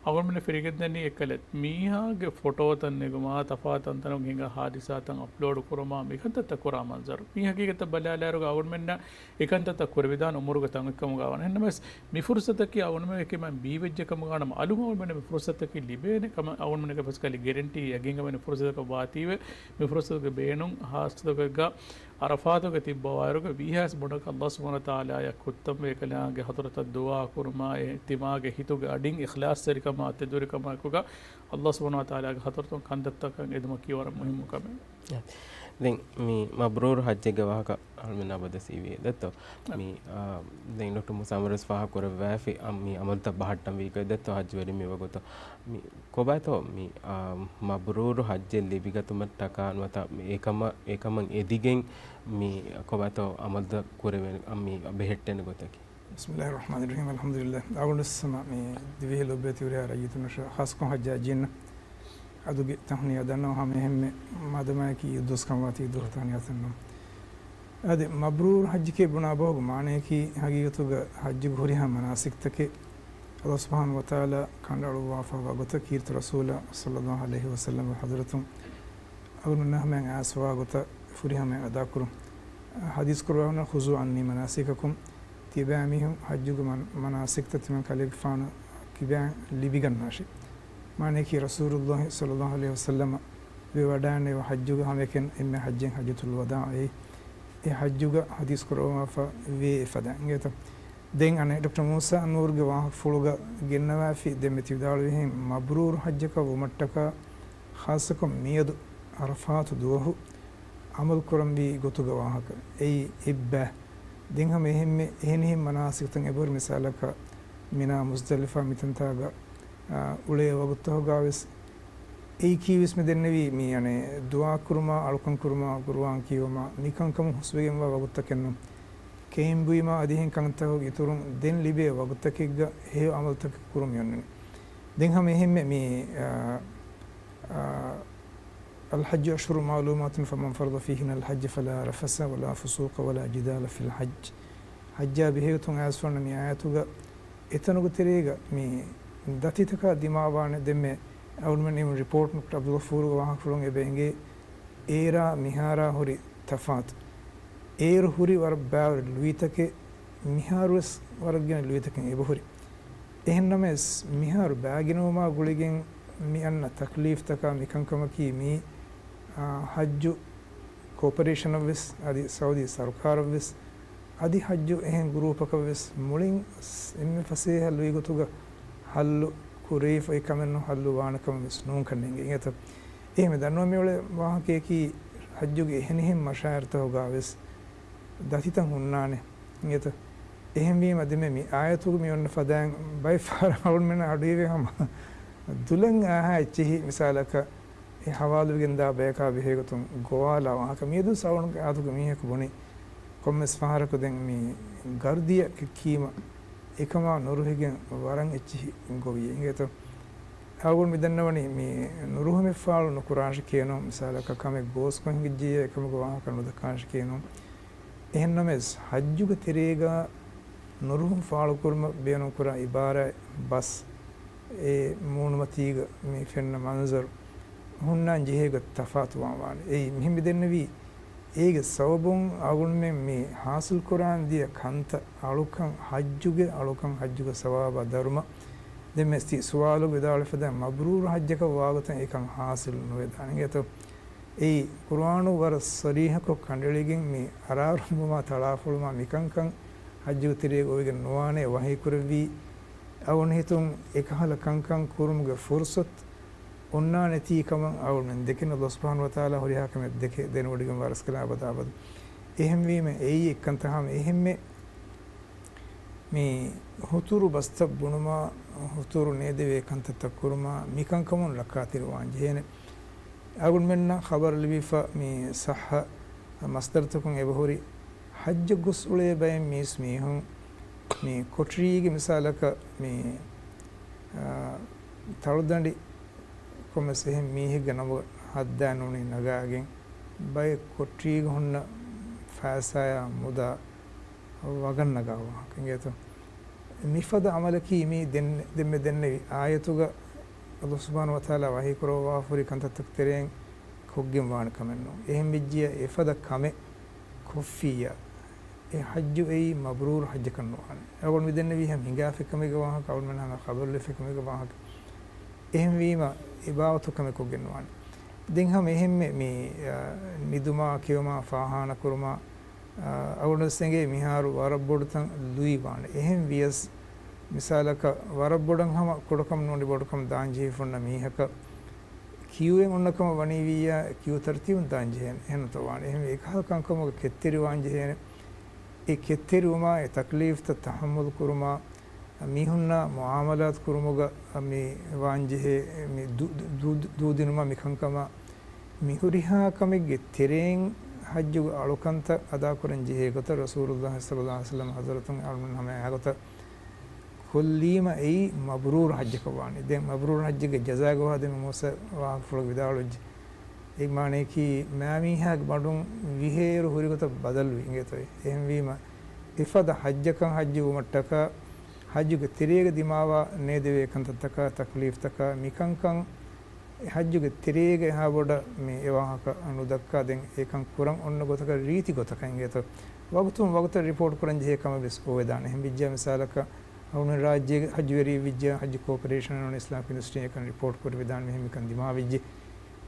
އަޅުގަނޑުމެންނަށް ފެނިގެންދަނީ އެއްކަލަ މީހާގެ ފޮޓޯތައް ނެގުމާ، ތަފާތު ތަންތަނުން ހިނގާ ޙާދިސާތައް އަޕްލޯޑު ކުރުމާ، މިކަންތައްތައް ކުރާ މަންޒަރު. މި ޙަޤީޤަތަށް ބަލާލާއިރުގަ އަޅުގަނޑުމެންނަށް އެކަންތައްތައް ކުރެވިދާނެ އުމުރުގެ ތަން އެއްކަމުގަ ވާނެ. އެހެންނަމަވެސް، މި ފުރުޞަތަކީ އަޅުގަނޑުމެން އެކި މަ ބީވެއްޖެ ކަމުގަ ވާނަމަ، އަލުން އަޅުގަނޑުމެންނަށް މި ފުރުޞަތަކީ ލިބޭނެ ކަމަށް އަޅުގަނޑުމެންނަކަށް ފަސްކަލި ގެރެންޓީ ޔަގީންކަމެއް ނު ފުރުޞަތަކަށް ވާތީވެ، މި ފުރުޞަތުގެ ބޭނުން ޚާއްޞަތަކެއްގަ ޢަރަފާތުގަ ތިއްބަވާއިރުގަ ވީހާވެސް ބޮޑަކަށް ﷲ ސުބްޙާނަހޫ ވަތަޢާލާއަށް ކުއްތަންވެ އެކަލާނގެ ޙަޟްރަތަށް ދުޢާ ކުރުމާ، އެ ތިމާގެ ހިތުގެ އަޑިން އިޚްލާޞްތެރިކަމާ ތެދުވެރިކަމާ އެކުގަ ﷲ ސުބްޙާނަހޫ ވަތަޢާލާގެ ޙަޟްރަތުން ކަންތައްތަކަށް އެދުމަކީ ވަރަށް މުހިއްމު ކަމެއް. ދެން މި މަބްރޫރު ޙައްޖެއްގެ ވާހަކަ އަޅުމެންނާ ބަދަސް އިވޭ ދެއްތޯ؟ އަ. މި، އާ، ދެން ޑޮކްޓަރ މޫސާ އަންވަރުވެސް ފާހަގަ ކުރެއްވި އަ، މި އަމަލުތައް ބަހައްޓަން ވީކަ ދެއްތޯ ޙައްޖުވެރިން މި ވަގުތު. މި ކޮބާތޯ މި، އާ، މަބްރޫރު ޙައްޖެއް ލިބިގަތުމަށްޓަކާ ނުވަތަ މި އެކަމަށް، އެކަމަށް އެދިގެން މި ކޮބާތޯ އަމަލުތައް ކުރެވޭނެ، އަ، މި ބެހެއްޓޭނެ ގޮތަކީ؟ بسم الله الرحمن الرحيم. الحمد لله. އަޅުގަނޑު ވެސް ހަމަ މި ދިވެހި ލޮބުވެތި ހުރިހާ ރައްޔިތުންނަށް ޚާއްޞަކޮށް ޙައްޖާޖީންނަށް އަދުގެ ތަހުނިޔާ ދަންނަވަން ހަމަ އެހެންމެ މާދަމާއަކީ ދުވަސް ކަމަށް ވާތީ ދުވަހު ތަހުނިޔާ ދަންނަވަން. އާދެ، މަބްރޫރު ޙައްޖެކޭ ބުނާ ބަހުގެ މާނަޔަކީ ޙަޤީޤަތުގަ ޙައްޖުގެ ހުރިހާ މަނާސިކްތަކެއް ﷲ ސުބްޙާނަހޫ ވަތަޢާލާ ކަނޑައަޅުއްވާފައިވާ ގޮތަށް ކީރިތި ރަސޫލާ ޞައްލައްލާހު ޢަލައިހި ވަސައްލަމްގެ ޙަޟްރަތުން އަޅުގަނޑުމެންނާ ހަމަޔަށް އައިސްފައިވާ ގޮތަށް ފުރިހަމަޔަށް އަދާކުރުން. ޙަދީޘް ކުރައްވާ، ޚުޛޫ ޢަންނީ މަނާސިކަކުމް، ތިބާމީހުން ޙައްޖުގެ މަން-، މަނާސިކްތައް ތިމަން ކަލޭގެފާނު ކިބައިން ލިބިގަންނާށި. މާނަޔަކީ ރަސޫލުއްލާހި ޞައްލައްލާހު ޢަލައިހި ވަސައްލަމަ ވެވަޑައިންނެވި ޙައްޖުގެ ހަމައެކަން އެންމެ ޙައްޖެއް ޙައްޖަތުލް ވަދާޢީ. އެ ޙައްޖުގަ ޙަދީޘް ކުރައްވާފަ ވޭ އެފަދައިން އިނގޭތަ؟ ދެން އަނެއް ޑޮކްޓަރ މޫސާ ނޫރުގެ ވާހަކަފުޅުގަ ގެންނަވާފި ދެންމެ ތި ވިދާޅުވިހެން މަބްރޫރު ޙައްޖަކަށް ވުމަށްޓަކާ ޚާއްޞަކޮށް މިއަދު ޢަރަފާތު ދުވަހު ޢަމަލު ކުރަންވީ ގޮތުގެ ވާހަކަ. އެއީ އެއްބަ. ދެން ހަމަ އެހެންމެ އެހެނިހެން މަނާސިކުތައް އެބަހުރި މިސާލަކަށް މިނާ މުޒްދަލިފާ މިތަންތާގަ، އާ، އުޅޭ ވަގުތުތަކުގަވެސް އެއީ ކީވެސް މި ދެންނެވީ މި އަނެއް ދުޢާ ކުރުމާ، އަޅުކަން ކުރުމާ، ޤުރުއާން ކިޔެވުމާ، މިކަންކަމުން ހުސްވެގެންވާ ވަގުތުތަކެއްނު. ކެއިން ބުއިމާ އަދިހެން ކަންތަކުގެ އިތުރުން ދެން ލިބޭ ވަގުތަކެއްގަ ހެޔޮ ޢަމަލުތަކެއް ކުރުން މި އޮންނަނީ. ދެން ހަމަ އެހެންމެ މި، އާ، އާ، الحج أشهر معلومات فمن فرض فيهن الحج فلا رفث ولا فسوق ولا جدال في الحج. ޙައްޖާ ބެހޭގޮތުން އައިސްފަންނަ މި އާޔަތުގަ އެތަނުގެ ތެރޭގަ މި ދަތިތަކާ ދިމާވާނެ ދެންމެ އަޅުމެން އިވުން ރިޕޯޓް ޑޮކްޓަރ ޢަބްދުލްޣަފޫރުގެ ވާހަކަފުޅުން އެބަ އެނގޭ އޭރާ މިހާރާ ހުރި ތަފާތު. އޭރު ހުރި ވަރަށް ބާވަރު ލުއިތަކެއް، މިހާރުވެސް ވަރަށް ގިނަ ލުއިތަކެއް އެބަހުރި. އެހެންނަމަވެސް، މިހާރު ބާގިނަވުމާ ގުޅިގެން މި އަންނަ ތަކްލީފްތަކާ މިކަންކަމަކީ މީ، އާ، ޙައްޖު ކޯޕަރޭޝަނަށްވެސް އަދި ސައުދީ ސަރުކާރަށްވެސް އަދި ޙައްޖު އެހެން ގުރޫޕަކަށްވެސް މުޅިން އެންމެ ފަސޭހަ ލުއިގޮތުގަ ޙައްލު ކުރެވިފަ އެކަމެއްނު ޙައްލު ވާނެ ކަމެއްވެސް ނޫންކަން ނެނގޭ އިނގޭތަ؟ އެހެން ދަންނަވަން މިއުޅޭ ވާހަކަޔަކީ ޙައްޖުގެ އެހެނިހެން މަޝާޢިރުތަކުގަވެސް ދަތިތައް ހުންނާނެ އިނގޭތަ؟ އެހެންވީމަ ދެންމެ މި އާޔަތުގަ މި އޮންނަ ފަދައިން ބައެއް ފަހަރަށް އަޅުމެންނަށް އަޑުއިވޭ ހަމަ ދުލަން އާހާ އެއްޗިހި މިސާލަކަށް އެ ހަވާލުވެގެންދާ ބަޔަކާ ބެހޭގޮތުން ގޮވާލާ ވާހަކަ. މިއަދު ސައުންޑް އާތުގެ މީހަކު ބުނި ކޮންމެސް ފަހަރަކު ދެން މި ގަރްދިއަށް ކެއްކީމަ އެކަމާ ނުރުހިގެން ވަރަށް އެއްޗިހި ގޮވިއޭ އިނގޭތޯ. އަޅުގަނޑު މި ދަންނަވަނީ މި ނުރުހުމެއް ފާޅު ނުކުރާނެ ކޭނު، މިސާލަކަށް ކަމެއް ގޯސްކޮށް ހިނގިއްޖެޔޭ އެކަމަކު ވާހަކަ ނުދައްކާނެ ކޭނު. އެހެންނަމަވެސް، ޙައްޖުގެ ތެރޭގަ ނުރުހުން ފާޅުކުރުމަށް ބޭނުންކުރާ އިބާރާތް ބަސް އެ މޫނުމަތީގަ މި ފެންނަ މަންޒަރު ހުންނާން ޖެހޭގޮތް ތަފާތުވާން ވާނެ. އެއީ މިހެން މި ދެންނެވީ، އޭގެ ސަބަބުން އަޅުގަނޑުމެން މި ޙާޞިލްކުރާން ދިޔަ ކަންތައް އަޅުކަން ޙައްޖުގެ އަޅުކަން ޙައްޖުގެ ސަވާބާ ދަރުމަ. ދެން މި ސުވާލުގެ ވިދާޅުވި ފަދަ މަބްރޫރު ޙައްޖަކަށް ވާގޮތަށް އެކަން ޙާޞިލް ނުވެދާނެ އިނގޭތޯ. އެއީ، ޤުރުއާނު ވަރަށް ޞަރީޙަކޮށް ކަނޑައެޅިގެން މި އަރާރުންވުމާ ތަޅާފޮޅުމާ މިކަންކަން ޙައްޖުގެ ތެރޭގަ އޮވެގެން ނުވާނޭ ވަޙީކުރެއްވީ. އަޅުގަނޑު ހިތުން އެކަހަލަ ކަންކަން ކުރުމުގެ ފުރުޞަތު އޮންނާނެތީ ކަމަށް އަޅުގަނޑުމެން ދެކެން. ﷲ ސުބްޙާނަހޫ ވަތަޢާލާ ހުރިހާ ކަމެއް ދެކެ ދެނެވޮޑިގެން ވާ ރަސްކަލާ އަބަދާ އަބަދު. އެހެންވީމަ އެއީ އެއްކަންތައް ހަމަ އެހެންމެ މި ހުތުރު ބަސްތައް ބުނުމާ، ހުތުރު ނޭދެވޭ ކަންތައްތައް ކުރުމާ، މިކަންކަމުން ރައްކާތެރިވާން ޖެހޭނެ. އަޅުގަނޑުމެންނަށް ޚަބަރު ލިބިފަ މި ޞައްޙަ މަޞްދަރުތަކުން އެބަހުރި، ޙައްޖަށް ގޮސް އުޅޭ ބައެއް މީސް މީހުން މި ކޮޓަރީގެ މިސާލަކަށް މި، އާ، ތަޅުދަނޑި ކޮންމެސް އެހެން މީހެއްގެ ނަމުގަ ހައްދާ ނޫނީ ނަގާގެން، ބައެއް ކޮޓަރީގަ ހުންނަ ފައިސާއާ މުދާ ވަގަށް ނަގާ ވާހަކަ އިނގޭތޯ. މިފަދަ ޢަމަލަކީ މީ ދެން-، ދެންމެ ދެންނެވި އާޔަތުގަ ﷲ ސުބްޙާނަހޫ ވަތަޢާލާ ވަޙީކުރައްވާފަ ހުރި ކަންތައްތަކު ތެރެއިން ކޮށްގެން ވާނެ ކަމެއް ނޫން. އެހެން ވެއްޖިއްޔާ އެފަދަ ކަމެއް ކޮށްފިއްޔާ، އެ ޙައްޖު އެއީ މަބްރޫރު ޙައްޖަކަށް ނުވާނެ. އަޅުގަނޑު މި ދެންނެވީ ހަމަ ހިނގާފައި ކަމެއްގެ ވާހަކަ، އަޅުގަނޑުމެން ހަމަ ޚަބަރު ލިބިފައި ކަމެއްގެ ވާހަކަ. އެހެންވީމަ، އެ ބާވަތު ކަމެއް ކޮށްގެން ނުވާނެ. ދެން ހަމަ އެހެންމެ މި، އަ، ނިދުމާ ކެއުމާ ފާހާނަ ކުރުމާ، އަ، އަޅުގަނޑު އެނގޭ މިހާރު ވަރަށް ބޮޑު ތަން ލުއިވާނެ. އެހެން ވިޔަސް، މިސާލަކަށް ވަރަށް ބޮޑަށް ހަމަ ކުޑަކަމުން ނޫނީ ބޮޑުކަމަށް ދާން ޖެހިފަ ހުންނަ މީހަކަށް ކިޔުއެއް އޮންނަ ކަމަށް ވަނީވިއްޔާ، ކިޔޫ ތަރުތީބުން ދާން ޖެހޭނެ. އެހެން ނުތަ ވާނެ. އެހެން އެކަހަލަ ކަންކަމުގަ ކެތްތެރިވާން ޖެހޭނެ. އެ ކެތްތެރިވުމާ، އެ ތަކްލީފްތައް ތަޙައްމަލު ކުރުމާ، މީހުންނާ މުޢާމަލާތު ކުރުމުގަ މި ވާންޖެހޭ މި ދޫ-، ދޫ-، ދޫ-، ދޫދިނުމާ މިކަންކަމާ، މި ހުރިހާ ކަމެއްގެ ތެރެއިން ޙައްޖުގެ އަޅުކަންތައް އަދާކުރަން ޖެހޭ ގޮތަށް ރަސޫލުﷲ ޞައްލަﷲު ޢަލައިހި ވަސައްލަމަ ޙަޟްރަތުން އަޅުގަނޑު ހަމަ އެ ގޮތަށް ކޮށްލީމަ އެއީ މަބްރޫރު ޙައްޖަކަށް ވާނީ. ދެން މަބްރޫރު ޙައްޖެއްގެ ޖަޒާ ގޮވާ ދެން މޫސާ ވާހަކަފުޅުގަ ވިދާޅުވެއްޖެ. އެ މާނަޔަކީ މާމީހާގެ ބަނޑުން ވިހޭއިރު ހުރި ގޮތަށް ބަދަލުވި އިނގޭތޯ. އެހެންވީމަ އެފަދަ ޙައްޖަކަށް ޙައްޖު ވުމަށްޓަކާ ޙައްޖުގެ ތެރޭގަ ދިމާވާ ނޭދެވޭ ކަންތައްތަކާ، ތަކުލީފްތަކާ، މިކަންކަން ޙައްޖުގެ ތެރޭގަ އެހާ ބޮޑަށް މި އެ ވާހަކަ ނުދައްކާ، ދެން އެކަން ކުރަން އޮންނަ ގޮތަކަށް ރީތި ގޮތަކަށް އިނގޭތޯ، ވަގުތުން ވަގުތަށް ރިޕޯޓް ކުރަން ޖެހޭ ކަމެއް ވެސް އޮވެދާނެ. އެހެން ވިއްޖާ މިސާލަކަށް އަޅުގަނޑު ރާއްޖޭގެ ޙައްޖުވެރި ވިއްޖާ ޙައްޖު ކޯޕަރޭޝަން އަން އިސްލާމިކް އިންޑަސްޓްރީ އެކަން ރިޕޯޓް ކުރެވިދާނެ، މިހެން މިކަން ދިމާވެއްޖެ.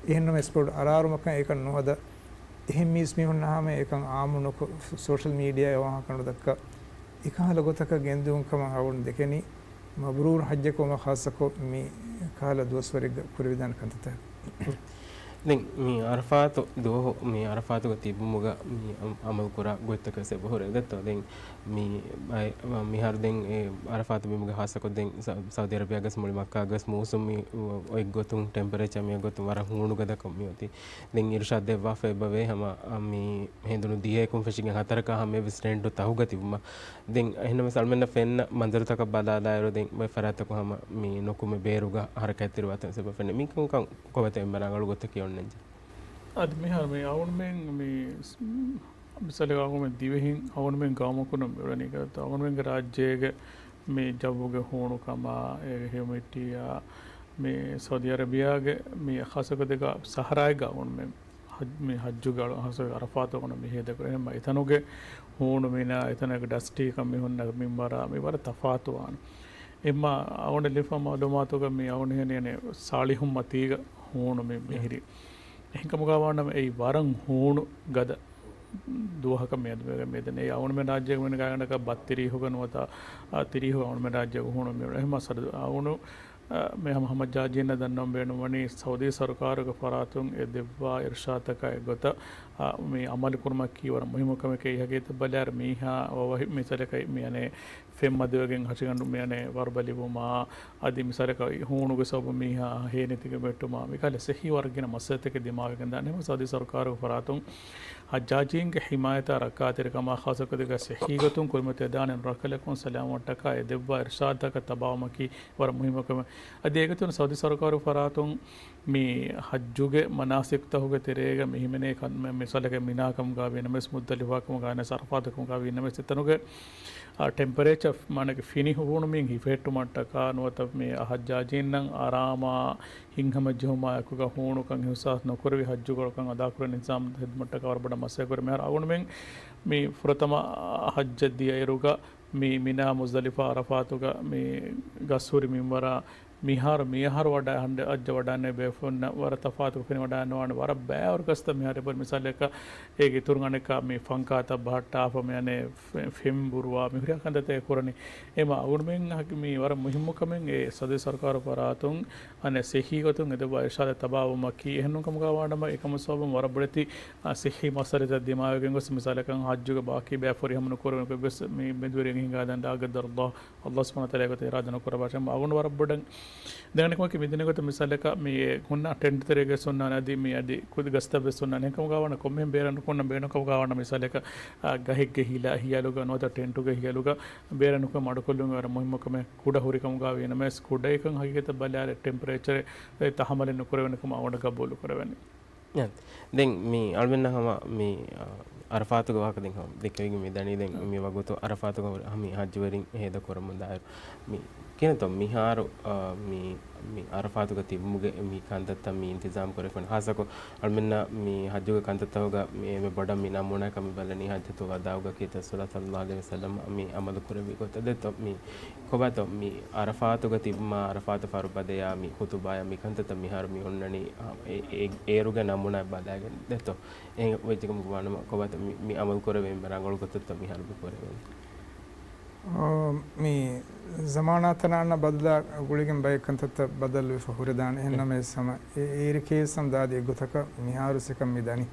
އެހެންނަމަވެސް ބޮޑު އަރާރުމަކަށް އެކަން ނުހަދާ، އެހެން މީސް މީހުންނާ ހަމަ އެކަން އާއްމު ނުކޮށް، ސޯޝަލް މީޑިއާއެއް ވާހަކަ ނުދައްކާ، އެކަހަލަ ގޮތަކަށް ގެންދިއުން ކަމަށް އަޅުގަނޑު ދެކެނީ، މަބްރޫރު ޙައްޖަކު ވުމަށް ޚާއްޞަކޮށް މި ކަހަލަ ދުވަސްވަރެއްގަ ކުރެވިދާނެ ކަންތައްތަކެއް. ދެން މި ޢަރަފާތު ދުވަހު، މި ޢަރަފާތުގަ ތިބުމުގަ މި ޢަމަލު ކުރާ ގޮތްތަކެއް އެބަހުރޭ ދެއްތޯ. ދެން މި ބައެއް، މިހާރު ދެން އެ ޢަރަފާތު ބިމުގެ ޚާއްޞަކޮށް ދެން ސަ-، ސައުދީ ޢަރަބިޔާގަސް މުޅި މައްކާގަސް މޫސުން މި އޮތް ގޮތުން، ޓެމްޕަރޭޗާ މި ގޮތުން ވަރަށް ހޫނު ގަދަކޮށް މި އޮތީ. ދެން އިރުޝާދު ދެއްވާފަ އެބަވޭ ހަމަ، އަ، މި ހެނދުނު ދިހައެއް ކުންފެށިގެން ހަތަރަކާ ހަމަޔަށް ވެސް ޓެންޓު ތަހުގަ ތިބުމަށް. ދެން އެހެންނަމަވެސް އަޅުމެންނަށް ފެންނަ މަންޒަރުތަކަށް ބަލާލާއިރު، ދެން ބައެއް ފަރާތްތަކުން ހަމަ މި ނުކުމެ ބޭރުގަ ޙަރަކާތްތެރިވާތަން ސަބަބެން މިކަންކަން ކޮބާތޯ އެންމެ ރަނގަޅު ގޮތަކީ އޮންނަންޖެ. އަދި މިހާރު މި އަޅުމެން މި މިސާލެއް އަޅުމެން ދިވެހިން އަޅުމެން ގައުމަކުން މިއުޅެނީ އަޅުމެންގެ ރާއްޖޭގެ މި ޖައްވުގެ ހޫނުކަމާ، އޭގެ ހިއުމިޑިޓީއާ، މި ސައުދީ އަރަބިޔާގެ މި ޚާއްޞަކޮށް ދެގަ ސަހަރާއެއްގަ އަޅުމެން ޙައްޖު، މި ޙައްޖުގެ އަޅު-، ޚާއްޞަކޮށް ޢަރަފާތު އަޅުމެން މި ހޭދަކުރޭ. އެހެންމަ އެތަނުގެ ހޫނު މިނާ، އެތަނުގެ ޑަސްޓީކަން މި ހުންނަ މިންވަރާ މި ވަރަށް ތަފާތުވާނެ. އެހެންމަ އަޅުގަނޑަށް ލިބިފަ މަޢުލޫމާތުގަ މި އަޅުގަނޑު ހިނިއަނެ ސާޅީހުން މަތީގަ ހޫނު މި މިހިރީ. އެހެންކަމުގަ ވާނަމަ އެއީ ވަރަށް ހޫނު ގަދަ ދުވަހަކަށް މިއަދު މި މިދަނީ. އެއީ އަޅުގަނޑުމެން ރާއްޖޭގަ މި ގާތްގަނޑަކަށް ބައްތިރީހުގަ ނުވަތަ، އާ، ތިރީހުގަ އަޅުގަނޑުމެން ރާއްޖޭގަ ހޫނު މި އެހެންމަ ސަރ-، އަޅުގަނޑު، އާ، މި ހަމަ ހަމަ ޖާޖީންނަށް ދަންނަވަން ބޭނުންވަނީ ސައުދީ ސަރުކާރުގެ ފަރާތުން އެ ދެއްވާ އިރުޝާދުތަކާ އެއްގޮތަށް، އާ، މި ޢަމަލު ކުރުމަކީ ވަރަށް މުހިއްމު ކަމެކޭ. އެއީ ހަގީގަތަށް ބަލާއިރު މީހާ ވަ-، ވަހި މިސާލަކަށް މި އަނެއް ފެންމަދުވެގެން ހަށިގަނޑު މި އަނެއް ވަރުބަލިވުމާ، އަދި މިސާލަކަށް ހޫނުގެ ސަބަބުން މީހާ ހޭނިތިގެ ވެއްޓުމާ، މިކަހަލަ ސިއްހީ ވަރަށް ގިނަ މައްސަލަތަކެއް ދިމާވެގެން ދާނެ. ހަމަ ސައުދީ ސަރުކާރުގެ ފަރާތުން ޙައްޖާޖީންގެ ޙިމާޔަތާ ރައްކާތެރިކަމާ ޚާއްޞަކޮށް ދެގަ ސިއްހީ ގޮތުން ކުރިމަތިވެދާނެ ނުރައްކަލަކުން ސަލާމަތްވުމަށްޓަކާ އެ ދެއްވާ އިރުޝާދުތަކަށް ތަބާވުމަކީ ވަރަށް މުހިއްމު ކަމެއް. އަދި އޭގެ ތެރެއިން ސައުދީ ސަރުކާރުގެ ފަރާތުން މި ޙައްޖުގެ މަނާސިކުތަކުގެ ތެރޭގަ މި ހިމެނޭ ކަން-، މި-، މިސާލަކަށް މިނާ ކަމުގަ ވީނަމަވެސް، މުޒްދަލިފާ ކަމުގަ ވީނަމަވެސް، ޢަރަފާތު ކަމުގަ ވީނަމަވެސް، އެތަނުގެ، އާ، ޓެމްޕަރޭޗާ މާނަގެ ފިނި ހޫނުމިން ހިފެހެއްޓުމަށްޓަކާ ނުވަތަ މި ޙައްޖާޖީންނަށް އަރާމާ ހިތްހަމަޖެހުމާ އެކުގަ ހޫނުކަން އިޙްސާސް ނުކުރެވި ޙައްޖުގަ ކަން އަދާކުރަން އިންތިޒާމް ހެދުމަށްޓަކާ ވަރަށް ބޮޑަށް މަސައްކަތް ކުރޭ. މިހާރު އަޅުގަނޑުމެން މި ފުރަތަމަ ޙައްޖަށް ދިޔައިރުގަ މި މިނާ މުޒްދަލިފާ ޢަރަފާތުގަ މި ގަސްހުރި މިންވަރާ މިހާރު މިއަހަރު ވަޑަ ހަންޑަ އައްޖަ ވަޑާނެ ބޭފުންނަށް ވަރަށް ތަފާތު ފެނިވަޑާންވާނެ. ވަރަށް ބައިވަރު ގަސްތައް މިހާރު އެބަހުރި. މިސާލަކަށް އޭގެ އިތުރުން އަނެއްކާ މި ފަންކާތައް ބަހައްޓާފަ މި އަނެއް ފެ-، ފެން ބުރުވާ މި ހުރިހާ ކަންތައްތައް ކުރަނީ. އެމަ އަޅުގަނޑުމެން މި ވަރަށް މުހިއްމު ކަމެއް އެ ސައުދީ ސަރުކާރު ފަރާތުން އަނެއް ސިއްހީ ގޮތުން އެ ދެއްވާ އިރުޝާދަށް ތަބާވުމަކީ. އެހެންނޫން ކަމުގަ ވާނަމަ އެކަމަށް ސަބަބުން ވަރަށް ބޮޑެތި، އާ، ސިއްހީ މައްސަލަތައް ދިމާވެގެން ގޮސް މިސާލަކަށް ޙައްޖުގެ ބާކީ ބައި ފުރިހަމަ ނުކުރެވުނު ގޮސް މި މެދުވެރިން ހިނގާދާން ލާ ޤައްދަރަﷲ ﷲ ސުބްޙާނަހޫ ވަތަޢާލާގެ ގޮތުން އިރާދަ ނުކުރައްވާށޭ. އަޅުގަނޑު ވަރަށް ބޮޑަށް ދެން އަނެއްކަމަކީ މިދެންނެވި ގޮތަށް މިސާލަކަށް މި ހުންނަ ޓެންޓް ތެރޭގަ ވެސް ހުންނާނެ އަދި މި އަދި ކުދި ގަސްތައް ވެސް ހުންނާނެ. އެކަމުގަ ވާނަ ކޮންމެހެން ބޭރަށް ނުކުންނަ ބޭނުންކަމުގަ ވާނަ މިސާލަކަށް، އާ، ގަހެއްގެ ހިލަ ހިޔަލުގަ ނުވަތަ ޓެންޓުގެ ހިޔަލުގަ ބޭރަށް ނުކުން މަޑުކޮށްލުން ވަރަށް މުހިއްމު ކަމެއް. ކުޑަ ހުރި ކަމުގަ ވީނަމަވެސް ކުޑައިކަން ހަގީގަތަށް ބަލާލެ ޓެމްޕަރޭޗަރެއް ތަހައްމަލެއް ނުކުރެވޭނެ ކަމަށް އަޅުގަނޑު ގަބޫލު ކުރެވެނީ. ދެން މި އަޅުމެންނަށް ހަމަ މި، އަ، ޢަރަފާތުގެ ވާހަކަ ދެން ހަމަ ދެއްކެވިގެން މި ދަނީ ދެން މި ވަގުތު ޢަރަފާތުގަ ހުރި ހަމަ މި ޙައްޖުވެރިން ހޭދަ ކުރަމުން ދާއިރު މި ކިހިނެއްތޯ މިހާރު، އަ، މި، މި ޢަރަފާތުގަ ތިބުމުގެ މި ކަންތައްތައް މި އިންތިޒާމް ކުރެވިފައި ހާއްސަކޮށް އަޅުމެންނަށް މި ޙައްޖުގެ ކަންތައްތަކުގަ މި އެންމެ ބޮޑަށް މި ނަމޫނާ ކަމެއް ބަލަނީ ޙައްޖަތުލް ވަދާޢުގަ ކީރިތި ރަސޫލާ ޞައްލައްލާހު ޢަލައިހި ވަސައްލަމް މި ޢަމަލު ކުރެއްވި ގޮތަށް ދެއްތޯ މި ކޮބާތޯ މި ޢަރަފާތުގަ ތިބުމާ، ޢަރަފާތު ފަރުބަދަޔާ، މި ޚުތުބާޔާ، މި ކަންތައްތައް މިހާރު މި ހުންނަނީ، އާ، އެ، އެ، އޭރުގެ ނަމޫނާއެއް ބަލައިގެން ދެއްތޯ؟ އެހެން ވެއްޖެކަމަކު ވާނަމަ، ކޮބާތޯ މި، މި ޢަމަލު ކުރެވޭ އެންމެ ރަނގަޅު ގޮތަށްތޯ މިހާރު މި ކުރެވޭނީ؟ އާ، މި ޒަމާނާ ތަނާންނަށް ބަދަލާ ގުޅިގެން ބައެއް ކަންތައްތައް ބަދަލުވެފަ ހުރެދާނެ. އެހެންނަމަވެސް ހަމަ އެ، އޭރެކޭ ސަމް ދާދި އެއްގޮތަކަށް މިހާރު ސެކަން މި ދަނީ.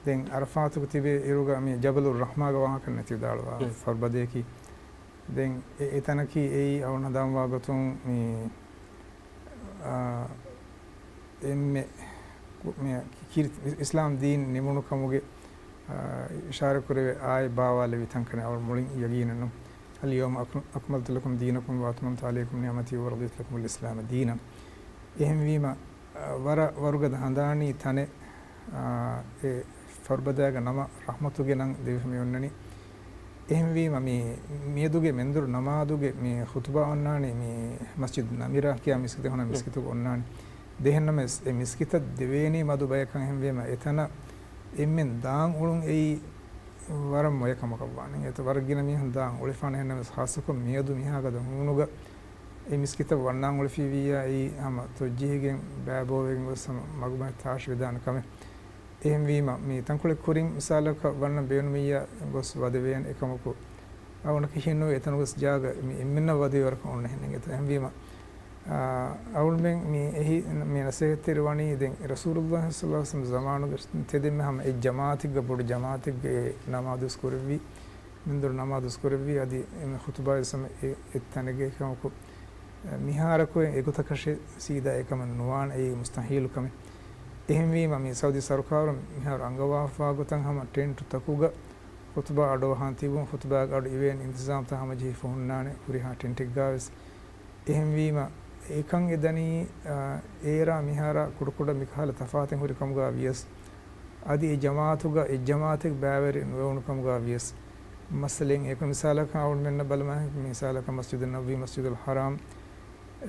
ދެން ޢަރަފާތުގަ ތިބޭ އިރުގަ މި ޖަބަލުއް ރަޙްމާގެ ވާހަކަ ނެތިދާޅުވާ ފަރުބަދަޔަކީ. ދެން އެ، އެތަނަކީ އެއީ އަޅުން ހަނދާންވާ ގޮތުން މި، އާ، އެންމެ ކު-، މި ކީރިތި އިސްލާމް ދީން ނިމުނު ކަމުގެ، އާ، އިޝާރަ ކުރެވޭ އާޔަތް ބާވާލެވި ތަންކަން އަޅުން މުޅިން ޔަގީނެއް ނޫން. اليوم أكملت لكم دينكم وأتممت عليكم نعمتي ورضيت لكم الإسلام دينا. އެހެންވީމަ، ވަރަށް ވަރުގަދަ ހަނދާނީ ތަނެއް، އާ، އެ ފަރުބަދައިގެ ނަމަށް ރަޙްމަތުގެ ނަން ދެވިފަ މި އޮންނަނީ. އެހެންވީމަ، މި މިއަދުގެ މެންދުރު ނަމާދުގެ މި ޚުތުބާ އޮންނާނީ މި މަސްޖިދު ނަމިރާ ކިޔާ މިސްކިތެއް ހުންނަ މިސްކިތުގަ އޮންނާނީ. ދެހެންނަމަވެސް، އެ މިސްކިތަށް ދެވޭނީ މަދު ބަޔަކަށް ހެންވީމަ، އެތަނަށް އެންމެން ދާން އުޅުން އެއީ ވަރަށް މޮޔަ ކަމަކަށް ވާނެ. އެތަ ވަރަށް ގިނަ މީހުން ދާން އުޅެފާނެ. އެހެންނަމަވެސް، ޚާއްޞަކޮށް މިއަދު މިހާގަދަ ހޫނުގަ އެ މިސްކިތަށް ވަންނާން އުޅެފިއްވިއްޔާ، އެއީ ހަމަ ތޮއްޖެހިގެން ބައިބޯވެގެން ގޮސް ހަމަ މަގުމަތި ތާށިވެދާނެ ކަމެއް. އެހެންވީމަ، މި ތަންކޮޅެއް ކުރިން މިސާލަކަށް ވަންނަން ބޭނުމިއްޔާ ގޮސް ވަދެވޭނެ. އެކަމަކު، އަވަނަކަށް ހިންނުވޭ އެތަނުގަސް ޖާގަ މި އެންމެންނަށް ވަދެވޭ ވަރަކަށް އޮންނަ ހެންނެއް އެތަ. އެހެންވީމަ، އާ، އަޅުމެން މި އެހި، މި ނަސޭހަތްތެރި ވަނީ ދެން ރަސޫލުﷲ ޞައްލަﷲު ޢަލައިހި ވަސައްލަމް ޒަމާނުގަ ތެދެއްމެ ހަމަ އެއް ޖަމާޢަތެއްގަ ބޮޑު ޖަމާޢަތެއްގަ އެ ނަމާދު ވެސް ކުރެއްވީ، މެންދުރު ނަމާދު ވެސް ކުރެއްވީ، އަދި އެ ޚުތުބާ ވެސް ހަމަ އެ އެއް ތަނެއްގަ. އެކަމަކު، މިހާރަކު އެގޮތަކަށެއް ސީދާ އެކަމެއް ނުވާނެ، އެއީ މުސްތަޙީލު ކަމެއް. އެހެންވީމަ، މި ސައުދީ ސަރުކާރުން މިހާރު އަންގަވާފާ ގޮތަށް ހަމަ ޓެންޓުތަކުގަ ޚުތުބާ އަޑުއަހާން ތިބުން، ޚުތުބާގެ އަޑު އިވޭން އިންތިޒާމްތައް ހަމަޖެހިފަ ހުންނާނެ ހުރިހާ ޓެންޓެއްގަ ވެސް. އެހެންވީމަ، އެކަން އެ ދަނީ، އާ، އޭރާ މިހާރާ ކުޑަކުޑަ މިކަހަލަ ތަފާތެއް ހުރި ކަމުގަ ވިޔަސް، އަދި އެ ޖަމާޢަތުގަ އެއް ޖަމާޢަތެއް ބައިވެރި ނުވެވުނު ކަމުގަ ވިޔަސް، މައްސަލައެއް އެކު މިސާލަކަށް އަޅުމެންނަށް ބަލަމާ މިސާލަކަށް މަސްޖިދު ނަބަވީ، މަސްޖިދުލް ޙަރާމް،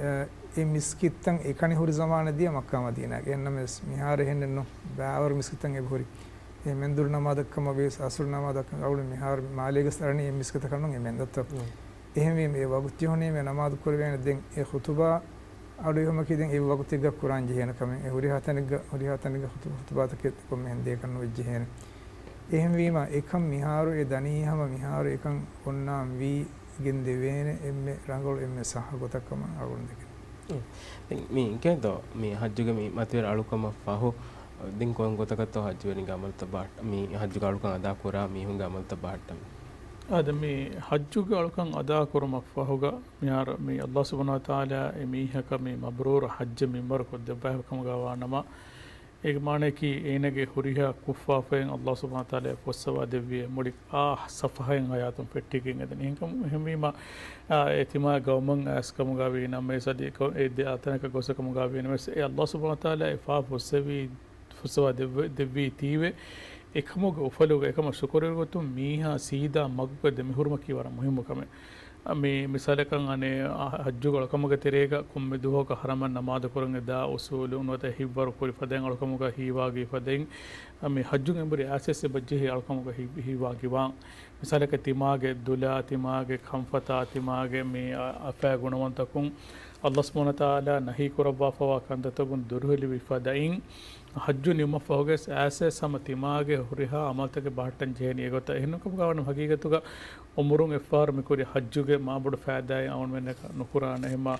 އެ، އެ މިސްކިތްތައް އެކަނި ހުރި ޒަމާނެއް ދިޔަ މައްކާ މަދީނާގެ. އެހެންނަމަވެސް، މިހާރު އެހެންނެއްނު، ބައިވަރު މިސްކިތްތައް އެބަހުރި. އެ މެންދުރު ނަމާދަށް ކަމަށް ވިޔަސް، އަސުރު ނަމާދަށް އަޅު މިހާރު މާލޭގަސް އަޅަނީ އެ މިސްކިތަކަށްނު އެ މެންދަށްތަ. އެހެންވީމަ، އެ ވަގުތު ޖެހުނީމޭ ނަމާދު ކުރެވޭނެ. ދެން އެ ޚުތުބާ އަޑުއެހުމަކީ ދެން އެ ވަގުތެއްގަ ކުރާން ޖެހޭނެ ކަމެއް. އެ ހުރިހާ ތަނެއްގަ، ހުރިހާ ތަނެއްގަ ޚުތު-، ޚުތުބާތަކެއް ކޮންމެހެން ދޭކަށް ނުވެއްޖެހޭނެ. އެހެންވީމަ، އެކަން މިހާރު އެ ދަނީ ހަމަ މިހާރު އެކަން އޮންނާން ވީ ގެންދެވޭނެ އެންމެ ރަނގަޅު އެންމެ ސައްހަ ގޮތަށް ކަމަށް އަޅުގަނޑު ދެކެން. މި ކެންތޯ މި ޙައްޖުގެ މި މަތިވެރި އަޅުކަމަށް ފަހު، ދެން ކޮން ގޮތަކަށްތޯ ޙައްޖުވެރިންގެ ޢަމަލުތައް ބަހައްޓަ-، މި ޙައްޖުގެ އަޅުކަން އަދާކުރާ މީހުންގެ ޢަމަލުތައް ބަހައްޓަނީ؟ އާދެ، މި ޙައްޖުގެ އަޅުކަން އަދާކުރުމަށް ފަހުގަ މިހާރު މި ﷲ ސުބްޙާނަހޫ ވަތަޢާލާ އެ މީހަކަށް މި މަބްރޫރު ޙައްޖެއް މިންވަރު ކޮށްދެއްވާފަ ކަމުގަ ވާނަމަ، އޭގެ މާނައަކީ، އޭނަގެ ހުރިހާ ކުށްފާފައިން ﷲ ސުބްޙާނަހޫ ވަތަޢާލާ ފޮއްސަވާ ދެއްވި މުޅި އާ ސަފަހައިން ޙަޔާތުން ފެއްޓިގެން އެދެނީ. އެހެންކަމު-، އެހެންވީމަ، އާ، އެ ތިމާ ގައުމަށް އައިސް ކަމުގަ ވީ ނަމަވެސް، އަދި އެ ކޮ-، އެ ދެ ތަނަކަށް ގޮސް ކަމުގަ ވީ ނަމަވެސް، އެ ﷲ ސުބްޙާނަހޫ ވަތަޢާލާ އެ ފާފަ ފޮއްސެވީ، ފުއްސަވާ ދެއްވ-، ދެއްވީތީވެ، އެކަމުގެ އުފަލުގަ އެކަމަށް ޝުކުރުވެރި ގޮތުން މީހާ ސީދާ މަގުގަ ދެމިހުރުމަކީ ވަރަށް މުހިއްމު ކަމެއް. މި މިސާލަކަށް އަނެއް ޙައްޖުގެ އަޅުކަމުގެ ތެރޭގަ ކޮންމެ ދުވަހަކު ޙަރަމަށް ނަމާދު ކުރަން އެދާ އުޞޫލު ނުވަތަ ހިތްވަރު ކުރި ފަދައިން އަޅުކަމުގަ ހީވާގި ފަދައިން، މި ޙައްޖުން އެނބުރި އައިސް އެބަޖެހޭ އަޅުކަމުގަ ހި-، ހީވާގިވާން. މިސާލަކަށް ތިމާގެ ދުލާ، ތިމާގެ ކަންފަތާ، ތިމާގެ މި އަ-، އަފާ ގުނަވަންތަކުން ﷲ ސުބްޙާނަހޫ ވަތަޢާލާ ނަހީ ކުރައްވާފަވާ ކަންތައްތަކުން ދުރުހެލިވި ފަދައިން، ޙައްޖު ނިމުމަށްފަހުގަސް އައިސް ހަމަ ތިމާގެ ހުރިހާ ޢަމަލުތަކެއް ބަހައްޓަން ޖެހޭނީ އެގޮތަށް. އެހެންނުކަމުގަ ވަނީ ހަގީގަތުގަ އުމުރުން އެއްފަހަރު މިކުރި ޙައްޖުގެ މާބޮޑު ފައިދާއެއް އަޅުގަނޑުމެންނަކަށް ނުކުރާނެ. އެހެންމާ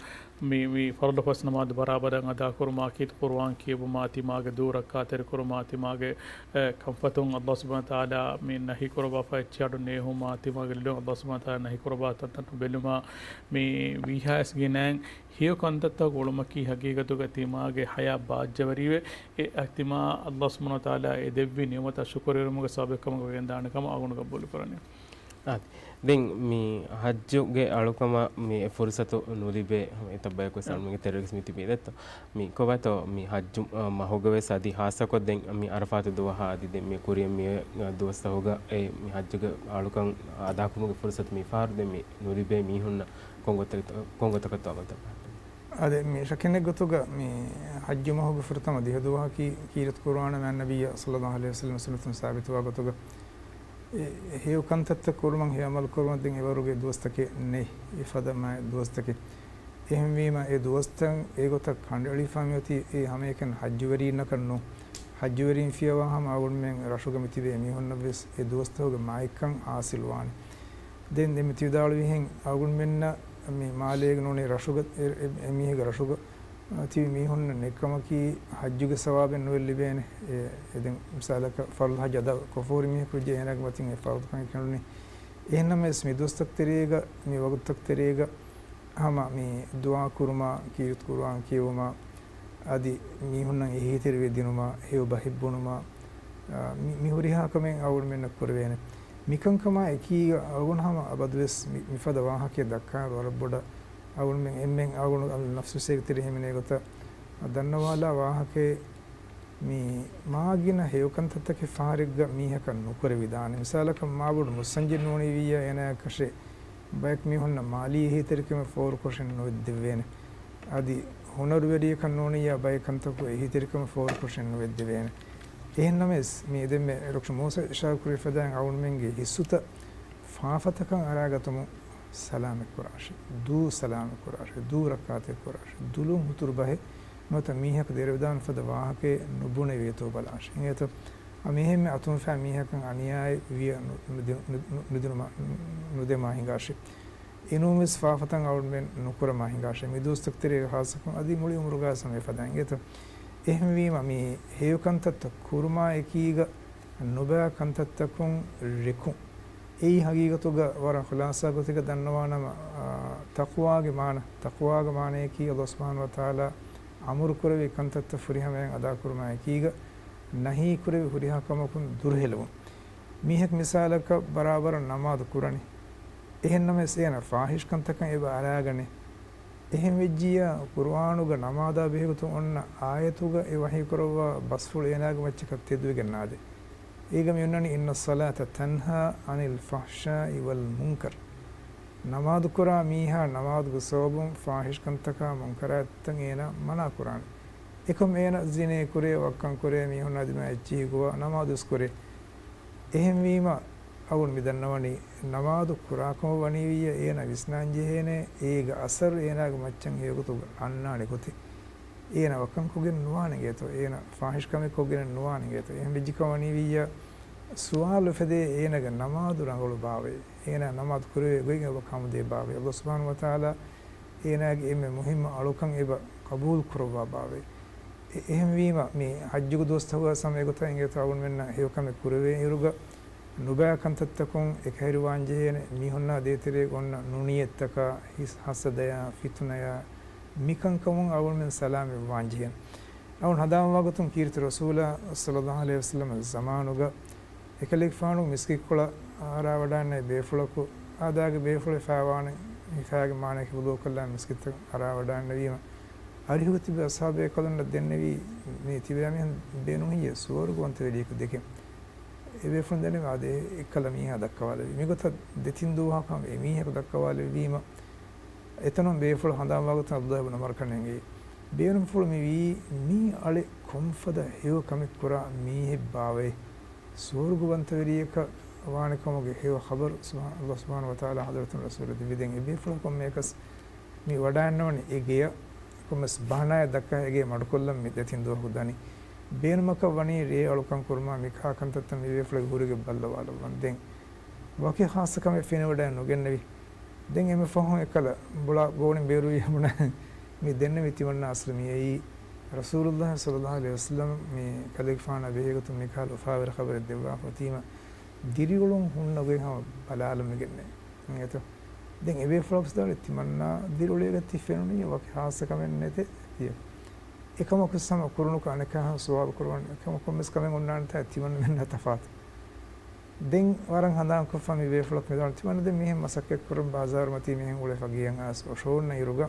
މި، މި ފަރުޟު ފަސް ނަމާދު ބަރާބަރަށް އަދާކުރުމާ، ކީރިތި ޤުރުއާން ކިޔެވުމާ، ތިމާގެ ދޫ ރައްކާތެރިކުރުމާ، ތިމާގެ، އެ، ކަންފަތުން ﷲ ސުބްޙާނަހޫ ވަތަޢާލާ މި ނަހީ ކުރައްވާފަ އެއްޗެއް އަޑު ނޭހުމާ، ތިމާގެ ލޮލުން ﷲ ސުބްޙާނަހޫ ވަތަޢާލާ ނަހީ ކުރައްވާ ތަންތަން ބެލުމާ، މި ވީހާވެސް ގިނައިން ހެޔޮ ކަންތައްތަކަށް އުޅުމަކީ ހަގީގަތުގަ ތިމާގެ ޙަޔާތް ބާއްޖަވެރިވެ، އެ ތިމާ ﷲ ސުބްޙާނަހޫ ވަތަޢާލާ އެ ދެއްވި ނިޢުމަތާ ޝުކުރުވެރިވުމުގެ ސަބަބެއް ކަމަށް ވެގެންދާނެ ކަމަށް އަޅުގަނޑު ގަބޫލުކުރަނީ. އާދެ. ދެން މި ޙައްޖުގެ އަޅުކަމަށް މި އެ ފުރުޞަތު ނުލިބޭ އެތައް ބަޔަކުވެސް އަޅުގަނޑުގެ ތެރޭގަސް މި ތިބީ ދެއްތޯ. މި ކޮބާތޯ މި ޙައްޖު، އަ، މަހުގަވެސް އަދި ޚާއްޞަކޮށް ދެން މި ޢަރަފާތު ދުވަހާ އަދި ދެން މި ކުރިއަށް މި ދުވަސްތަކުގަ އެ މި ޙައްޖުގެ އަޅުކަން އަދާކުރުމުގެ ފުރުޞަތު މި ފަހަރު ދެން މި ނުލިބޭ މީހުންނަށް ކޮން ގޮތަކަށް، ކޮން ގޮތަކަށްތޯ ޢަމަލުތައް ބަހައްޓަނީ؟ އާދެ، މި ޝައްކެއްނެތް ގޮތުގަ މި ޙައްޖު މަހުގެ ފުރަތަމަ ދިހަ ދުވަހަކީ ކީރިތި ޤުރުއާނާ މާތް ނަބިއްޔާ ޞައްލައްލާހު ޢަލައިހި ވަސައްލަމް ސުންނަތުން ސާބިތުވާ ގޮތުގަ އެ ހެޔޮ ކަންތައްތައް ކުރުމަށް ހެޔޮ ޢަމަލު ކުރުމަށް ދެން އެވަރުގެ ދުވަސްތަކެއް ނެތް، އެފަދަ މާތް ދުވަސްތަކެއް. އެހެންވީމަ، އެ ދުވަސްތައް އެގޮތަށް ކަނޑައެޅިފަ މިއޮތީ އެ ހަމައެކަނި ޙައްޖުވެރީންނަކަށް ނޫން. ޙައްޖުވެރީން ފިޔަވާ ހަމަ އަޅުގަނޑުމެން ރަށުގަ މިތިބޭ މީހުންނަށްވެސް އެ ދުވަސްތަކުގެ މާތްކަން ޙާޞިލުވާނެ. ދެން ދެން މި ތި ވިދާޅުވިހެން އަޅުގަނޑުމެންނަށް މި މާލޭގަ ނޫނީ ރަށުގަ އެ، އެ، އެ މީހެއްގެ ރަށުގަ ތިބި މީހުންނަށް ނެތްކަމަކީ ޙައްޖުގެ ސަވާބެއް ނުއެއް ލިބޭނެ. އެ، އެ ދެން މިސާލަކަށް ފަރުޟު ޙައްޖު އަދާ ކޮށްފަ ހުރި މީހަކު ވެއްޖެ އޭނާގެ މަތިން އެ ފަރުޟު ކަން ކެނޑުނީ. އެހެންނަމަވެސް މި ދުވަސްތަކު ތެރޭގަ، މި ވަގުތުތަކު ތެރޭގަ ހަމަ މި ދުޢާ ކުރުމާ، ކީރިތި ޤުރުއާން ކިޔެވުމާ، އަދި މީހުންނަށް އެހީތެރިވެ ދިނުމާ، ހެޔޮ ބަހެއް ބުނުމާ، އާ، މި، މި ހުރިހާ ކަމެއް އަޅުގަނޑުމެންނަށް ކުރެވޭނެ. މިކަންކަމާ އެކީގަ އަޅުގަނޑު ހަމަ އަބަދުވެސް މި، މިފަދަ ވާހަކައެއް ދައްކާ ވަރަށް ބޮޑަށް އަޅުގަނޑުމެން އެންމެން އަޅުގަނޑު ނަފްސުވެސް އޭގެ ތެރޭ ހިމެނޭ ގޮތަށް ދަންނަވާލާ ވާހަކައެއް. މި މާގިނަ ހެޔޮކަންތައްތަކެއް ފަހަރެއްގަ މީހަކަށް ނުކުރެވިދާނެ. މިސާލަކަށް މާބޮޑު މުއްސަންޖެއް ނޫނީވިއްޔާ އޭނާއަކަށެ ބަޔަކު މީހުންނަށް މާލީ އެހީތެރިކަމެއް ފޯރުކޮށެއް ނުވެއްދެވޭނެ. އަދި ހުނަރުވެރިޔަކަށް ނޫނިއްޔާ ބައެއް ކަންތަކުގަ އެހީތެރިކަމެއް ފޯރުކޮށެއް ނުވެއްދެވޭނެ. އެހެންނަމަވެސް، މި އެދެންމެ ޑޮކްޓަރ މޫސާ އިޝާރާތްކުރެވިފަދައިން އަޅުގަނޑުމެންގެ ހިއްސުތައް ފާފަތަކަށް އަރާގަތުމުން ސަލާމަތްކުރާށި، ދޫ ސަލާމަތްކުރާށި، ދޫ ރައްކާތެރިކުރާށި، ދުލުން ހުތުރު ބަހެއް ނުވަތަ މީހަކު ދެރަވެދާނެ ފަދަ ވާހަކައެއް ނުބުނެވޭތޯ ބަލާށި. އިނގޭތޯ؟ އަ، މިހެންމެ އަތުންފާ މީހަކަށް އަނިޔާއެއް ވިޔަ ނު-، ނުދި-، ނު-، ނު-، ނުދިނުމާ-، ނުދެމާ ހިނގާށި. އިނޫންވެސް ފާފަތައް އަޅުމެން ނުކުރަމާ ހިނގާށި. މި ދުވަސްތަކު ތެރޭގަ ހާއްސަކޮށް އަދި މުޅި އުމުރުގަ ސަމޭ ފަދަ އިނގޭތޯ؟ އެހެންވީމަ މި ހެޔޮކަންތައްތައް ކުރުމާ އެކީގަ ނުބައި ކަންތައްތަކުން ރެކުން. އެއީ ހަގީގަތުގަ ވަރަށް ޚުލާސާ ގޮތެއްގަ ދަންނަވާނަމަ، އާ، ތަޤްވާގެ މާނަ، ތަޤްވާގެ މާނަޔަކީ ﷲ ސުބްޙާނަހޫ ވަތަޢާލާ އަމުރު ކުރެވި ކަންތައްތައް ފުރިހަމަޔަށް އަދާ ކުރުމާ އެކީގަ ނަހީ ކުރެވި ހުރިހާ ކަމަކުން ދުރުހެލުވުން. މީހަކު މިސާލަކަށް ބަރާބަރަށް ނަމާދު ކުރަނީ. އެހެންނަމަވެސް އޭނަ ފާޙިޝް ކަންތަކަށް އެބަ އަރާގަނެ. އެހެން ވެއްޖިއްޔާ، ޤުރުއާނުގަ ނަމާދާ ބެހޭގޮތުން އޮންނަ އާޔަތުގަ އެ ވަޙީ ކުރައްވާ ބަސްފުޅު އޭނާގެ މައްޗަކަށް ތެދުވެގެން ނާދޭ. އޭގަ މި އޮންނަނީ، إِنَّ الصَّلَاةَ تَنْهَىٰ عَنِ الْفَحْشَاءِ وَالْمُنكَرِ. ނަމާދުކުރާ މީހާ ނަމާދުގެ ސަބަބުން ފާޙިޝް ކަންތަކާ މުންކަރާތްތައް އޭނާ މަނާ ކުރާނެ. އެކަމް އޭނަ ޒިނޭ ކުރޭ، ވައްކަން ކުރޭ، މީހުންނާ ދިމާ އެއްޗިހި ގޮވާ، ނަމާދުވެސް ކުރޭ. އެހެންވީމަ، އަޅުގަނޑު މި ދަންނަވަނީ، ނަމާދު ކުރާކަމަށް ވަނީވިއްޔާ އޭނަ ވިސްނާންޖެހޭނެ، އޭގެ އަސަރު އޭނާގެ މައްޗަށް ހެޔޮގޮތުގަ އަންނާނެ ގޮތެއް. އޭނަ ވައްކަން ކޮށްގެން ނުވާނެ އިނގޭތޯ، އޭނަ ފާޙިޝް ކަމެއް ކޮށްގެން ނުވާނެ އިނގޭތޯ. އެހެން ވެއްޖެކަމަށް ވަނީވިއްޔާ، ސުވާލު އުފެދޭ އޭނަގެ ނަމާދު ރަނގަޅު ބާވައޭ. އޭނާ ނަމާދު ކުރެވޭ ގޮތް އެބަ ކަމުދޭ ބާވައޭ. ﷲ ސުބްޙާނަހޫ ވަތަޢާލާ އޭނާގެ އެންމެ މުހިއްމު އަޅުކަން އެބަ ޤަބޫލު ކުރައްވާ ބާވައޭ. އެ-، އެހެންވީމަ، މި ޙައްޖުގެ ދުވަސްތަކުގަ ސަމޭ ގޮތަށް އިނގޭތޯ އަޅުގަނޑުމެންނަށް ހެޔޮކަމެއް ކުރެވޭ އިރުގަ، ނުބައި ކަންތައްތަކުން އެކަހެރިވާންޖެހޭނެ. މީހުންނާ ދޭތެރޭގަ އޮންނަ ނުނިޔަތްތަކާ، ހިސް ހަސަދަޔާ، ފިތުނަޔާ، މިކަންކަމުން އަޅުގަނޑުމެން ސަލާމަތްވާންޖެހޭނެ. އަޅުގަނޑު ހަނދާންވާގޮތުން ކީރިތި ރަސޫލާ ޞައްލައްލާހު ޢަލައިހި ވަސައްލަމަ ޒަމާނުގަ އެކަލޭގެފާނު މިސްކިތްކޮޅަށް އަރާވަޑާންނެވި ބޭފުޅަކު، އާދާގެ ބޭފުޅެއް ހިފާވާނެ، ހިފާގެ މާނަޔަކީ ވުޟޫ ކޮށްލާ މިސްކިތަށް އަރާވަޑާންނެވީމަ، އަރިހުގަ ތިބި އަޞްޙާބު ބޭކަލުންނަށް ދެންނެވީ، މި ތިބޭ މީހުން ބޭނުން ހެއްޔޭ ސުވަރުގަވަންތަވެރިޔަކު ދެކެން. އެ ބޭފުޅުން ދެންނެވީ އާދެ، އެއްކަލަ މީހާ ދައްކަވާލެއްވީ. މިގޮތަށް ދެތިން ދުވަހަކު ހަމަ އެ މީހަކު ދައްކަވާލެއްވީމަ، އެތަނުން ބޭފުޅަށް ހަނދާންވާގޮތުން ޢަބްދުﷲ ބިން ޢުމަރަށް ނޭނގި، ބޭނުންފުޅު މިވީ މީ އަޅެ ކޮންފަދަ ހެޔޮ ކަމެއް ކުރާ މީހެއް ބާވައޭ؟ ސުވަރުގަވަންތަވެރިޔަކަށް ވާނެ ކަމުގެ ހެޔޮ ޚަބަރު ސުބްޙާ-، ﷲ ސުބްޙާނަހޫ ވަތަޢާލާ ޙަޟްރަތުން ރަސޫލަށް ދެއްވި. ދެން އެ ބޭފުޅަކު ކޮންމެއަކަސް މި ވަޑައިގަންނަވަނީ އެ ގެޔަށް. ކޮންމެސް ބަހަނާއެއް ދައްކާ އެ ގެ މަޑުކޮށްލަން މި ދެތިން ދުވަހަކު ދަނީ. ބޭނުމަކަށް ވަނީ ރޭ އަޅުކަން ކުރުމާ މިކާ ކަންތައްތައް މި ބޭފުޅެއް ހުރިގެ ބައްލަވާލައްވަން. ދެން ވަކި ޚާއްޞަ ކަމެއް ފެނިވަޑައެއް ނުގެންނެވި. ދެން އެންމެ ފަހުން އެއްކަލަ ބޮޅަ ގޯނި ބޭރުވި ހަމަނަ މި ދެންނެވި ތިމަންނަ އަސްލު މިއައީ ރަސޫލުﷲ ޞައްލައްލާހު ޢަލައިހި ވަސައްލަމަ މި ކަލޭގެފާނާ ބެހޭގޮތުން މިކަހަލަ އުފާވެރި ޚަބަރެއް ދެއްވާފަ އޮތީމަ ދިރިއުޅުން ހުންނަ ގޮތް ހަމަ ބަލާލަމިގެންނެވި. އިނގޭތޯ؟ ދެން އެބޭފުޅަކު ވެސް ދާނީ ތިމަންނާ ދިރިއުޅޭގަތީ ފެނުނީ ވަކި ޚާއްޞަ ކަމެއް ނެތޭ ތިޔަ. އެކަމަކު ވެސް ހަމަ ކުރުނުކަ އަނެއްކާ ހަމަ ސުވާލު ކުރުވަން އެކަމަކު ކޮންމެސް ކަމެއް އޮންނާނެތާ ތިމަންނަމެންނާ ތަފާތު. ދެން ވަރަށް ހަނދާންކޮށްފަ މި ބޭފުޅަކު މިދާން ތިމަންނަ ދެން މިހެން މަސައްކަތްކުރަން ބާޒާރުމަތީ މިހެން އުޅޭ ފަގީހަށް އައިސް އޮށޯންނަ އިރުގަ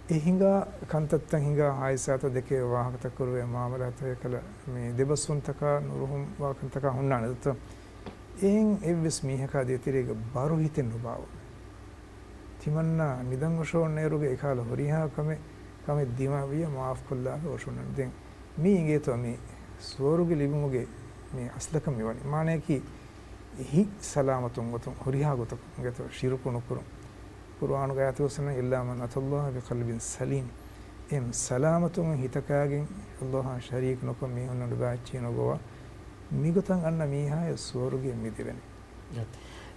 އެ ހިނގާ ކަންތައްތައް ހިނގާ ހާދިސާތައް ދެކޭ ވާހަކަތައް ކުރުވޭ މާމަލާތައް އެކަލަ މި ދެބަސްވުންތަކާ ނުރުހުން ވާ ކަންތަކާ ހުންނާނެ ދަތު. އެއިން އެއްވެސް މީހަކާ ދޭތެރޭގަ ބަރު ހިތެއް ނުބާވުމެ. ތިމަންނާ ނިދަން އޮށޯންނައިރުގެ އެކަހަލަ ހުރިހާ ކަމެއް، ކަމެއް ދިމާވިޔަ މާފްކޮށްލާފަ އޮށޯންނަން. ދެން މީ އިނގޭތޯ މި ސުވަރުގެ ލިބުމުގެ މި އަސްލަކަށް މިވަނީ. މާނަޔަކީ ހިތް ސަލާމަތުން ގޮތުން ހުރިހާ ގޮތަކުން އިނގޭތޯ ޝިރުކު ނުކުރުން. ޤުރުއާނުގެ އާޔަތުގަ އިންނާ، إِلَّا مَنْ أَتَى اللَّهَ بِقَلْبٍ سَلِيمٍ. އެހެން ސަލާމަތުން ހިތަކާގެން ﷲ އާ ޝަރީކު ނުކޮށް މީހުންނަށް ނުބާއްޗި ނުގޮވާ މިގޮތަށް އަންނަ މީހާޔަށް ސުވަރުގެ މިދެވެނީ.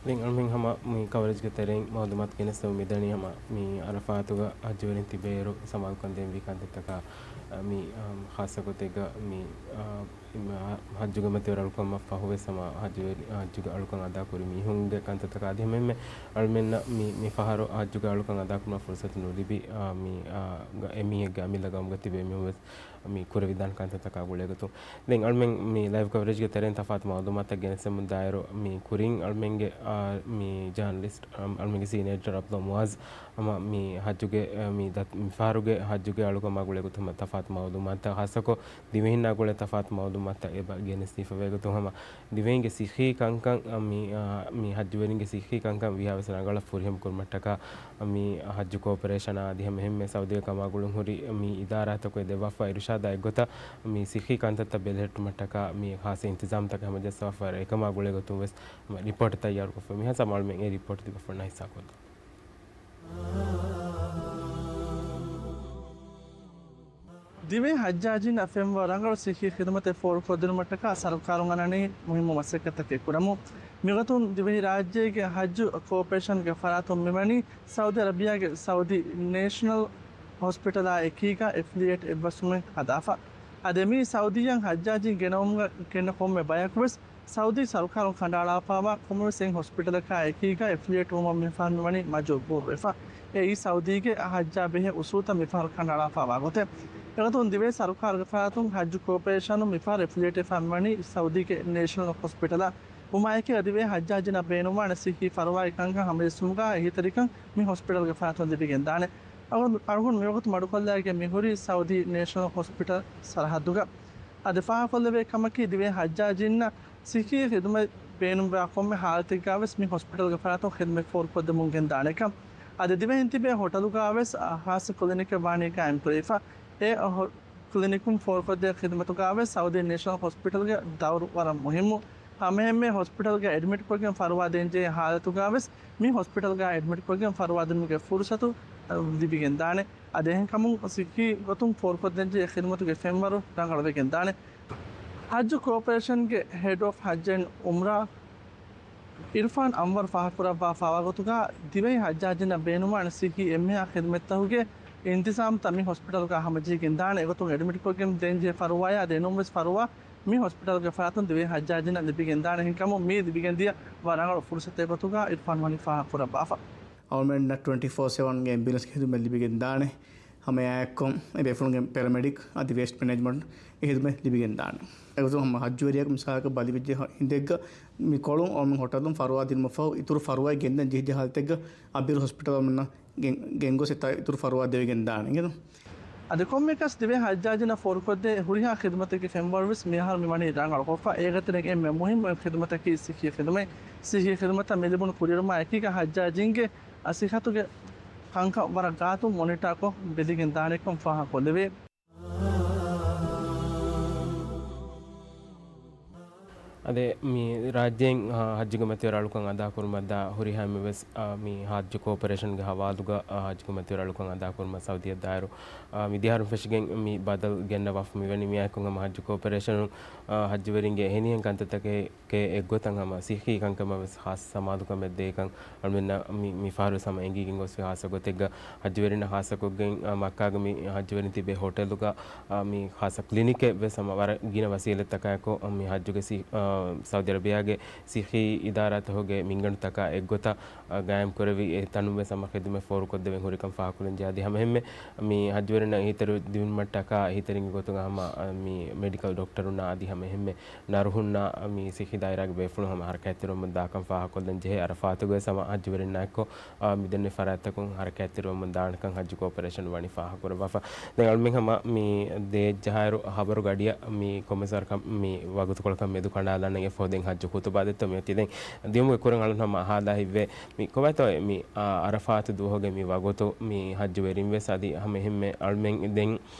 ދެން އަޅުމެން ހަމަ މި ކަވަރޭޖްގެ ތެރެއިން މައުލޫމާތު ގެނެސްދެމުން މިދަނީ ހަމަ މި އަރަފާތުގަ ޙައްޖުވެރިން ތިބޭއިރު ސަމާލުކަން ދޭންވީ ކަންތައްތަކާ، މި، އާ، ޚާއްޞަ ގޮތެއްގަ މި، އާ، މި ޙައްޖުގެ މަތިވެރި އަޅުކަމަށް ފަހުވެސް ހަމަ ޙައްޖުވެރި، ޙައްޖުގެ އަޅުކަން އަދާކުރި މީހުންގެ ކަންތައްތަކާ އަދި ހަމައެންމެ އަޅުމެންނަށް މި، މި ފަހަރު ޙައްޖުގެ އަޅުކަން އަދާކުރުމަށް ފުރުސަތު ނުލިބި، އާ، މި، އާ، ގަ-، އެމީހެއްގެ އަމިއްލަ ގައުމުގަ ތިބޭ މީހުން ވެސް މި ކުރެވިދާނެ ކަންތައްތަކާ ގުޅޭގޮތުން. ދެން އަޅުމެން މި ލައިވް ކަވަރޭޖްގެ ތެރެއިން ތަފާތު މައުލޫމާތަށް ގެނެސްދެމުން ދާއިރު، މި ކުރިން އަޅުމެންގެ، އާ، މި ޖާނަލިސްޓް، އަ-، އަޅުމެންގެ ސީނިއާ އެޑިޓަރ ޢަބްދުﷲ މުޢާޒް، ހަމަ މި ހައްޖުގެ، އަ، މި ދަތް-، މި ފަހަރުގެ ހައްޖުގެ އަޅުކަމާ ގުޅޭ ގޮތުން ހަމަ ތަފާތު މައުލޫމާތުތައް، ޚާއްޞަކޮށް ދިވެހިންނާ ގުޅޭ ތަފާތު މައުލޫމާތުތައް އެބަ ގެނެސްދީފަވޭ ގޮތުން ހަމަ ދިވެހިންގެ ސިއްހީ ކަންކަން، އަ، މި، އަ، މި ހައްޖުވެރިންގެ ސިއްހީ ކަންކަން ވީހާވެސް ރަނގަޅަށް ފުރިހަމަ ކުރުމަށްޓަކާ، އަ، މި ހައްޖު ކޯޕަރޭޝަނާ އަދި ހަމަ އެހެންމެ ސައުދީގެ ކަމާ ގުޅުން ހުރި މި އިދާރާތަކުން ދެއްވާފަ އިރުޝާދާ އެއްގޮތަށް މި ސިއްހީ ކަންތައްތައް ބެލެހެއްޓުމަށްޓަކާ މި ޚާއްޞަ އިންތިޒާމްތަކެއް ހަމަޖައްސަވާފަ އެކަމާ ގުޅޭ ގޮތުން ވެސް ރިޕޯޓް ތައްޔާރުކޮށްފަ މިހާ ސަމާލުމެން އެ ރިޕޯޓް ތިބަފަންނަ ހިއްސާކޮށްލަން. ދިވެހި ހައްޖާޖީންނަށް ފެންވާ ރަނގަޅު ސިއްހީ ޚިދުމަތެއް ފޯރުކޮށްދިނުމަށްޓަކާ ސަރުކާރުން އަންނަނީ މުހިއްމު މަސައްކަތްތަކެއް ކުރަމުން. މިގޮތުން ދިވެހި ރާއްޖޭގެ ހައްޖު ކޯޕަރޭޝަންގެ ފަރާތުން މިވަނީ ސައުދި އަރަބިޔާގެ ސައުދި ނޭޝަނަލް ހޮސްޕިޓަލާ އެކީގަ އެފިލިއޭޓް އެއްބަސްވުމެއް ހަދާފަ. އަދި މީ ސައުދީއަށް ހައްޖާޖީން ގެނައުމުގަ ގެންނަ ކޮންމެ ބަޔަކުވެސް ސައުދީ ސަރުކާރުން ކަނޑައަޅާފައިވާ ކޮންމެވެސް އެއް ހޮސްޕިޓަލަކާ އެކީގަ އެފިލިއޭޓް ވުމަށް މިފަހަރު މިވަނީ މަޖުބޫރުވެފަ. އެއީ ސައުދީގެ ހައްޖާ ބެހޭ އުސޫލުތައް މިފަހަރު ކަނޑައަޅާފައިވާ ގޮތެއް. އެގޮތުން ދިވެހި ސަރުކާރުގެ ފަރާތުން ހައްޖު ކޯޕަރޭޝަނުން މިފަހަރު އެފިލިއޭޓްވެފަ މިވަނީ ސައުދީގެ ނޭޝަނަލް ހޮސްޕިޓަލާ. ވުމާއެކީ ދިވެހި ހައްޖާޖީންނަށް ބޭނުންވާނެ ސިއްހީ ފަރުވާއި ކަންކަން ހަމަޖެއްސުމުގަ އެހީތެރިކަން މި ހޮސްޕިޓަލްގެ ފަރާތުން ލިބިގެންދާނެ. އަޅުގަނޑު، އަޅުގަނޑު މިވަގުތު މަޑުކޮށްލައިގެން މިހުރީ ސައުދީ ނޭޝަނަލް ހޮސްޕިޓަލް ސަރަހައްދުގަ. އަދި ފާހަގަކޮށްލެވޭ ކަމަކީ، ދިވެހި ހައްޖާޖީންނަށް ސިއްހީ ޚިދުމަތް ބޭނުންވާ ކޮންމެ ހާލަތެއްގަވެސް މި ހޮސްޕިޓަލްގެ ފަރާތުން ޚިދުމަތް ފޯރުކޮށްދެމުން ގެންދާނެކަން. އަދި ދިވެހިން ތިބޭ ހޮޓަލުގަވެސް ޚާއްޞަ ކްލިނިކެއް ވާނީ ޤާއިމްކުރެވިފަ. އެ ކްލިނިކުން ފޯރުކޮށްދޭ ޚިދުމަތުގަވެސް ސައުދީ ނޭޝަނަލް ހޮސްޕިޓަލްގެ ދައުރު ވަރަށް މުހިއްމު. ހަމައެހެންމެ ހޮސްޕިޓަލްގަ އެޑްމިޓްކޮށްގެން ފަރުވާ ދޭންޖެހޭ ހާލަތުގަވެސް މި ހޮސްޕިޓަލްގަ އެޑްމިޓްކޮށްގެން ފަރުވާ ދިނުމުގެ ފުރުސަތު ލިބިގެންދާނެ. އަދި އެހެންކަމުން ސިއްހީ ގޮތުން ފޯރުކޮށްދޭންޖެހޭ ޚިދުމަތުގެ ފެންވަރު ރަނގަޅުވެގެންދާނެ. ހައްޖު ކޯޕަރޭޝަންގެ ހެޑް އޮފް ހައްޖު އެންޑް އުމްރާ އިރްފާން އަންވަރު ފާހަގަކުރައްވާފާވާ ގޮތުގަ، ދިވެހި ހައްޖާޖީންނަށް ބޭނުންވާނެ ސިއްހީ އެންމެހާ ޚިދުމަތްތަކުގެ އިންތިޒާމްތައް މި ހޮސްޕިޓަލްގަ ހަމަޖެހިގެން ދާނެ. އެގޮތުން އެޑްމިޓްކޮށްގެން ދޭންޖެހޭ ފަރުވާޔާ އަދި އެނޫންވެސް ފަރުވާ މި ހޮސްޕިޓަލްގެ ފަރާތުން ދިވެހި ހައްޖާޖީންނަށް ލިބިގެން ދާނެ. އެހެންކަމުން މި ލިބިގެންދިޔަ ވަރަށް ރަނގަޅު ފުރުސަތެއް ގޮތުގަ އިރްފާން ވަނީ ފާހަގަކުރައްވާފަ. އަޅުމެންނަށް ޓްވެންޓީ ފޯ ސެވަންގެ އެމްބިއުލެންސްގެ ޚިދުމަތް ލިބިގެން ދާނެ. ހަމައެއާއެއްކޮށް އެ ބޭފުޅުންގެ ޕެރަމެޑިކް އަދި ވޭސްޓް މެނޭޖްމަންޓް އެ ޚިދުމަތް ލިބިގެން ދާނެ. އެގޮތުން ހަމަ ހައްޖުވެރިޔަކު މިސާލަކަށް ބަލިވެއްޖެ ހިނދެއްގަ މި ކޮޅުން އަޅުމެން ހޮޓަލުން ފަރުވާ ދިނުމަށްފަހު އިތުރު ފަރުވާއެއް ގެންދަން ޖެހިއްޖެ ހާލަތެއްގަ އަބިރު ހޮސްޕިޓަލް އަޅުމެންނަށް ގެން، ގެންގޮސް އެތާ އިތުރު ފަރުވާ ދެވިގެން ދާނެ. އިނގޭތޯ؟ އަދި ކޮންމެއަކަސް ދިވެހި ހައްޖާޖީންނަށް ފޯރުކޮށްދޭ ހުރިހާ ޚިދުމަތެއްގެ ފެންވަރުވެސް މިއަހަރު މިވަނީ ރަނގަޅުކޮށްފަ. އޭގެ ތެރޭގައި އެންމެ މުހިއްމު ޚިދުމަތަކީ ސިއްހީ ޚިދުމަތް. ސިއްހީ ޚިދުމަތަށް މި ލިބުނު ކުރިއެރުމާ އެކީގަ ހައްޖާޖީންގެ އަ، ސިއްހަތުގެ ކަންކަން ވަރަށް ގާތުން މޮނިޓާކޮށް ބެލިގެން ދާނެކަން ފާހަގަކޮށްލެވޭ. އަދި މި ރާއްޖޭން، އާ، ހައްޖުގެ މަތިވެރި އަޅުކަން އަދާކުރުމަށްދާ ހުރިހާ އެންމެވެސް، އާ، މި ހައްޖު ކޯޕަރޭޝަންގެ ހަވާލުގަ، އާ، ހައްޖުގެ މަތިވެރި އަޅުކަން އަދާކުރުމަށް ސައުދީއަށް ދާއިރު، އާ، މި ދިހައަހަރުން ފެށިގެން މި ބަދަލު ގެންނަވާފަ މިވަނީ. މިއާއެކު ހަމަ ހައްޖު ކޯޕަރޭޝަނުން، އާ، ހައްޖުވެރިންގެ އެހެނިހެން ކަންތައްތަކެއް ކޭ އެއްގޮތަށް ހަމަ ސިއްހީ ކަންކަމަށް ވެސް ހާއްސަ ސަމާލުކަމެއް ދޭކަން އަޅުމެންނަށް މި، މި ފަހަރު ވެސް ހަމަ އެނގިގެން ގޮސްފި. ހާއްސަ ގޮތެއްގަ ހައްޖުވެރިންނަށް ހާއްސަކޮށްގެން، އާ، މައްކާގެ މި ހައްޖުވެރިން ތިބޭ ހޮޓެލުގަ، އާ، މި ހާއްސަ ކްލިނިކެއް ވެސް ހަމަ ވަރަށް ގިނަ ވަސީލަތްތަކާއެކު، އާ، މި ހައްޖުގެ ސި-، އާ، ސައުދި އަރަބިޔާގެ ސިއްހީ އިދާރާތަކުގެ މިންގަނޑުތަކާ އެއްގޮތަށް، އާ، ގާއިމް ކުރެވި އެ ތަނުން ވެސް ހަމަ ޚިދުމަތް ފޯރުކޮށްދެވެން ހުރިކަން ފާހަގަކުރަންޖެހޭ. އަދި ހަމަ އެހެންމެ މި ހައްޖުވެރިންނަށް އެހީތެރި ދިނުމަށްޓަކާ އެހީތެރިންގެ ގޮތުގަ ހަމަ، އާ، މި މެޑިކަލް ޑޮކްޓަރުންނާ އަދި ހަމަ އެހެންމެ ނަރުހުންނާ މި ސިއްހީ ދާއިރާގެ ބޭފުޅުން ހަމަ ހަރަކާތްތެރިވަމުން ދާކަން ފާހަގަކޮށްލަން ޖެހޭ. އަރަފާތުގައި ހަމަ ހައްޖުވެރިންނާއެކު، އާ، މިދެންނެވި ފަރާތްތަކުން ހަރަކާތްތެރިވަމުން ދާނެކަން ހައްޖު ކޯޕަރޭޝަން ވަނީ ފާހަގަކުރައްވާފަ. ދެން އަޅުމެން ހަމަ މި ދޭއްޖަހާއިރު ހަބަރު ގަޑިއަށް މި ކޮންމެސް ވަރަކަށް މި ވަގުތުކޮޅަކަށް މެދު ކަނޑާލަން އެފޯ ދެން ހައްޖު ޚުތުބާ ދެއްތޯ މިއޮތީ. ދެން ދިޔުމުގެ ކުރިން އަޅުން ހަމަ އަހާލާ ހިތްވޭ މި ކޮބާތޯ މި، އާ، އަރަފާތު ދުވަހުގެ މި ވަގުތު މި ހައްޖުވެރިން ވެސް އަދި ހަމަ އެހެންމެ އަޅުމެން ދެން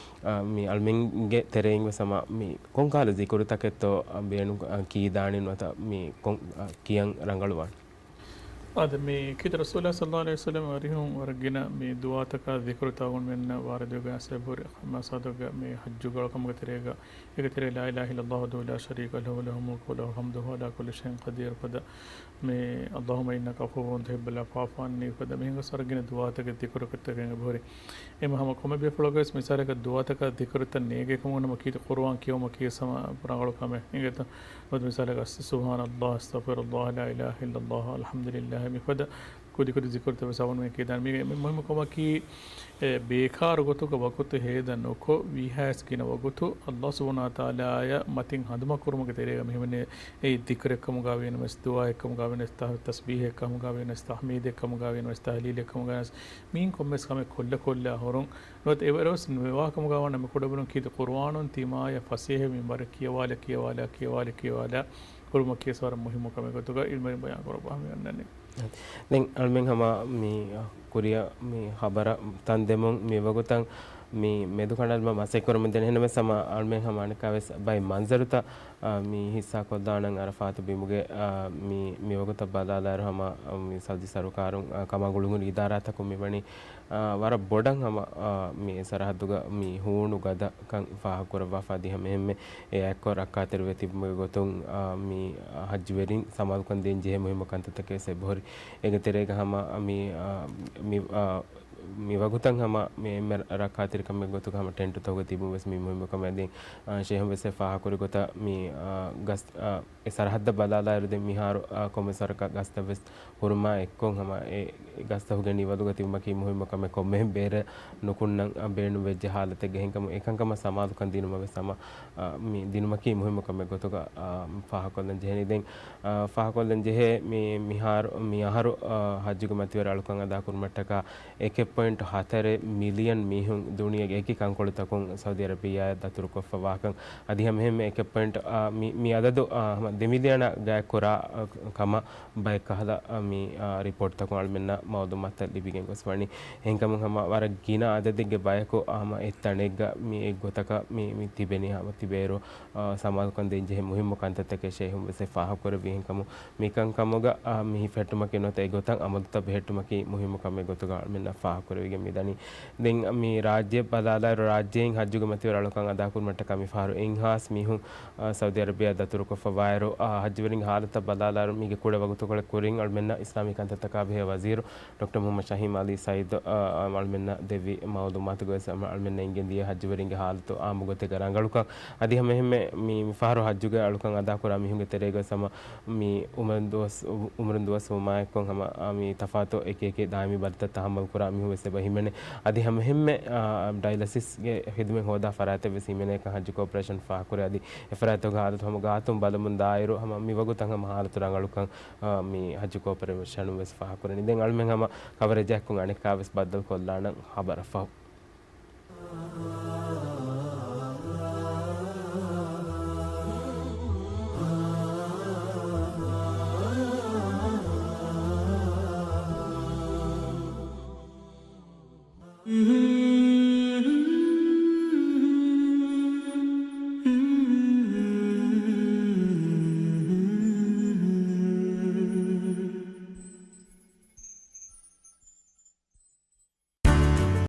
އާ، މި އަޅުމެންގެ ތެރެއިން ވެސް ހަމަ މި ކޮންކަހަލަ ޒިކުރުތަކެއްތޯ، އާ، ބޭނުން، އާ، ކީދާނެ ނުވަތަ މި ކޮން، އާ، ކިޔަން ރަނގަޅުވާނެ؟ އާދެ، މި ކީރިތި ރަސޫލާ ޞައްލައްލާހު ޢަލައިހި ވަސައްލަމަ އަރިހުން ވަރަށް ގިނަ މި ދުޢާތަކާ ޒިކުރުތައް އަޅުގަނޑުމެންނަށް ވާރިދުވެގެން އައިސް އެބަހުރި. މަސަދުގަ މި ހައްޖު ގަޅުކަމުގެ ތެރޭގަ، އޭގެ ތެރޭ لا إله إلا الله وحده لا شريك له، له الملك وله الحمد وهو على كل شيء قدير ފަދަ މި اللهم إنك عفو تحب العفو فاعف عني ފަދަ މިހެން ގޮސް ވަރަށް ގިނަ ދުޢާތަކެއް ޒިކުރުތަކެއް އެބަހުރި. އެމަ ހަމަ ކޮންމެ ބޭފުޅަކަށް ވެސް މިސާލަކަށް ދުޢާތަކާ ޛިކުރުތައް ނޭގޭ ކަމުން ނަމަ ކީރިތި ޤުރުއާން ކިޔެވުމަކީ ވެސް ހަމަ ރަނގަޅު ކަމެއް އިނގޭތަ؟ ނުވަތަ މިސާލަކަށް ސުބްޙާނައްލާހް، އަސްތަޣްފިރުއްލާހް، ލާ އިލާހަ އިއްލައްލާހް، އަލްޙަމްދުލިއްލާހް، މިފަދަ ކުދިކުދި ޛިކުރުތައް ވެސް އަޅުގަނޑުމެން ކިޔަން ދާނެ. މީގެ މު-، މުހިއްމު ކަމަކީ އެ ބޭކާރު ގޮތުގަ ވަގުތު ހޭދަ ނުކޮށް، ވީހާވެސް ގިނަ ވަގުތު އައްލާހު ސުބްޙާނަހޫ ވަތަޢާލާއަށް މަތިން ހަނދުމަކުރުމުގެ ތެރޭގަ މިހެން އެ ޛިކުރެއްކަމުގަ ވީނަމަވެސް، ދުޢާއެއްކަމުގަ ވީނަމަވެސް، ތަ-، ތަސްބީޙެއްކަމުގަ ވީނަމަވެސް، ތަޙްމީދެއްކަމުގަ ވީނަމަވެސް، ތަހްލީލެއްކަމުގަ ވީނަމަވެސް، މިއިން ކޮންމެސް ކަމެއް ކޮށްލަ ކޮށްލާ ހުރުން. ނުވަތަ އެވަރަށް ވެސް ނުވެވާކަމުގަ ވާނަމަ މިކުޑަބުރުން ކީރިތި ޤުރުއާނުން ތިމާޔަށް ފަސޭހަވެ މިންވަރަށް ކިޔަވާލަ، ކިޔަވާލަ، ކިޔަވާލަ، ކިޔަވާލަ ކުރުމަކީ ވެސް ވަރަށް މުހިއްމު ކަމެއް ގޮތުގަ ޢިލްމުވެރިން ބަޔާން ކުރައްވާ މި އަންނަނީ. ދެން އަޅުމެން ހަމަ މި ކުރިއަށް މި ޚަބަރަށް ތަން ދެމުން މި ވަގުތަށް މި މެދު ކަނޑާލުމަށް މަސައްކަތް ކުރަމުން ދެން އެހެންނަމަވެސް ހަމަ އަޅުމެން ހަމަ އަނެއްކާވެސް ބައެއް މަންޒަރުތައް، އާ، މި ހިއްސާ ކޮށްލާނަން އަރަފާތު ބިމުގެ، އާ، މި، މި ވަގުތަށް ބަލާލާއިރު ހަމަ، އާ، މި ސައުދީ ސަރުކާރުން، އާ، ކަމާ ގުޅުންހުރި އިދާރާތަކުން މިވަނީ، އާ، ވަރަށް ބޮޑަށް ހަމަ، އާ، މި ސަރަހައްދުގަ މި ހޫނު ގަދަކަން ފާހަގަކުރައްވާފަ އަދި ހަމައެހެންމެ އެ އާއެއްކޮށް ރައްކާތެރިވެ ތިބުމުގެ ގޮތުން، އާ، މި، އާ، ހައްޖުވެރިން ސަމާލުކަން ދޭން ޖެހޭ މުހިއްމު ކަންތައްތަކެއް ވެސް އެބަހުރި. އޭގެ ތެރޭގަ ހަމަ މި، އާ، މި، އާ، މި ވަގުތަށް ހަމަ މި އެންމެ ރައްކާތެރިކަމެއް ގޮތުގަ ހަމަ ޓެންޓުތަކުގަ ތިބުން ވެސް މި މުހިއްމު ކަމެއް. ދެން، އާ، ޝޭހުން ވެސް އެ ފާހަގަކުރި ގޮތަށް މި، އާ، ގަސް، އާ، އެ ސަރަހައްދަށް ބަލާލާއިރު ދެން މިހާރު، އާ، ކޮންމެސް ވަރަކަށް ގަސްތައް ވެސް ހުރުމާ އެއްކޮށް ހަމަ އެ ގަސްތައް ހުގެން ނިވަލުގަ ތިބުމަކީ މުހިއްމު ކަމެއް. ކޮންމެހެން ބޭރަށް ނުކުންނަން، އާ، ބޭނުން ވެއްޖެ ހާލަތެއްގަ އެހެންކަމުން އެކަންކަމަށް ސަމާލުކަން ދިނުމަށް ވެސް ހަމަ، އާ، މި ދިނުމަކީ މުހިއްމު ކަމެއް ގޮތުގަ، އާ، ފާހަގަކޮށްލަން ޖެހެނީ. ދެން، އާ، ފާހަގަކޮށްލަން ޖެހޭ މި، މިހާރު، މި އަހަރު، އާ، ހައްޖުގެ މަތިވެރި އަޅުކަން އަދާކުރުމަށްޓަކާ އެކެއް ޕޮއިންޓު ހަތަރެއް މިލިއަން މީހުން ދުނިޔޭގެ އެކި ކަންކޮޅުތަކުން ސައުދީ އަރަބިއްޔާއަށް ދަތުރުކޮށްފަ ވާކަން. އަދި ހަމައެހެންމެ އެކެއް ޕޮއިންޓް، އާ، މި، މި އަދަދު، އާ، ހަމަ ދެ މިލިއަނަށް ގާތްކުރާ، އާ، ކަމަށް ބައެއް ކަހަލަ، އާ، މި، އާ، ރިޕޯޓްތަކުން އަޅުމެންނަށް މައުލޫމާތުތައް ލިބިގެން ގޮސް ވަނީ. އެހެންކަމުން ހަމަ ވަރަށް ގިނަ އަދަދެއްގެ ބަޔަކު، އާ، ހަމަ އެއްތަނެއްގަ މި އެއްގޮތަކަށް މި، މި ތިބެނީ ހަމަ ތިބޭއިރު، އާ، ސަމާލުކަން ދޭން ޖެހޭ މުހިއްމު ކަންތައްތަކެއް ޝޭހުން ވެސް އެ ފާހަގަކުރެއްވި. އެހެންކަމުން މިކަންކަމުގަ، އާ، މި ހިފެހެއްޓުމަކީ ނުވަތަ އެގޮތަށް އަމަލުތައް ބެހެއްޓުމަކީ މުހިއްމު ކަމެއް ގޮތުގަ އަޅުމެންނަށް ފާހަގަކުރެވިގެން މިދަނީ. ދެން މި ރާއްޖެ ބަލާލާއިރު، ރާއްޖެއިން ހައްޖުގެ މަތިވެރި އަޅުކަން އަދާކުރުމަށްޓަކާ މިފަހަރު އެއްހާސް މީހުން، އާ، ސައުދީ އަރަބިއާ ދަތުރުކޮށްފަ ވާއިރު، އާ، ހައްޖުވެރިންގެ ހާލަތަށް ބަލާލާއިރު، މީގެ ކުޑަ ވަގުތުކޮޅެއް ކުރިން އަޅުމެންނަށް އިސްލާމީ ކަންތައްތަކާ ބެހޭ ވަޒީރު ޑޮކްޓަރ މުހައްމަދު ޝަހީމް އަލީ ސައީދު، އާ، އަޅުމެންނަށް ދެއްވި މައުލޫމާތުގައި ވެސް އަޅުމެންނަށް އެނގެން ދިޔަ ހައްޖުވެރިންގެ ހާލަތު އާއްމު ގޮތެއްގަ ރަނގަޅުކަން. އަދި ހަމައެހެންމެ މި، މިފަހަރު ހައްޖުގެ އަޅުކަން އަދާކުރާ މީހުންގެ ތެރޭގަ ވެސް ހަމަ މި އުމުރުން ދުވަސް، އު-، އުމުރުން ދުވަސް ވުމާއެއްކޮށް ހަމަ، އާ، މި ތަފާތު އެކި އެކި ދާއިމީ ބަލިތައް ތަހައްމަލް ކުރާ މީހުން ވެސް އެބަ ހިމެނޭ. އަދި ހަމައެހެންމެ، އާ، ޑައިލަސިސްގެ ޚިދުމަތް ހޯދާ ފަރާތެއް ވެސް ހިމެނޭކަން ހައްޖު ކޯޕަރޭޝަން ފާހަގަކުރޭ. އަދި އެ ފަރާތްތަކުގެ ހާލަތު ހަމަ ގާތުން ބަލަމުން ދާއިރު ހަމަ މިވަގުތަށް ހަމަ ހާލަތު ރަނގަޅުކަން، އާ، މި ހައްޖު ކޯޕަރޭޝަނުން ވެސް ފާހަގަކުރަނީ. ދެން އަޅުމެން ހަމަ ކަވަރޭޖާއެކު އަނެއްކާވެސް ބައްދަލުކޮށްލާނަން ޚަބަރަށްފަހު.